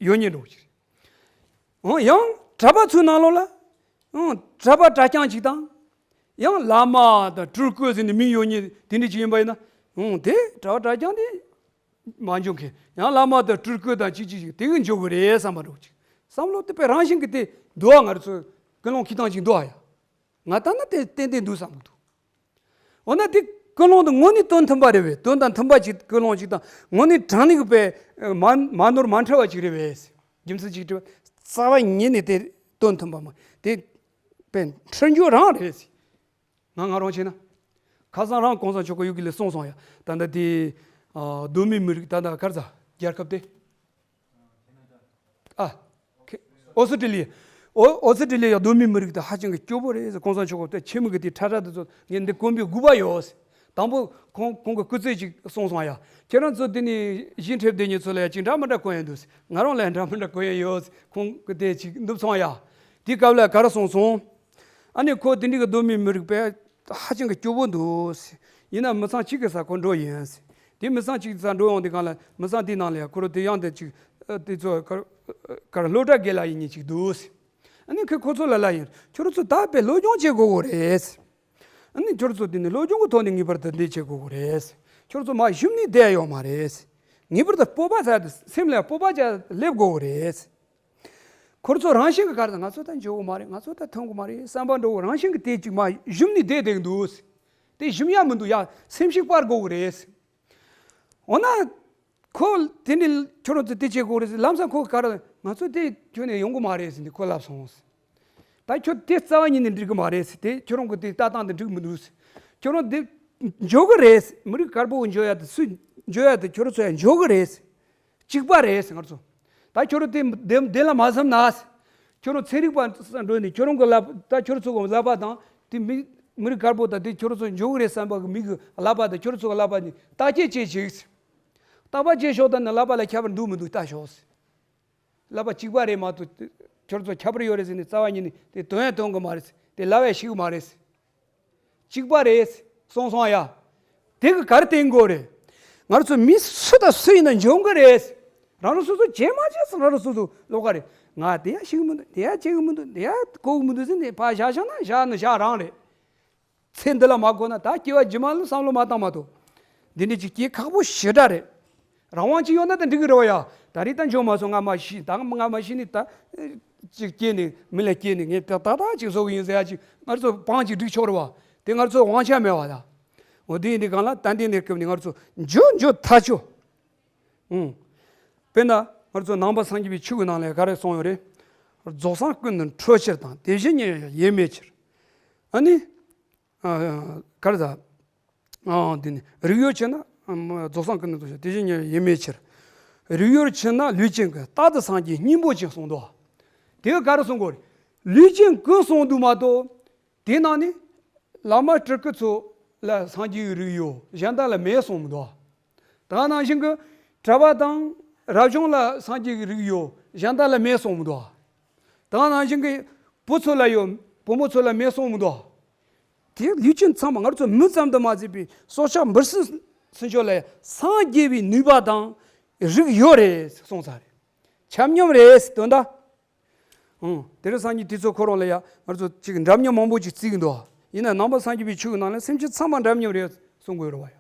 ཡོད་མཁན་འགྲོ་གི་རེད། འོ་ཡང་གྲྭ་པ་ཚོའི་ནང་ལོགས་ལ་འོ་གྲྭ་པ་གྲྭ་རྐྱང་ཅིག་དང་། ཡང་བླ་མ་དང་སྤྲུལ་སྐུ་ཟེར་ནས་མིང་ཡོད་མཁན་དེ་འདྲ་ཅིག་ཡིན་པ་ཡིན་ན། འོ་དེ་གྲྭ་པ་གྲྭ་རྐྱང་དེ་མ་འཇོག་མཁན། ཡང་བླ་མ་དང་སྤྲུལ་སྐུ་དང་ཅིག་ཅིག་ཅིག་དེ་གི་འཇོག་གི་རེད་བསམ་པ་འགྲོ་ཅིག། བསམ་བློ་དེ་དཔེ་རང་བཞིན་གྱི་དེ་འདུག་ཨ། ང་རང་ཚོའི་ཀུན་སློང་འཁྱེར་སྟངས་ཅིག་འདུག་ཨ་ཡ། ང་ལྟ་ན་དེ་ཏན་ཏན་འདུག་བསམ་གི་འདུག། འོ་ན་དེ་ཀུན་སློང་དེ་དངོས་གནས་དོན་མཐུན་པ་རེད་པས། དོན་དང་མཐུན་པ་ཅིག་ཀུན་སློང་ཅིག་དང་དངོས་གནས་དྲང་གནས་ཀྱི་པའི་མ་མ་ནོར་མ་འཁྲུལ་བ་ཅིག་རེད་པས། རྒྱུ་མཚན་ཅིག་བྲིས་པ་རྩ་བ་ཉིད་ནས་དེ་དོན་མཐུན་པ་མ་དེ་པའི་འཁྲུལ་འགྱུར་རང་རེད། ང་ང་རང་བྱས་ན། ཁ་སང་རང་གོང་ས་མཆོག་གི་ཡུལ་གི་ལས་གསུངས་སོང་ཡ། ད་ལྟ་དེ་ཨ་གདོད་མའི་མི་རིགས་ད་ལྟ་ག་རེ་ཟ་རྒྱལ་ཁབ་དེ། ཨ། ཁེ་ཨོ་སི་ཀྲི་ལི་ཡ། ཨོ་ཨོ་སི་ཀྲི་ལི་ཡ་གདོད་མའི་མི་རིགས་དེ་ཧ་ཅང་གི་སྐྱོ་པོ་རེད་ཟེར། གོང་ས་མཆོག་གི་དེ་ཆེན་མོ་གི་དེ་ཁྲ་ཁྲ་དེ་ཚོ་ངས་འདི་དགོན་པའི་དགོས་པ་ཡོད་ཟེར། དང་པོ་ཁོང་ཁོང་གི་སྐུ་ཚེ་ཅིག་གསུངས་སོང་ཡ། ཁྱེད་རང་ཚོ་དེ་ནས་གཞས་འཁྲབ་བསྡད་མཁན་ཚོ་ལ་ཡ་ཅིག་འདྲ་མི་འདྲ་གོ་ཡ་འདུག་ཟེར། ང་རང་ལ་ཡ་འདྲ་མི་འདྲ་གོ་ཡ་ཡོད་ཟེར། ཁོང་གི་དེ་ཅིག་འདུག་སོང་ཡ། དེ་སྐབས་ལ་ག་རེ་གསུངས་སོང་། ཨ་ནི་ཁོ་དེ་འདྲའི་གི་གདོད་མའི་མི་རིགས་པས་ཧ་ཅང་གི་སྐྱོ་པོ་འདུག་ཟེར། ཡིན་ན་མི་ཚང་གཅིག་གི་ས་ཁོ་འགྲོ་ཡིན་ཟེར། དེ་མི་ཚང་གཅིག་གི་ས་འགྲོ་ཡོང་དུས་སྒང་ལ་མི་ཚང་དེའི་ནང་ལ་ཡ་ཁོ་རང་དེ་ཡང་དེ་ཅིག་ཨ་དེ་ཚོ་ག་ག་རེ་སློབ་གྲྭ་དགེ་ལགས་ཡིན་མཁན་ཅིག་འདུག་ཟེར། ཨ་ནི་ཁོས་ཁོ་ཚོ་ལ་ལབ་ཡིན། ཁྱོད་རང་ཚོ་ད་དཔེ་སློབ་སྦྱོང་བྱེད་དགོས་གོ་རེད་ཟེར། ཨ་ནི་ཁྱོད་ཚོ་དེ་ནི་སློབ་སྦྱོང་གི་ཐོག་ནས་ངེས་པར་དུ་འདི་བྱེད་དགོས་གོ་རེད་ཟེར། ཁྱོད་ཚོ་མ་ཞུམ་ནས་བསྡད་ཡོད་མ་རེད་ཟེར། ངེས་པར་དུ་སྤོབས་པ་ཟེར་དེ་སེམས་ལ་སྤོབས་པ་ཅིག་སླེབས་དགོས་གོ་རེད་ཟེར། ཁོ་ཚོ་རང་བཞིན་གྱི་ག་རེ་ཟེར། ང་ཚོ་ད་འཇོག་གི་མ་རེད། ང་ཚོ་ད་ཐོན་གི་མ་རེད་བསམ་པ་འགྲོ་གི། རང་བཞིན་གྱི་དེ་ཅིག་མ་ཞུམ་ནས་བསྡད་བསྡད་གི་འདུག་ཟེར། དེ་ཞུམ་ཡ་མི་འདུག་ཡ། སེམས་ཤུགས་སྤར་དགོས་གི་རེད་ཟེར། འོ་ན། ཁོ་དེ་འདྲའི་ཁྱོད་རང་ཚོ་དེ་བྱེད་དགོས་རེད་ཟེར། ལམ་སང་ཁོ་ག་རེ་ང་ཚོ་དེ་ཁྱོན་ནས་ཡོང་གི་མ་རེད་ཟེར་ནས་ཁོ་ལབ་སོང་ཟེར། ད་ཁྱོད་དེ་རྩ་བ་ཉིད་ནས་འགྲིག་གི་མ་རེད་ཟེར། དེ་ཁྱོད་རང་གི་དེ་ལྟ་སྟངས་དེ་འགྲིག་མི་འདུག་ཟེར། ཁྱོད་རང་དེ་འཇོག་གི་རེད་ཟེར། མི་རིགས་དཀར་པོ་འཇོག་ཡ་དེ་སུས་འཇོག་ཡ་དེ་ཁྱོད་རང་ཚོ་ཡ་འཇོག་གི་རེད་ཟེར། གཅིག་པ་རེད་ཟེར། ང་ཚོ་ད་ཁྱོད་རང་དེ་དེ་དེ་ལ་མ་བསམ་ན་ཟེར། ཁྱོད་རང་ཚན་རིག་པ་འགྲོ་ནས་ཁྱོད་རང་གི་ལབ་ད་ཁྱོད་རང་ཚོ་གི་ལབ་པ་དང་དེ་མི་མི་རིགས་དཀར་པོ་དང་དེ་ཁྱོད་རང་ཚོ་འཇོག་གི་རེད་བསམ་པ་གི་མི་གི་ལབ་པ་དང་ཁྱོད་རང་ཚོ་གི་ལབ་པ་ནི་བརྟག་དཔྱད་བྱེད་ཅིག་ཟེར། རྟག་པར་བྱེད་ཤོག་ད་ནི་ལབ་པ་ལ་ཁྱད་པར་འདུག་མི་འདུག་ལྟ་ཤོག་ཟེར། ལབ་པ་གཅིག་པ་རེད་མ་གཏོགས་ཁྱོད་ཚོ་ཁྱད་པར་ཡོད་རེད་ཟེར་ནས་རྩ་བ་ཉིད་ནས་དེ་དོན་ཡང་དོན་གི་མ་རེད་ཟེར། དེ་ལབ་ཡང་ཤེས་གི་མ་རེད་ཟེར། གཅིག་པ་རེད་ཟེར་གསུངས་སོང་ཡ། དེ་གི་ག་རེ་བསྟན་དགོས་རེད། ང་རང་ཚོ་མི་སུ་དང་སུ་ཡིན་ན་འཇོན་གི་རེད་ཟེར། རང་རང་སོ་སོ་བྱེད་མ་བྱེད་ཟེར་རང་རང་སོ་སོ་བློ་ཁ་རེད། ང་དེ་ཡང་ཤེས་གི་མི་འདུག་དེ་ཡང་བྱེད་གི་མི་འདུག་དེ་ཡང་གོ་གི་མི་འདུག་ཟེར་ནས་ཕར་བཞག་བཞག་ན་བཞག་ན་བཞག་རང་རེད། ཚེ་འདི་ལ་མ་གོ་ན་ད་སྐྱེ་བ་རྗེས་མ་ལ་བསམ་བློ་མ་བཏང་མ་གཏོགས། འདི་འདྲ་ཅིག་སྐྱེ་ཁག་པོ་ཞེ་དྲག་རེད། རང་དབང་ཅིག་ཡོད་ན་ད་འགྲིག་གི་རེད་བ་ཡ། ད་རེས་ད་འཇོན་མ་སོང་ང་མ་ཤི་ད་ང་མ་ཤི་ནི་ད། ཅིག་སྐྱེས་ནི་མི་ལ་སྐྱེས་ནི་ངས་ད་ད་ད་ཅིག་བཟོ་གི་ཡིན་ཟེར་ཡ་ཅིག་ང་ཚོ་བང་ཅིག་སྒྲིག་ཆོག་རེད་བ། དེ་ང་ཚོ་དབང་ཆ་མེད་བ་ད། འོ་དེ་ཡིན་དུས་སྒང་ལ་ད་འདི་ནས་སྐབས་ནས་ང་ཚོ་འཇོན་འཇོན་ཐག་ཆོད། ཨུང་། དཔེར་ན་ང་ཚོ་ནང་པ་སངས་རྒྱས་པའི་ཆོས་ཀྱི་ནང་ལ་ག་རེ་གསུངས་ཡོད་རེད། རྫོགས་སངས་ཀུན་ཏུ་འཕྲོད་ཕྱིར་དང་དེ་བཞིན་ཉིད་ཡོད་ཡེ་མེད་ཕྱིར། ཨ་ནི། ཨ་ག་རེ་ཟ། ཨ་དེ་ནི་རིགས་ཡོད་ཕྱིར་ན་ཨ་རྫོགས་སངས་ཀུན་ཏུ་འཕྲོད་ཕྱིར་དེ་བཞིན་ཉིད་ཡོད་ཡེ་མེད་ཕྱིར། རིགས་ཡོད་ཕྱིར་ན་ལུས་ཅན་ཀུན་རྟག་ཏུ་སངས་རྒྱས་སྙིང་པོ་ཅན་གསུངས་འདུག་དེ་ག་ག་རེ་གསུང་གོ་རེད། ལུས་ཅན་ཀུན་གསུངས་འདུག་མ་གཏོགས། དེ་ནང་ནས་བླ་མ་སྤྲུལ་སྐུ་ཚོ་ལ་སངས་རྒྱས་ཀྱི་རིགས་ཡོད་གཞན་དག་ལ་མེད་གསུངས་མི་འདུག་དེ་ག་ནང་བཞིན་གྱི་གྲྭ་པ་དང་རབ་བྱུང་ལ་སངས་རྒྱས་ཀྱི་རིགས་ཡོད་གཞན་དག་ལ་མེད་གསུངས་མི་འདུག་དེ་ག་ནང་བཞིན་གྱི་བུ་ཚོ་ལ་ཡོད་བུ་མོ་ཚོ་ལ་མེད་གསུངས་མི་འདུག་དེ་ལུས་ཅན་ཚང་མ་ང་ཚོ་མི་ཙམ་དུ་མ་ཟད་པའི་སྲོག་ཆགས་འབུ་སྲིན་ཚུན་ཆོད་ལ་ཡང་སངས་རྒྱས་པའི་ནུས་པ་དང་རིགས་ཡོད་རེད་གསུངས་ཚར་རེད། ཆ་སྙོམས་རེད་དོན་དག་ཨང་། དེ་རིང་སང་ཉིན་དུས་ཚོད་ཁོ་རང་ལ་ཡ་ང་ཚོ་ཅིག་འདྲ་མཉམ་མང་པོ་ཅིག་བརྩི་གི་འདུག་ཡིན་ན་ནང་པ་སངས་རྒྱས་པའི་ཆོས་ཀྱི་ནང་ལ་སེམས་ཅན་ཚང་མ་འདྲ་མཉམ་རེད་གསུང་དགོས་རེད་བ་ཡ།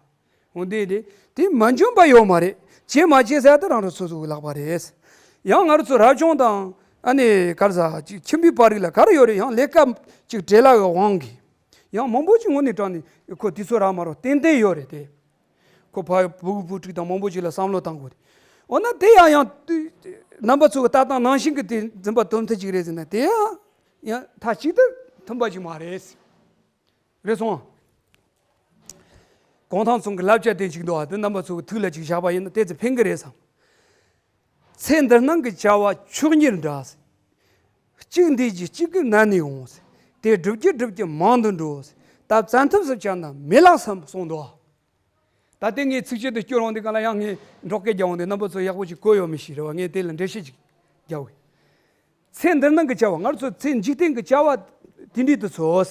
འོ་འདི་དེ་དེ་མ་འཇོན་པ་ཡོད་མ་རེད། བྱེད་མ་བྱེད་ཟེར་ད་རང་རང་སོ་སོ་གི་ལག་པ་རེད། ཡང་ང་རང་ཚོ་རབ་བྱུང་དང་ཨ་ནི་ག་རེ་ཟ་ཅིག་ཁྱིམ་པའི་བར་རིགས་ལ་ག་རེ་ཡོད་རེད། ཡང་ལས་ཀ་ཅིག་བྲེལ་བའི་དབང་གིས་ཡང་མང་པོ་ཅིག་དངོས་གནས་དྲང་ནས་ཁོ་དུས་ཚོད་རག་མ་རག་ཏན་ཏན་ཡོད་རེད་དེ། ཁོ་ཕ་བུ་གུ་བུ་ཕྲུག་དང་མང་པོ་ཅིག་ལ་བསམ་བློ་བཏང་དགོས་རེད། འོ་ན་དེ་ཡང་ཡང་རྣམ་པ་ཚོ་གི་ལྟ་སྟངས་ནང་བཞིན་གྱི་དེ་འཛིན་པ་དོན་མཐུན་ཅིག་རེད་ཟེར་ན་དེ་ཡང་ཡང་མཐའ་གཅིག་ཏུ་མཐུན་པ་ཅིག་མ་རེད། རེད་སོང་། གུང་ཐང་ཚང་གི་བསླབ་བྱ་དེ་ཅིག་འདུག་ཨ། དེ་རྣམ་པ་ཚོ་གི་ཐུགས་ལ་ཅིག་བཞག་པ་ཡིན་ན་ཏོག་ཙམ་ཕན་གི་རེད་བསམ། ཚེ་འདིར་སྣང་གི་བྱ་བ་མཆོག་གཉེར་འདྲ། གཅིག་འདས་ཀྱི་གཅིག་གི་ནད་ནས་འོང་། དེ་སྒྲུབ་ཀྱི་སྒྲུབ་ཀྱི་མང་དུ་འགྲོ། ད་བཙན་ཐབས་སུ་བྱས་ན་མི་ལགས་སམ་གསུངས་འདུག་ད་ལྟའི་ངའི་ཚིགས་བཅད་དེ་སྐྱོར་འོང་དུས་གང་ལ་ཡང་ངས་འབྲོག་སྐད་རྒྱག་འོང་དུས་རྣམ་པ་ཚོ་ཡག་པོ་ཅིག་གོ་ཡོད་མི་ཤེས་རེད་བ། ངས་དེ་ལ་འགྲེལ་བཤད་ཅིག་རྒྱག་འོས། ཚེ་འདིར་སྣང་གི་བྱ་བ། ང་ཚོ་ཚེ་འཇིག་རྟེན་གྱི་བྱ་བ་ དེ་འདྲའི་དུ་ཚོ།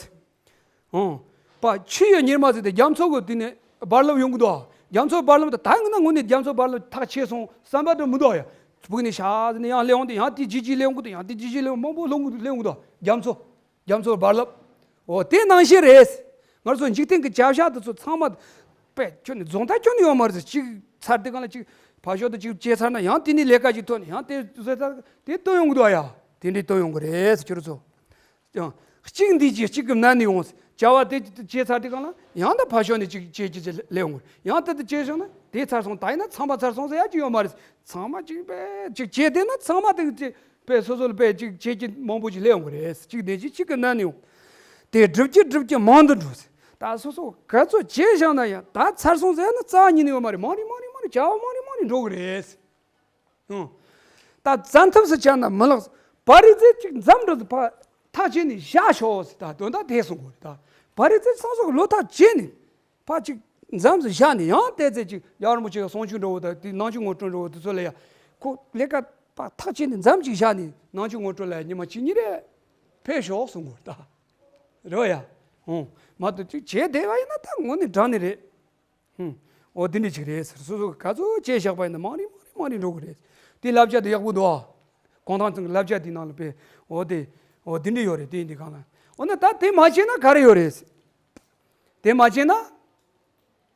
ཨང་། པ་ཆུ་ཡི་གཉེར་མ་ཟེར་ཏེ་རྒྱ་མཚོ་གི་དེ་ནས་རྦ་རླབས་ཡོང་གི་འདུག་རྒྱ་མཚོ་རྦ་རླབས་དེ་ད་ཡིན་ན་དངོས་གནས་རྒྱ་མཚོ་རྦ་རླབས་ཐག་ཆད་སོང་བསམ་པ་དེ་མི་འདུག་ཡ། ཕུག་ནས་ཤ་ཟེར་ནས་ཡང་སླེབས་འོང་དུས་ཡང་དེ་ཇི་ཇི་སླེབས་འོང་གི་འདུག་ཡང་དེ་ཇི་ཇི་སླེབས་འོང་མང་པོ་སླེབས་འོང་གི་འདུག་རྒྱ་མཚོ། རྒྱ་མཚོ་རྦ་རླབས། འོ་དེ་ནང་བཞིན་རེད། ང་ཚོ་འཇིག་རྟེན་གྱི་བྱ་བཞག་དེ་ཚོ་ཚང་མ། པས་ཁྱོན་ནས་རྫོང་མཐའ་ཁྱོན་ནས་ཡོད་མ་རེད། གཅིག་ཚར་དེ་གང་ལ་གཅིག་ཕར་ཞོག་དེ་གཅིག་བྱས་ཚར་ན་ཡང་དེ་ནས་ལས་ཀ་ཅིག་ཐོན་ནས་ཡང་དེ་བཟོས་ཚར་དེ་སྟོན་ཡོང་གི་འདུག་ཡ། དེ་འདྲའི་སྟོན་ཡོང་གི་རེད་ཁྱོད་ཚོ། ཡང་གཅིག་འདི་གཅིག་གཅིག་གི་ནང་ནས་ཡོང་བྱ་བ་དེ་བྱས་ཚར་དེ་གང་ལ་ཡང་ད་ཕར་ཞོག་ནས་གཅིག་བྱས་གཅིག་ལས་ཡོང་གི་ཡང་དེ་དེ་བྱས་བྱུང་ན་དེ་ཚར་སོང་ད་ཡིན་ན་ཚང་མ་ཚར་སོང་ཟེར་ཡ་གཅིག་ཡོད་མ་རེད། ཚང་མ་གཅིག་པས་གཅིག་བྱས་དེ་ན་ཚང་མ་དེ་གཅིག་པས་སོ་སོ་ལ་པས་གཅིག་བྱེད་ཀྱི་མང་པོ་ཞིག་སླེབས་ཡོང་གི་རེད། གཅིག་ནས་གཅིག་གཅིག་གི་ནང་ནས་ཡོང་། དེ་སྒྲུབ་ཀྱི་སྒྲུབ་ཀྱི་མང་དུ་འགྲོ། ད་སོ་སོ་ག་ཚོད་བྱས་བཞག་ན་ཡང་ད་ཚར་སོང་ཟེར་ན་རྩ་བ་ཉིད་ནས་ཡོད་མ་རེད། མང་རེ་མང་རེ་མང་རེ་བྱ་བ་མང་རེ་མང་རེ་འགྲོ་གི་རེད། ཨང་། ད་བཙན་ཐབས་སུ་བྱས་ན་མི་ལགས། བ་རི་ཙེ་གཅིག་འཛམ་འགྲོ་དུ་ཕ་ཐག་བཅད་ནས་བཞག་ཤོག་ཟེར། ད་དོན་དག་དེ་གསུང་དགོས་རེད། ད་བ་རི་ཙེ་སོ་སོ་གི་བློ་ཐག་བཅད་ནས། ཕ་གཅིག་འཛམ་ཟེར་བཞག་ནས་ཡང་བལྟས་ཚེ་གཅིག་ཡར་མོ་ཆེ་གསུང་ཆོས་འགྲོ་བོ་དང་དེ་ནང་ཆོས་ངོ་སྤྲོད་འགྲོ་བོ་དེ་ཚོ་ལ་ཡ། ཁོ་ལས་ཀ་པ་ཐག་བཅད་ནས་འཛམ་གཅིག་བཞག་ནས་ནང་ཆོས་ངོ་སྤྲོད་ལ་ཉི་མ་གཅིག་གཉིས་རེ་ཕེབས་ཤོག་གསུང་དགོས་ད། རེད་བ་ཡ། ཨོ། མ་གཏོགས་གཅིག་བྱས་བསྡད་པ་ཡིན་ན་ད་དངོས་གནས་དྲང་ནི་རེད། ཧུམ། ཨོ་དེ་འདྲ་ཅིག་རེད་ཟེར། སོ་སོ་ག་ཚོད་བྱས་བཞག་པ་ཡིན་ན་མང་རིང་མང་རིང་མང་རིང་འགྲོ་གི་རེད། དེ་བསླབ་བྱ་དེ་ཡག་པོ་འདུག་ཨ། གུང་ཐང་ཚང་གི་བསླབ་བྱ་དེ་ནང་ལ་དཔེ་ཨོ་དེ་ཨོ་དེ་འདྲ་ཡོད་རེད། དེ་འདི་གང་ལ་ཨོ་ན་ད་དེ་མ་བྱས་ན་ག་རེ་ཡོད་རེད། དེ་མ་བྱས་ན།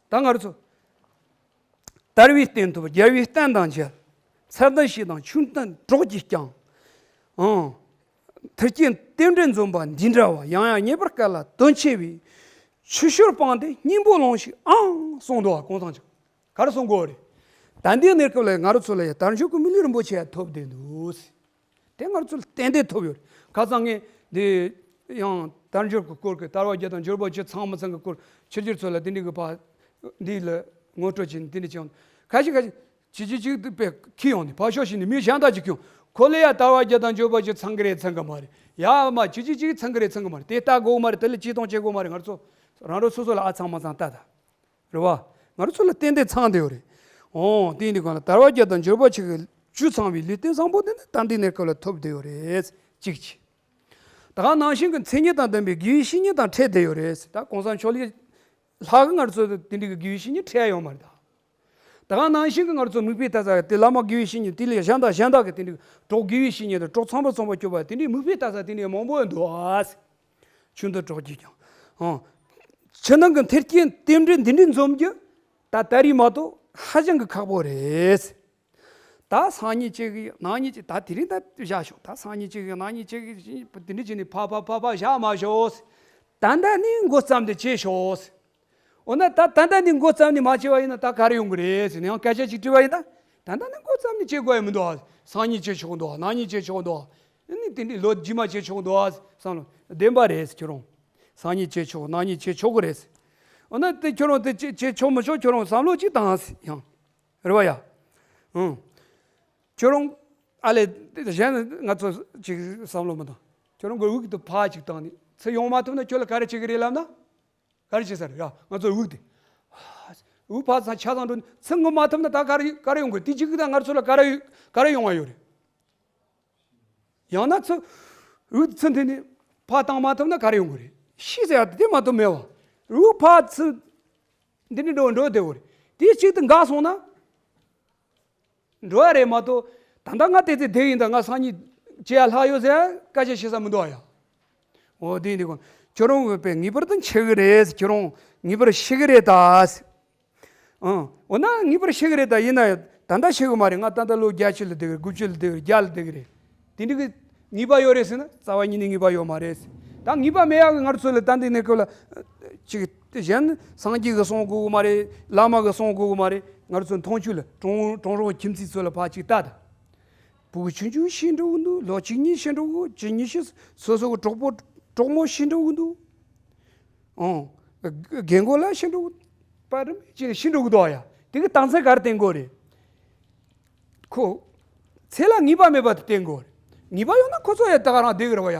ད་ང་རང་ཚོ། དལ་བའི་རྟེན་ཐོབ་རྒྱལ་བའི་བསྟན་དང་མཇལ། ཚེ་འདི་ཞེ་སྡང་ཆུང་བསྟན་གྲོགས་ཀྱིས་ཀྱང་། ཨང་། མཐར་སྐྱེལ་རྟེན་འབྲེལ་འཛོམས་པ་འདི་འདྲ་བ། ཡང་ཡང་རྙེད་པར་དཀའ་ལ་དོན་ཆེ་བའི། ཆུ་ཤུར་སྤངས་ཏེ་སྙིང་པོ་ལོངས་ཤིག་ཨང་གསུངས་འདུག་ག་གུང་ཐང་ཅིག་ག་རེ་གསུང་དགོས་རེད། ད་ལྟའི་གནས་སྐབས་ལ་ང་རང་ཚོ་ལ་ཡང་དལ་འབྱོར་གྱི་མི་ལུས་རིན་པོ་ཆེ་ཐོབ་བསྡད་འདུག་དེ་ང་ཚོ་ལ་ཏན་ཏན་ཐོབ་ཡོད་རེད། ཁ་སང་ངས་འདི་ཡང་དལ་འབྱོར་གྱི་སྐོར་གྱི་དལ་བ་བརྒྱད་དང་འབྱོར་པ་བཅུ་ཚང་མ་ཚང་གི་སྐོར་ཕྱི་རྒྱལ་ཚོ་ལ་འདི་འདྲི་གི་ཕ་འདི་ལ་ངོ་སྤྲོད་བྱས་ནས་འདི་འདྲི་བྱས་ཡོང་། ཁ་ཤས་ཁ་ཤས་ཅི་ཅི་ཅི་དུ་དཔེ་ཁྱི་ཡོང་ནས་ཕར་ཤོག་ཞིག་ནས་མི་གཞན་དག་ཅིག་ཁྱོད་ཁོ་ལ་ཡ་དལ་བ་བརྒྱད་དང་འབྱོར་པ་བཅུ་ཚང་གི་རེད་ཚང་གི་མ་རེད། ཡ་མ་ཅི་ཅི་ཅི་ཚང་གི་རེད་ཚང་གི་མ་རེད། དེ་ལྟ་དགོས་མ་རེད། དེ་ལ་ཅི་གཏོང་བྱེད་དགོས་མ་རེད། ང་ཚོ་རང་རང་སོ་སོ་ལ་ཨ་ཚང་མ་ཚང་ལྟ་ད། རེད་བ། ང་རང་ཚོ་ལ་ཏན་ཏན་ཚང་བསྡད་ཡོད་རེད། འོང་དེ་ཡིན་དུས་གང་ལ་དལ་བ་བརྒྱད་དང་འབྱོར་པ་ཆེ་གི་བཅུ་ཚང་བའི་ལུས་རྟེན་བཟང་པོ་དེ་ནི་ད་ལྟའི་གནས་སྐབས་ལ་ཐོབ་བསྡད་ཡོད་རེད། གཅིག་གཅིག་ད་ག་ནང་བཞིན་གྱི་མཚན་ཉིད་དང་ལྡན་པའི་དགེ་བའི་བཤེས་གཉེན་དང་འཕྲད་བསྡད་ཡོད་རེད། ད་གོང་ས་མཆོག་ལས་ལྷག་གི་ང་རང་ཚོ་དེ་འདྲའི་གི་དགེ་བའི་བཤེས་གཉེན་འཕྲད་ཡོད་མ་རེད་ད། ད་ག་ནང་བཞིན་གྱི་ང་རང་ཚོ་མིག་དཔེ་ལྟ་ས་དེ་བླ་མ་དགེ་བའི་བཤེས་གཉེན་དེ་ལས་གཞན་དག་གཞན་དག་གི་དེ་འདྲའི་གྲོགས་དགེ་བའི་བཤེས་གཉེན་དང་གྲོགས་ཚངས་པ་ཚངས་པ་སྐྱོབ་པ་དེ་འདྲའི་མིག་དཔེ་ལྟ་ས་དེ་འདྲའི་མང་པོ་འདུག་ཨ། ཆུང་དུ་གྲོགས་ཀྱིས་ཀྱང་། ཨང་། ཕྱི་ནང་གི་མཐུན་རྐྱེན་རྟེན་འབྲེལ་འདི་འདྲའི་འཛོམས་རྒྱུ། ད་ད་རེས་མ་གཏོགས་ཧ་ཅང་གི་ཁག་པོ་རེད། ད་སང་ཉིན་གཅིག་གི་གནངས་ཉིན་གཅིག་ད་དེ་རིང་ད་བཞག་ཤོག་ད་སང་ཉིན་གཅིག་གི་གནངས་ཉིན་གཅིག་གི་དེ་འདྲ་བྱས་ནས་ཕ་ཕ་ཕ་ཕ་བཞག་མ་ཤོག་ད་ལྟ་ནས་འགོ་བརྩམས་ཏེ་བྱེད་ཤོག་འོ་ན་ད་ད་ལྟ་ནས་འགོ་བརྩམས་ནས་མ་བྱས་པ་ཡིན་ན་ད་ག་རེ་ཡོང་གི་རེད་ཟེར་ནས་ཡང་སྐད་ཆ་ཅིག་དྲིས་པ་ཡིན་ན། ད་ལྟ་ནས་འགོ་བརྩམས་ནས་བྱེད་དགོས་ཡ་མི་འདུག་ཨ། སང་ཉིན་བྱེད་ཆོག་འདུག་ཨ། གནངས་ཉིན་བྱེད་ཆོག་འདུག་ཨ། ཨ་ནི་དེ་འདྲའི་ལོ་རྗེས་མ་བྱེད་ཆོག་འདུག་ཨ་བསམ་བློ་བདེན་པ་རེད་ཁྱོད་རང་། སང་ཉིན་བྱེད་ཆོག་གནངས་ཉིན་བྱེད་ཆོག་གི་རེད། འོ་ན་དེ་ཁྱོད་རང་དེ་བྱེད་བྱེད་ཆོག་མི་ཆོག་ཁྱོད་རང་བསམ་བློ་ཅིག་བཏང་ཡང་། རེད་བ་ཡ། ཨང་། ཁྱོད་རང་ཨ་ལས་གཞན་ང་ཚོ་ཅིག་བསམ་བློ་མི་བཏང་། ཁྱོད་རང་གི་དབུགས་དེ་ཕར་ཅིག་བཏང་ནས་ཚུར་ཡོང་མ་ཐུབ་ན་ཁྱོད་ལ་ག་རེ་བྱེད་ཀྱི་རེད་ལབ་ན། ག་རེ་བྱེད་ས་རེད་ཡ། ང་ཚོ་དབུགས་དེ། དབུགས་ཕར་ཚང་ཆ་ཚང་འགྲོ་ནས་ཚུར་ངོ་མ་ཐུབ་ན་ད་ག་རེ་ག་རེ་ཡོང་དགོས། དེ་གཅིག་གིས་ད་ང་ཚོ་ལ་ག་རེ་ག་རེ་ཡོང་བ་ཡོད་རེད། ཡང་ན་ཚུར་དབུགས་ཚུར་འཐེན་ནས་ཕར་བཏང་མ་ཐུབ་ན་ག་རེ་ཡོང་གི་རེད། ཤི་ཟེར་ཡ་དེ་མ་གཏོགས་མེད་བ། དབུགས་ཕར་ཚུར་འདི་འདྲ་འགྲོ་འགྲོ་བསྡད་ཡོད་རེད། དེ་གཅིག་ཏུ་འགག་སོང་ན། འགྲོ་ཡ་རེད་མ་གཏོགས། ད་ལྟ་ང་བལྟས་ཚེ་བསྡད་ཡིན་ད་ང་སང་ཉིན་བྱེད་ཡ་ལྷག་ཡོད་ཟེར་སྐད་ཆ་བཤད་ས་མི་འདུག་ཨ་ཡ། འོ་དེ་འདི་གོ་ཁྱོད་རང་གི་དཔེ་ངེས་པར་དུ་འཆི་གི་རེད། ཁྱོད་རང་ངེས་པར་ཤི་གི་རེད་ད། ཨང་། འོ་ན་ངེས་པར་ཤི་གི་རེད་ད་ཡིན་ན་ད་ལྟ་ཤི་གི་མ་རེད། ང་ད་ལྟ་ལོ་བརྒྱད་ཅུ་ལ་བསྡད་གི་རེད། དགུ་བཅུ་ལ་བསྡད་གི་རེད། བརྒྱ་ལ་བསྡད་གི་རེད། དེ་འདྲ་གི་ངེས་པ་ཡོད་རེད་ཟེར་ན་རྩ་བ་ཉིད་ནས་ངེས་པ་ཡོད་མ་རེད། ད་ངེས་པ་མེད་ཡག་གི་ང་ཚོ་ལ་ད་འདི་གནས་སྐབས་ལ་ཅིག་དེ་གཞན་སངས་རྒྱས་ཀྱིས་གསུང་དགོས་གི་མ་རེད། བླ་མ་གིས་གསུང་དགོས་གི་མ་རེད། ང་ཚོ་མཐོང་ཆོས་ལ་གྲོང་གྲོང་རོང་ཁྱིམ་མཚེས་ཚོ་ལ་ཕར་ཅིག་ལྟ་ད། བུ་གུ་ཆུང་ཆུང་ཤི་འགྲོ་གི་འདུག་ལོ་གཅིག་གཉིས་ཤི་འགྲོ་གི། གཅིག་གཉིས་ཤི་སོ་སོ་གི་གྲོགས་པོ་གྲོགས་མོ་ཤི་འགྲོ་གི་འདུག་ཨང་། རྒན་རྒོན་ལ་ཤི་འགྲོ་གི་པ་རིམ་ཅིག་ཤི་འགྲོ་གི་འདུག་ཨ་ཡ། དེ་གི་རྟགས་མཚན་ག་རེ་བསྟན་དགོས་རེད། ཁོ། ཚེ་ལ་ངེས་པ་མེད་པ་དེ་བསྟན་དགོས་རེད། ངེས་པ་ཡོད་ན་ཁོ་ཚོ་ཡ་ད་ག་རང་བསྡད་གི་རེད་བ་ཡ།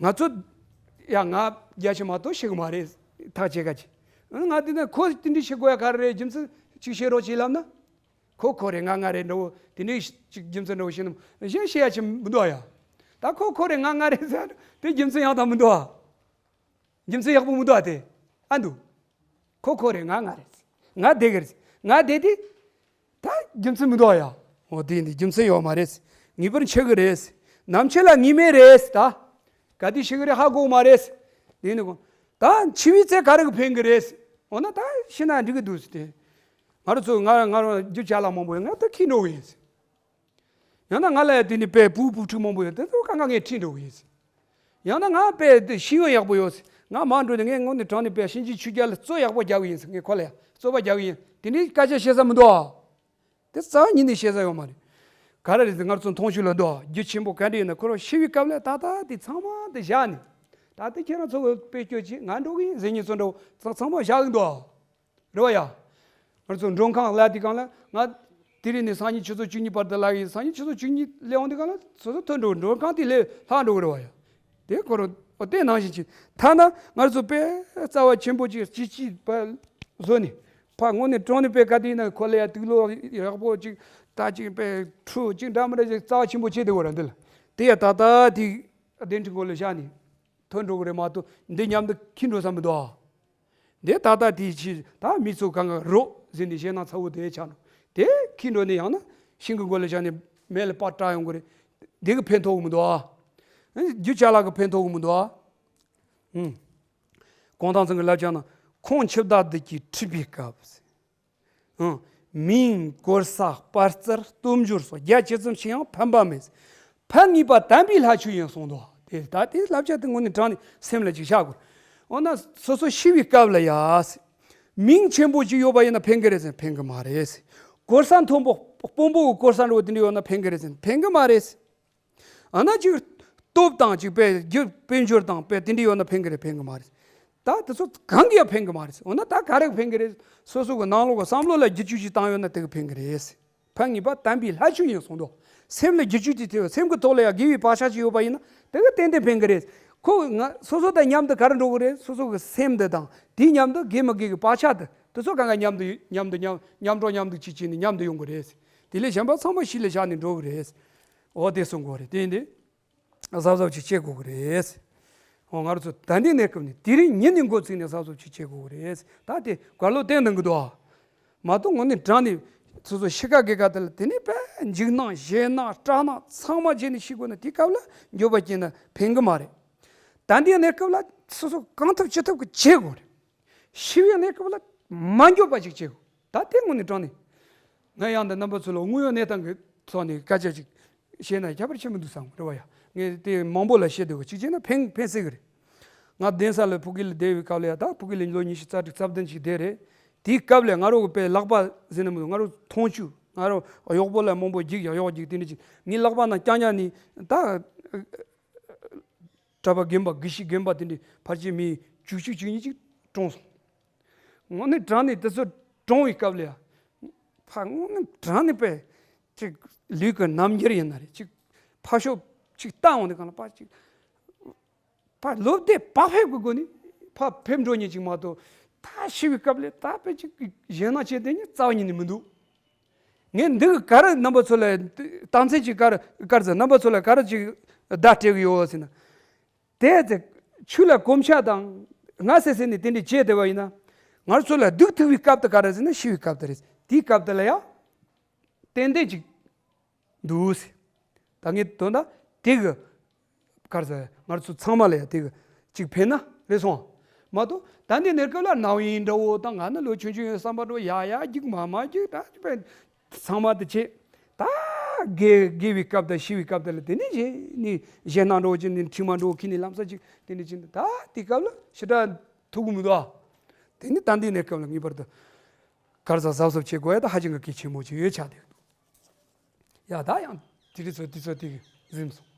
ང་ཚོ། ཡ་ང་བརྒྱ་ཆ་མ་གཏོགས་ཤི་གི་མ་རེད། ཐག་བཅད་ཁ་ཅིག་ང་དེ་ནས་ཁོ་དེ་འདྲ་ཤི་དགོས་ཡ་ག་རེ་རེད། རྒྱུ་མཚན་ཅིག་བཤད་རོགས་བྱེད་ལབ་ན། ཁོ་ཁོ་རེད་ང་ང་རེད་འདྲ་བོ་དེ་འདྲའི་ཅིག་རྒྱུ་མཚན་འདྲ་བོ་བཤད་ན་གཞན་བཤད་ཡ་ཅིག་མི་འདུག་ཨ་ཡ། ད་ཁོ་ཁོ་རེད་ང་ང་རེད་ཟེར་དེ་རྒྱུ་མཚན་ཡག་དང་མི་འདུག་ཨ། རྒྱུ་མཚན་ཡག་པོ་མི་འདུག་ཨ་དེ། ཨ་འདུག་ཁོ་ཁོ་རེད་ང་ང་རེད། ང་བསྡད་གི་རེད། ང་བསྡད་དེ། ད་རྒྱུ་མཚན་མི་འདུག་ཡ། འོ་དེ་ནི་རྒྱུ་མཚན་ཡོད་མ་རེད། ངེས་པར་འཆི་གི་རེད། ནམ་འཆི་ལ་ངེས་མེད་རེད་ད། ག་དུས་ཤི་གི་རེད་ཧ་གོ་མ་རེད། དེ་ནི་གོ། ད་འཆི་བའི་ཚེ་ག་རེ་གི་ཕན་གི་རེད། འོ་ན་ད་ཤི་ན་འགྲིག་གི་འདུག་ཟེར་ཏེ། ང་རང་ཚོ་ང་ང་རང་རྒྱུ་ཅ་ལག་མང་པོ་ཡོད་ང་ད་ཁྱི་འགྲོ་གི་ཡིན། ཡང་ན་ང་ལ་ཡ་དེ་ནི་དཔེ་བུ་བུ་ཕྲུག་མང་པོ་ཡོད་དེ་ཚོ་གང་ག་ངས་ཁྲིད་འགྲོ་གི་ཡིན། ཡང་ན་ང་དཔེ་དེ་ཤེས་ཡོན་ཡག་པོ་ཡོད། ང་མ་འགྲོ་ནས་ངས་དངོས་གནས་དྲང་ནས་དཔེ་གཤིན་རྗེའི་ཆོས་རྒྱལ་ལ་རྩོད་ཡག་པོ་རྒྱག་གི་ཡིན་ཟེར་ངས་ཁོ་ལ་ཡ་རྩོད་པ་རྒྱག་གི་ཡིན། དེ་འདྲའི་སྐད་ཆ་བཤད་ས་མི་འདུག་ཨ། དེ་རྩ་བ་ཉིད་ནས་བཤད་ས་ཡོད་མ་རེད། ག་རེ་རེད་ཟེར་ང་ཚོ་མཐོང་ཆོས་ལ་འདུག་ཨ། རྒྱུ་ཆེན་པོ་ག་འདྲ་ཡིན་ན་ཁོ་རང་ཤི་བའི་སྐབས་ལ་ད་ལྟ་དེ་ཚང་མ་དེ་བཞག་ནས། ད་ལྟ་ཁྱེད་རང་ཚོ་གི་དཔེ་སྐྱོ་ཅིག་ང་འགྲོ་གི་ཡིན་ཟེར་མཁན་ཚོ་འདྲ་བོ་ཚང་མ་བཞག་གི་འདུག་ཨ། རེད་བ་ཡ། ང་ཚོ་མགྲོན་ཁང་ལ་དེ་གང་ལ་ང་དེ་རིང་ནས་སང་ཉིན་ཆུ་ཚོད་བཅུ་གཉིས་བར་དུ་ལ་ཡིན། སང་ཉིན་ཆུ་ཚོད་བཅུ་གཉིས་སླེབས་འོང་དེ་གང་ལ་སོ་སོ་ཐོན་འགྲོ། མགྲོན་ཁང་དེ་ལས་ལྷག་འགྲོ་གི་རེད་བ་ཡ། དེ་ཁོ་རང་ཨོ་དེ་ནང་བཞིན་གྱི་ཐ་ན་ང་ཚོ་དཔེ་རྩ་བ་ཆེན་པོ་ཅིག་ཅིག་ཅིག་པ་བཟོ་ནས་ཕ་དངོས་གནས་དྲང་ནས་དཔེ་ག་དེ་ཡིན་ན་ཁོ་ལ་ཡ་དུག་ལོག་ཡག་པོ་ཅིག་ད་ཅིག་དཔེ་ཁྲུ་ཅིག་འདྲ་མི་འདྲ་ཅིག་རྩ་བ་ཆེན་པོ་བྱས་དེ་བ་ར་འདི་ལ་དེ་ཡ་ད་ལྟ་དེ་གདན་ཁྲི་མགོ་ལ་བཞག་ནས་ཐོན་འགྲོ་གི་རེད་མ་གཏོགས་འདི་མཉམ་དུ་ཁྱི་འགྲོ་ས་མི་འདུག་ཨ། འདི་ད་ལྟ་དེའི་ཕྱིར་ད་མི་ཚོ་གང་ག་རོ་ཟེར་ནས་ཞེད་སྣང་ཚ་བོ་དེ་ཆགས་ནོ། དེ་ཁྱི་འགྲོ་ནས་ཡང་ན་ཤིང་གི་མགོ་ལ་བཞག་ནས་མེ་ལ་པར་བཀྲ་ཡོང་གི་རེད། འདི་གི་ཕན་ཐོགས་གི་མི་འདུག་ཨ། རྒྱུ་ཅ་ལག་གི་ཕན་ཐོགས་གི་མི་འདུག་ཨ། ཧུམ། གུང་ཐང་ཚང་གི་ལབ་ཀྱང་ན་ཁོང་ཆིབས་བདག་འདི་གྱིས་ཁྲིད་པའི་སྐབས། ཨང་། མིང་བཀོལ་ས་དཔལ་རྩལ་སྟོབས་འབྱོར་སོགས་རྒྱ་ཇི་ཙམ་ཞིག་ཡང་ཕན་པ་མེད། ཕན་ངེས་པ་དམ་པའི་ལྷ་ཆོས་ཡིན་གསུངས་འདུག་དེ་ད་དེ་བསླབ་བྱ་དེ་དངོས་གནས་དྲང་ནས་སེམས་ལ་ཅིག་བཞག་དགོས། འོ་ན་སོ་སོ་ཤི་བའི་སྐབས་ལ་ཡ། མིང་ཆེན་པོ་ཅིག་ཡོད་པ་ཡིན་ན་ཕན་གི་རེད་ཟེར་ན་ཕན་གི་མ་རེད། གོ་ས་མཐོན་པོ་དཔོན་པོ་གི་གོ་ས་འགྲོ་བ་དེ་འདྲ་ཡོད་ན་ཕན་གི་རེད་ཟེར་ན་ཕན་གི་མ་རེད། ཨ་ན་ཅིག་སྟོབས་དང་ཅིག་དཔེ་རྒྱུ་དཔལ་འབྱོར་དང་དཔེ་དེ་འདྲ་ཡོད་ན་ཕན་གི་རེད་ཕན་གི་མ་རེད། ད་དེ་ཚོ་གང་གིས་ཡང་ཕན་གི་མ་རེད། འོ་ན་ད་ག་རེ་གི་ཕན་གི་རེད། སོ་སོ་གི་ནང་ལོགས་གི་བསམ་བློ་ལ་བསྒྱུར་བཅོས་ཅིག་བཏང་ཡོད་ན་དེ་གི་ཕན་གི་རེད། ཕན་ངེས་པ་དམ་པའི་ལྷ་ཆོས་ཡིན་གསུངས་འདུག་སེམས་ལ་བསྒྱུར་བཅོས་ཅིག་ཐེབས་སེམས་གི་ཐོག་ལ་ཡང་དགེ་བའི་བག་ཆགས་ཅིག་ཡོད་པ་ཡིན་ན་དེ་གི་ཏན་ཏན་ཕན་གི་རེད། ཁོ་ང་སོ་སོ་དང་མཉམ་དུ་ག་རེ་འགྲོ་གི་རེད། སོ་སོ་གི་སེམས་འདི་དང་དེའི་མཉམ་དུ་དགེ་མི་དགེ་གི་བག་ཆགས་འདི་དེ་ཚོ་གང་ག་མཉམ་དུ་མཉམ་དུ་མཉམ་མཉམ་འགྲོ་མཉམ་འདུག་ཅིག་བྱས་ནས་མཉམ་དུ་ཡོང་གི་རེད། དེ་ལས་གཞན་པ་ཚང་མ་གཞི་ལ་བཞག་ནས་འགྲོ་གི་རེད། འོ་དེ་གསུང་དགོས་རེད། དེ་ཡིན་དུས། གཟབ་གཟབ་ཅིག་བྱེད་དགོས་ཀྱི་རེད། འོ་ང་རང་ཚོ་ད་ལྟའི་གནས་སྐབས་ནས་དེ་རིང་ཉིན་ནས་འགོ་བཙུགས་ནས་གཟབ་གཟབ་ཅིག་བྱེད་དགོས་ཀྱི་རེད། ད་དེ་བཀའ་སློབ་བསྟན་གནང་གི་འདུག་ཨ། མ་གཏོགས་དངོས་གནས་དྲང་ནས་སོ་སོ་ཤི་ཁ་དགེ་ཁ་དེ་ལ་དེ་ནས་དཔེ་འཇིགས་སྣང་ཞེད་སྣང་སྐྲག་སྣང་ཚང་མ་བྱས་ནས་ཤི་དགོས་ན་དེ་སྐབས་ལ་འགྱོད་པ་སྐྱེས་ན་ཕན་གི་མ་རེད། ད་ལྟའི་གནས་སྐབས་ལ་སོ་སོ་གང་ཐུབ་ཅི་ཐུབ་ཀྱི་བྱེད་དགོས་རེད། ཤི་བའི་གནས་སྐབས་ལ་མ་འགྱོད་པ་ཅིག་བྱེད་དགོས། ད་དེ་དངོས་གནས་དྲང་ནས། ང་ཡང་འདི་རྣམ་པ་ཚོ་ལ་དངོས་ཡོད་གནས་སྟངས་ཀྱི་ཐོག་ནས་སྐད་ཆ་ཅིག་བཤད་ན་ཁྱད་པར་ཆེན་པོ་འདུག་བསམ་རེད་བ་ཡ། ངས་དེ་མང་པོ་ལ་བཤད་འདོད་གི་གཅིག་བྱས་ན་ཕན་ཕན་སྲིད་གི་རེད། ང་གདན་ས་ལ་ཕ་གི་ལ་བསྡད་པའི་སྐབས་ལ་ཡ་ད་ཕ་གི་ལ་ལོ་ཉི་ཤུ་རྩ་དྲུག་རྩ་བདུན་ཅིག་བསྡད་རེད། དེའི་སྐབས་ལ་ང་རང་གི་དཔེ་ལག་པ་ཟེར་ན་མི་འདུག་ང་རང་མཐོང་ཆོས་ང་རང་གཡོག་པོ་ལ་མང་པོ་རྒྱུག་ཡ་གཡོག་རྒྱུག་དེ་འདྲ་ཅིག་ངའི་ལག་པ་ན་རྐྱང་རྐྱང་ནི་ད། གྲྭ་པ་རྒན་པ་དགེ་བཤེས་རྒན་པ་དེ་འདྲའི་ཕལ་ཆེར་མི་བཅུ་གཅིག་བཅུ་གཉིས་ཅིག་གྲོངས་སོང་། དངོས་གནས་དྲང་ནས་དེ་ཚོ་གྲོངས་པའི་སྐབས་ལ་ཡ། ཕ་དངོས་གནས་དྲང་ནས་པས་ཅིག་ལུས་ཀྱི་རྣམ་འགྱུར་ཡིན་ན་རེད་ཅིག་ཕ་ཤོབ་ཅིག་བཏང་འོང་དེ་གང་ལ་ཕ་ཅིག་ཕ་ལོབ་དེ་བག་ཕེབས་ཀྱི་སྒོ་ནས་ཕ་ཕེབས་འགྲོ་ཉིན་ཅིག་མ་གཏོགས་ད་ཤི་བའི་སྐབས་ལ་ད་པས་ཅིག་ཞེད་སྣང་བྱེད་དེ་ཉིད་རྩ་བ་ཉིད་ནས་མི་འདུག་ངས་འདི་གི་ག་རེ་རྣམ་པ་ཚོ་ལ་རྟགས་མཚན་ཅིག་ག་རེ་ག་རེ་ཟེར་རྣམ་པ་ཚོ་ལ་ག་རེ་ཅིག་བརྡ་སྤྲད་གི་ཡོད་ཟེར་ན། དེ་ཚེ་ཆོས་ལ་གོམས་ཤ་དང་ང་སེ་སེ་ནས་དེ་འདྲ་བྱས་བསྡད་པ་ཡིན་ན། ང་ཚོ་ལ་སྡུག་ཐུག་པའི་སྐབས་དེ་ག་རེ་ཟེར་ན་ཤི་བའི་སྐབས་དེ་རེད། དེའི་སྐབས་དེ་ལ་ཡང་ཏན་ཏན་ཅིག་འདུག་ཟེར། ད་ངས་དོན་དག་དེ་གི་གར་ཟེར་ང་ཚོ་ཚང་མ་ལ་ཡང་དེ་གི་གཅིག་ཕན་ན་རེད་སོང་། མ་གཏོགས་ད་འདི་གནས་སྐབས་ལ་ནང་ཡིན་འདྲ་བོ་དང་ང་ནི་ལོ་ཆུང་ཆུང་ཡོད་བསམ་པ་འདྲ་བོ་ཡ་ཡ་རྒྱུག་མ་མ་རྒྱུག་ད་དཔེ་ཚང་མ་དེ་བྱེད། ད་དགེ་དགེ་བའི་སྐབས་དང་ཤི་བའི་སྐབས་དེ་ལ་དེ་ནས་བྱེད་ནི་ཞེད་སྣང་འདྲ་བོ་ཅིག་ནི་མཁྲིག་མ་འདྲ་བོ་ཁྱི་ནི་ལམ་སང་ཅིག་དེ་ནས་ཅིག་ད་དེ་སྐབས་ལ་ཞེ་དྲག་ཐུག་གི་མི་འདུག་ཨ། དེ་ནི་ད་འདི་གནས་སྐབས་ལ་ངེས་པར་དུ་གར་ཟ་གཟབ་གཟབ་བྱེད་དགོས་ཡ་ད་ཧ་ཅང་གི་གལ་ཆེན་པོ་ཅིག་ཡོད་ཆགས་དེ། ཡ་ད་ཡང་དེ་རིང་ཚོ་དེ་ཚོ་དེ་གི་གཟིམ་སོང་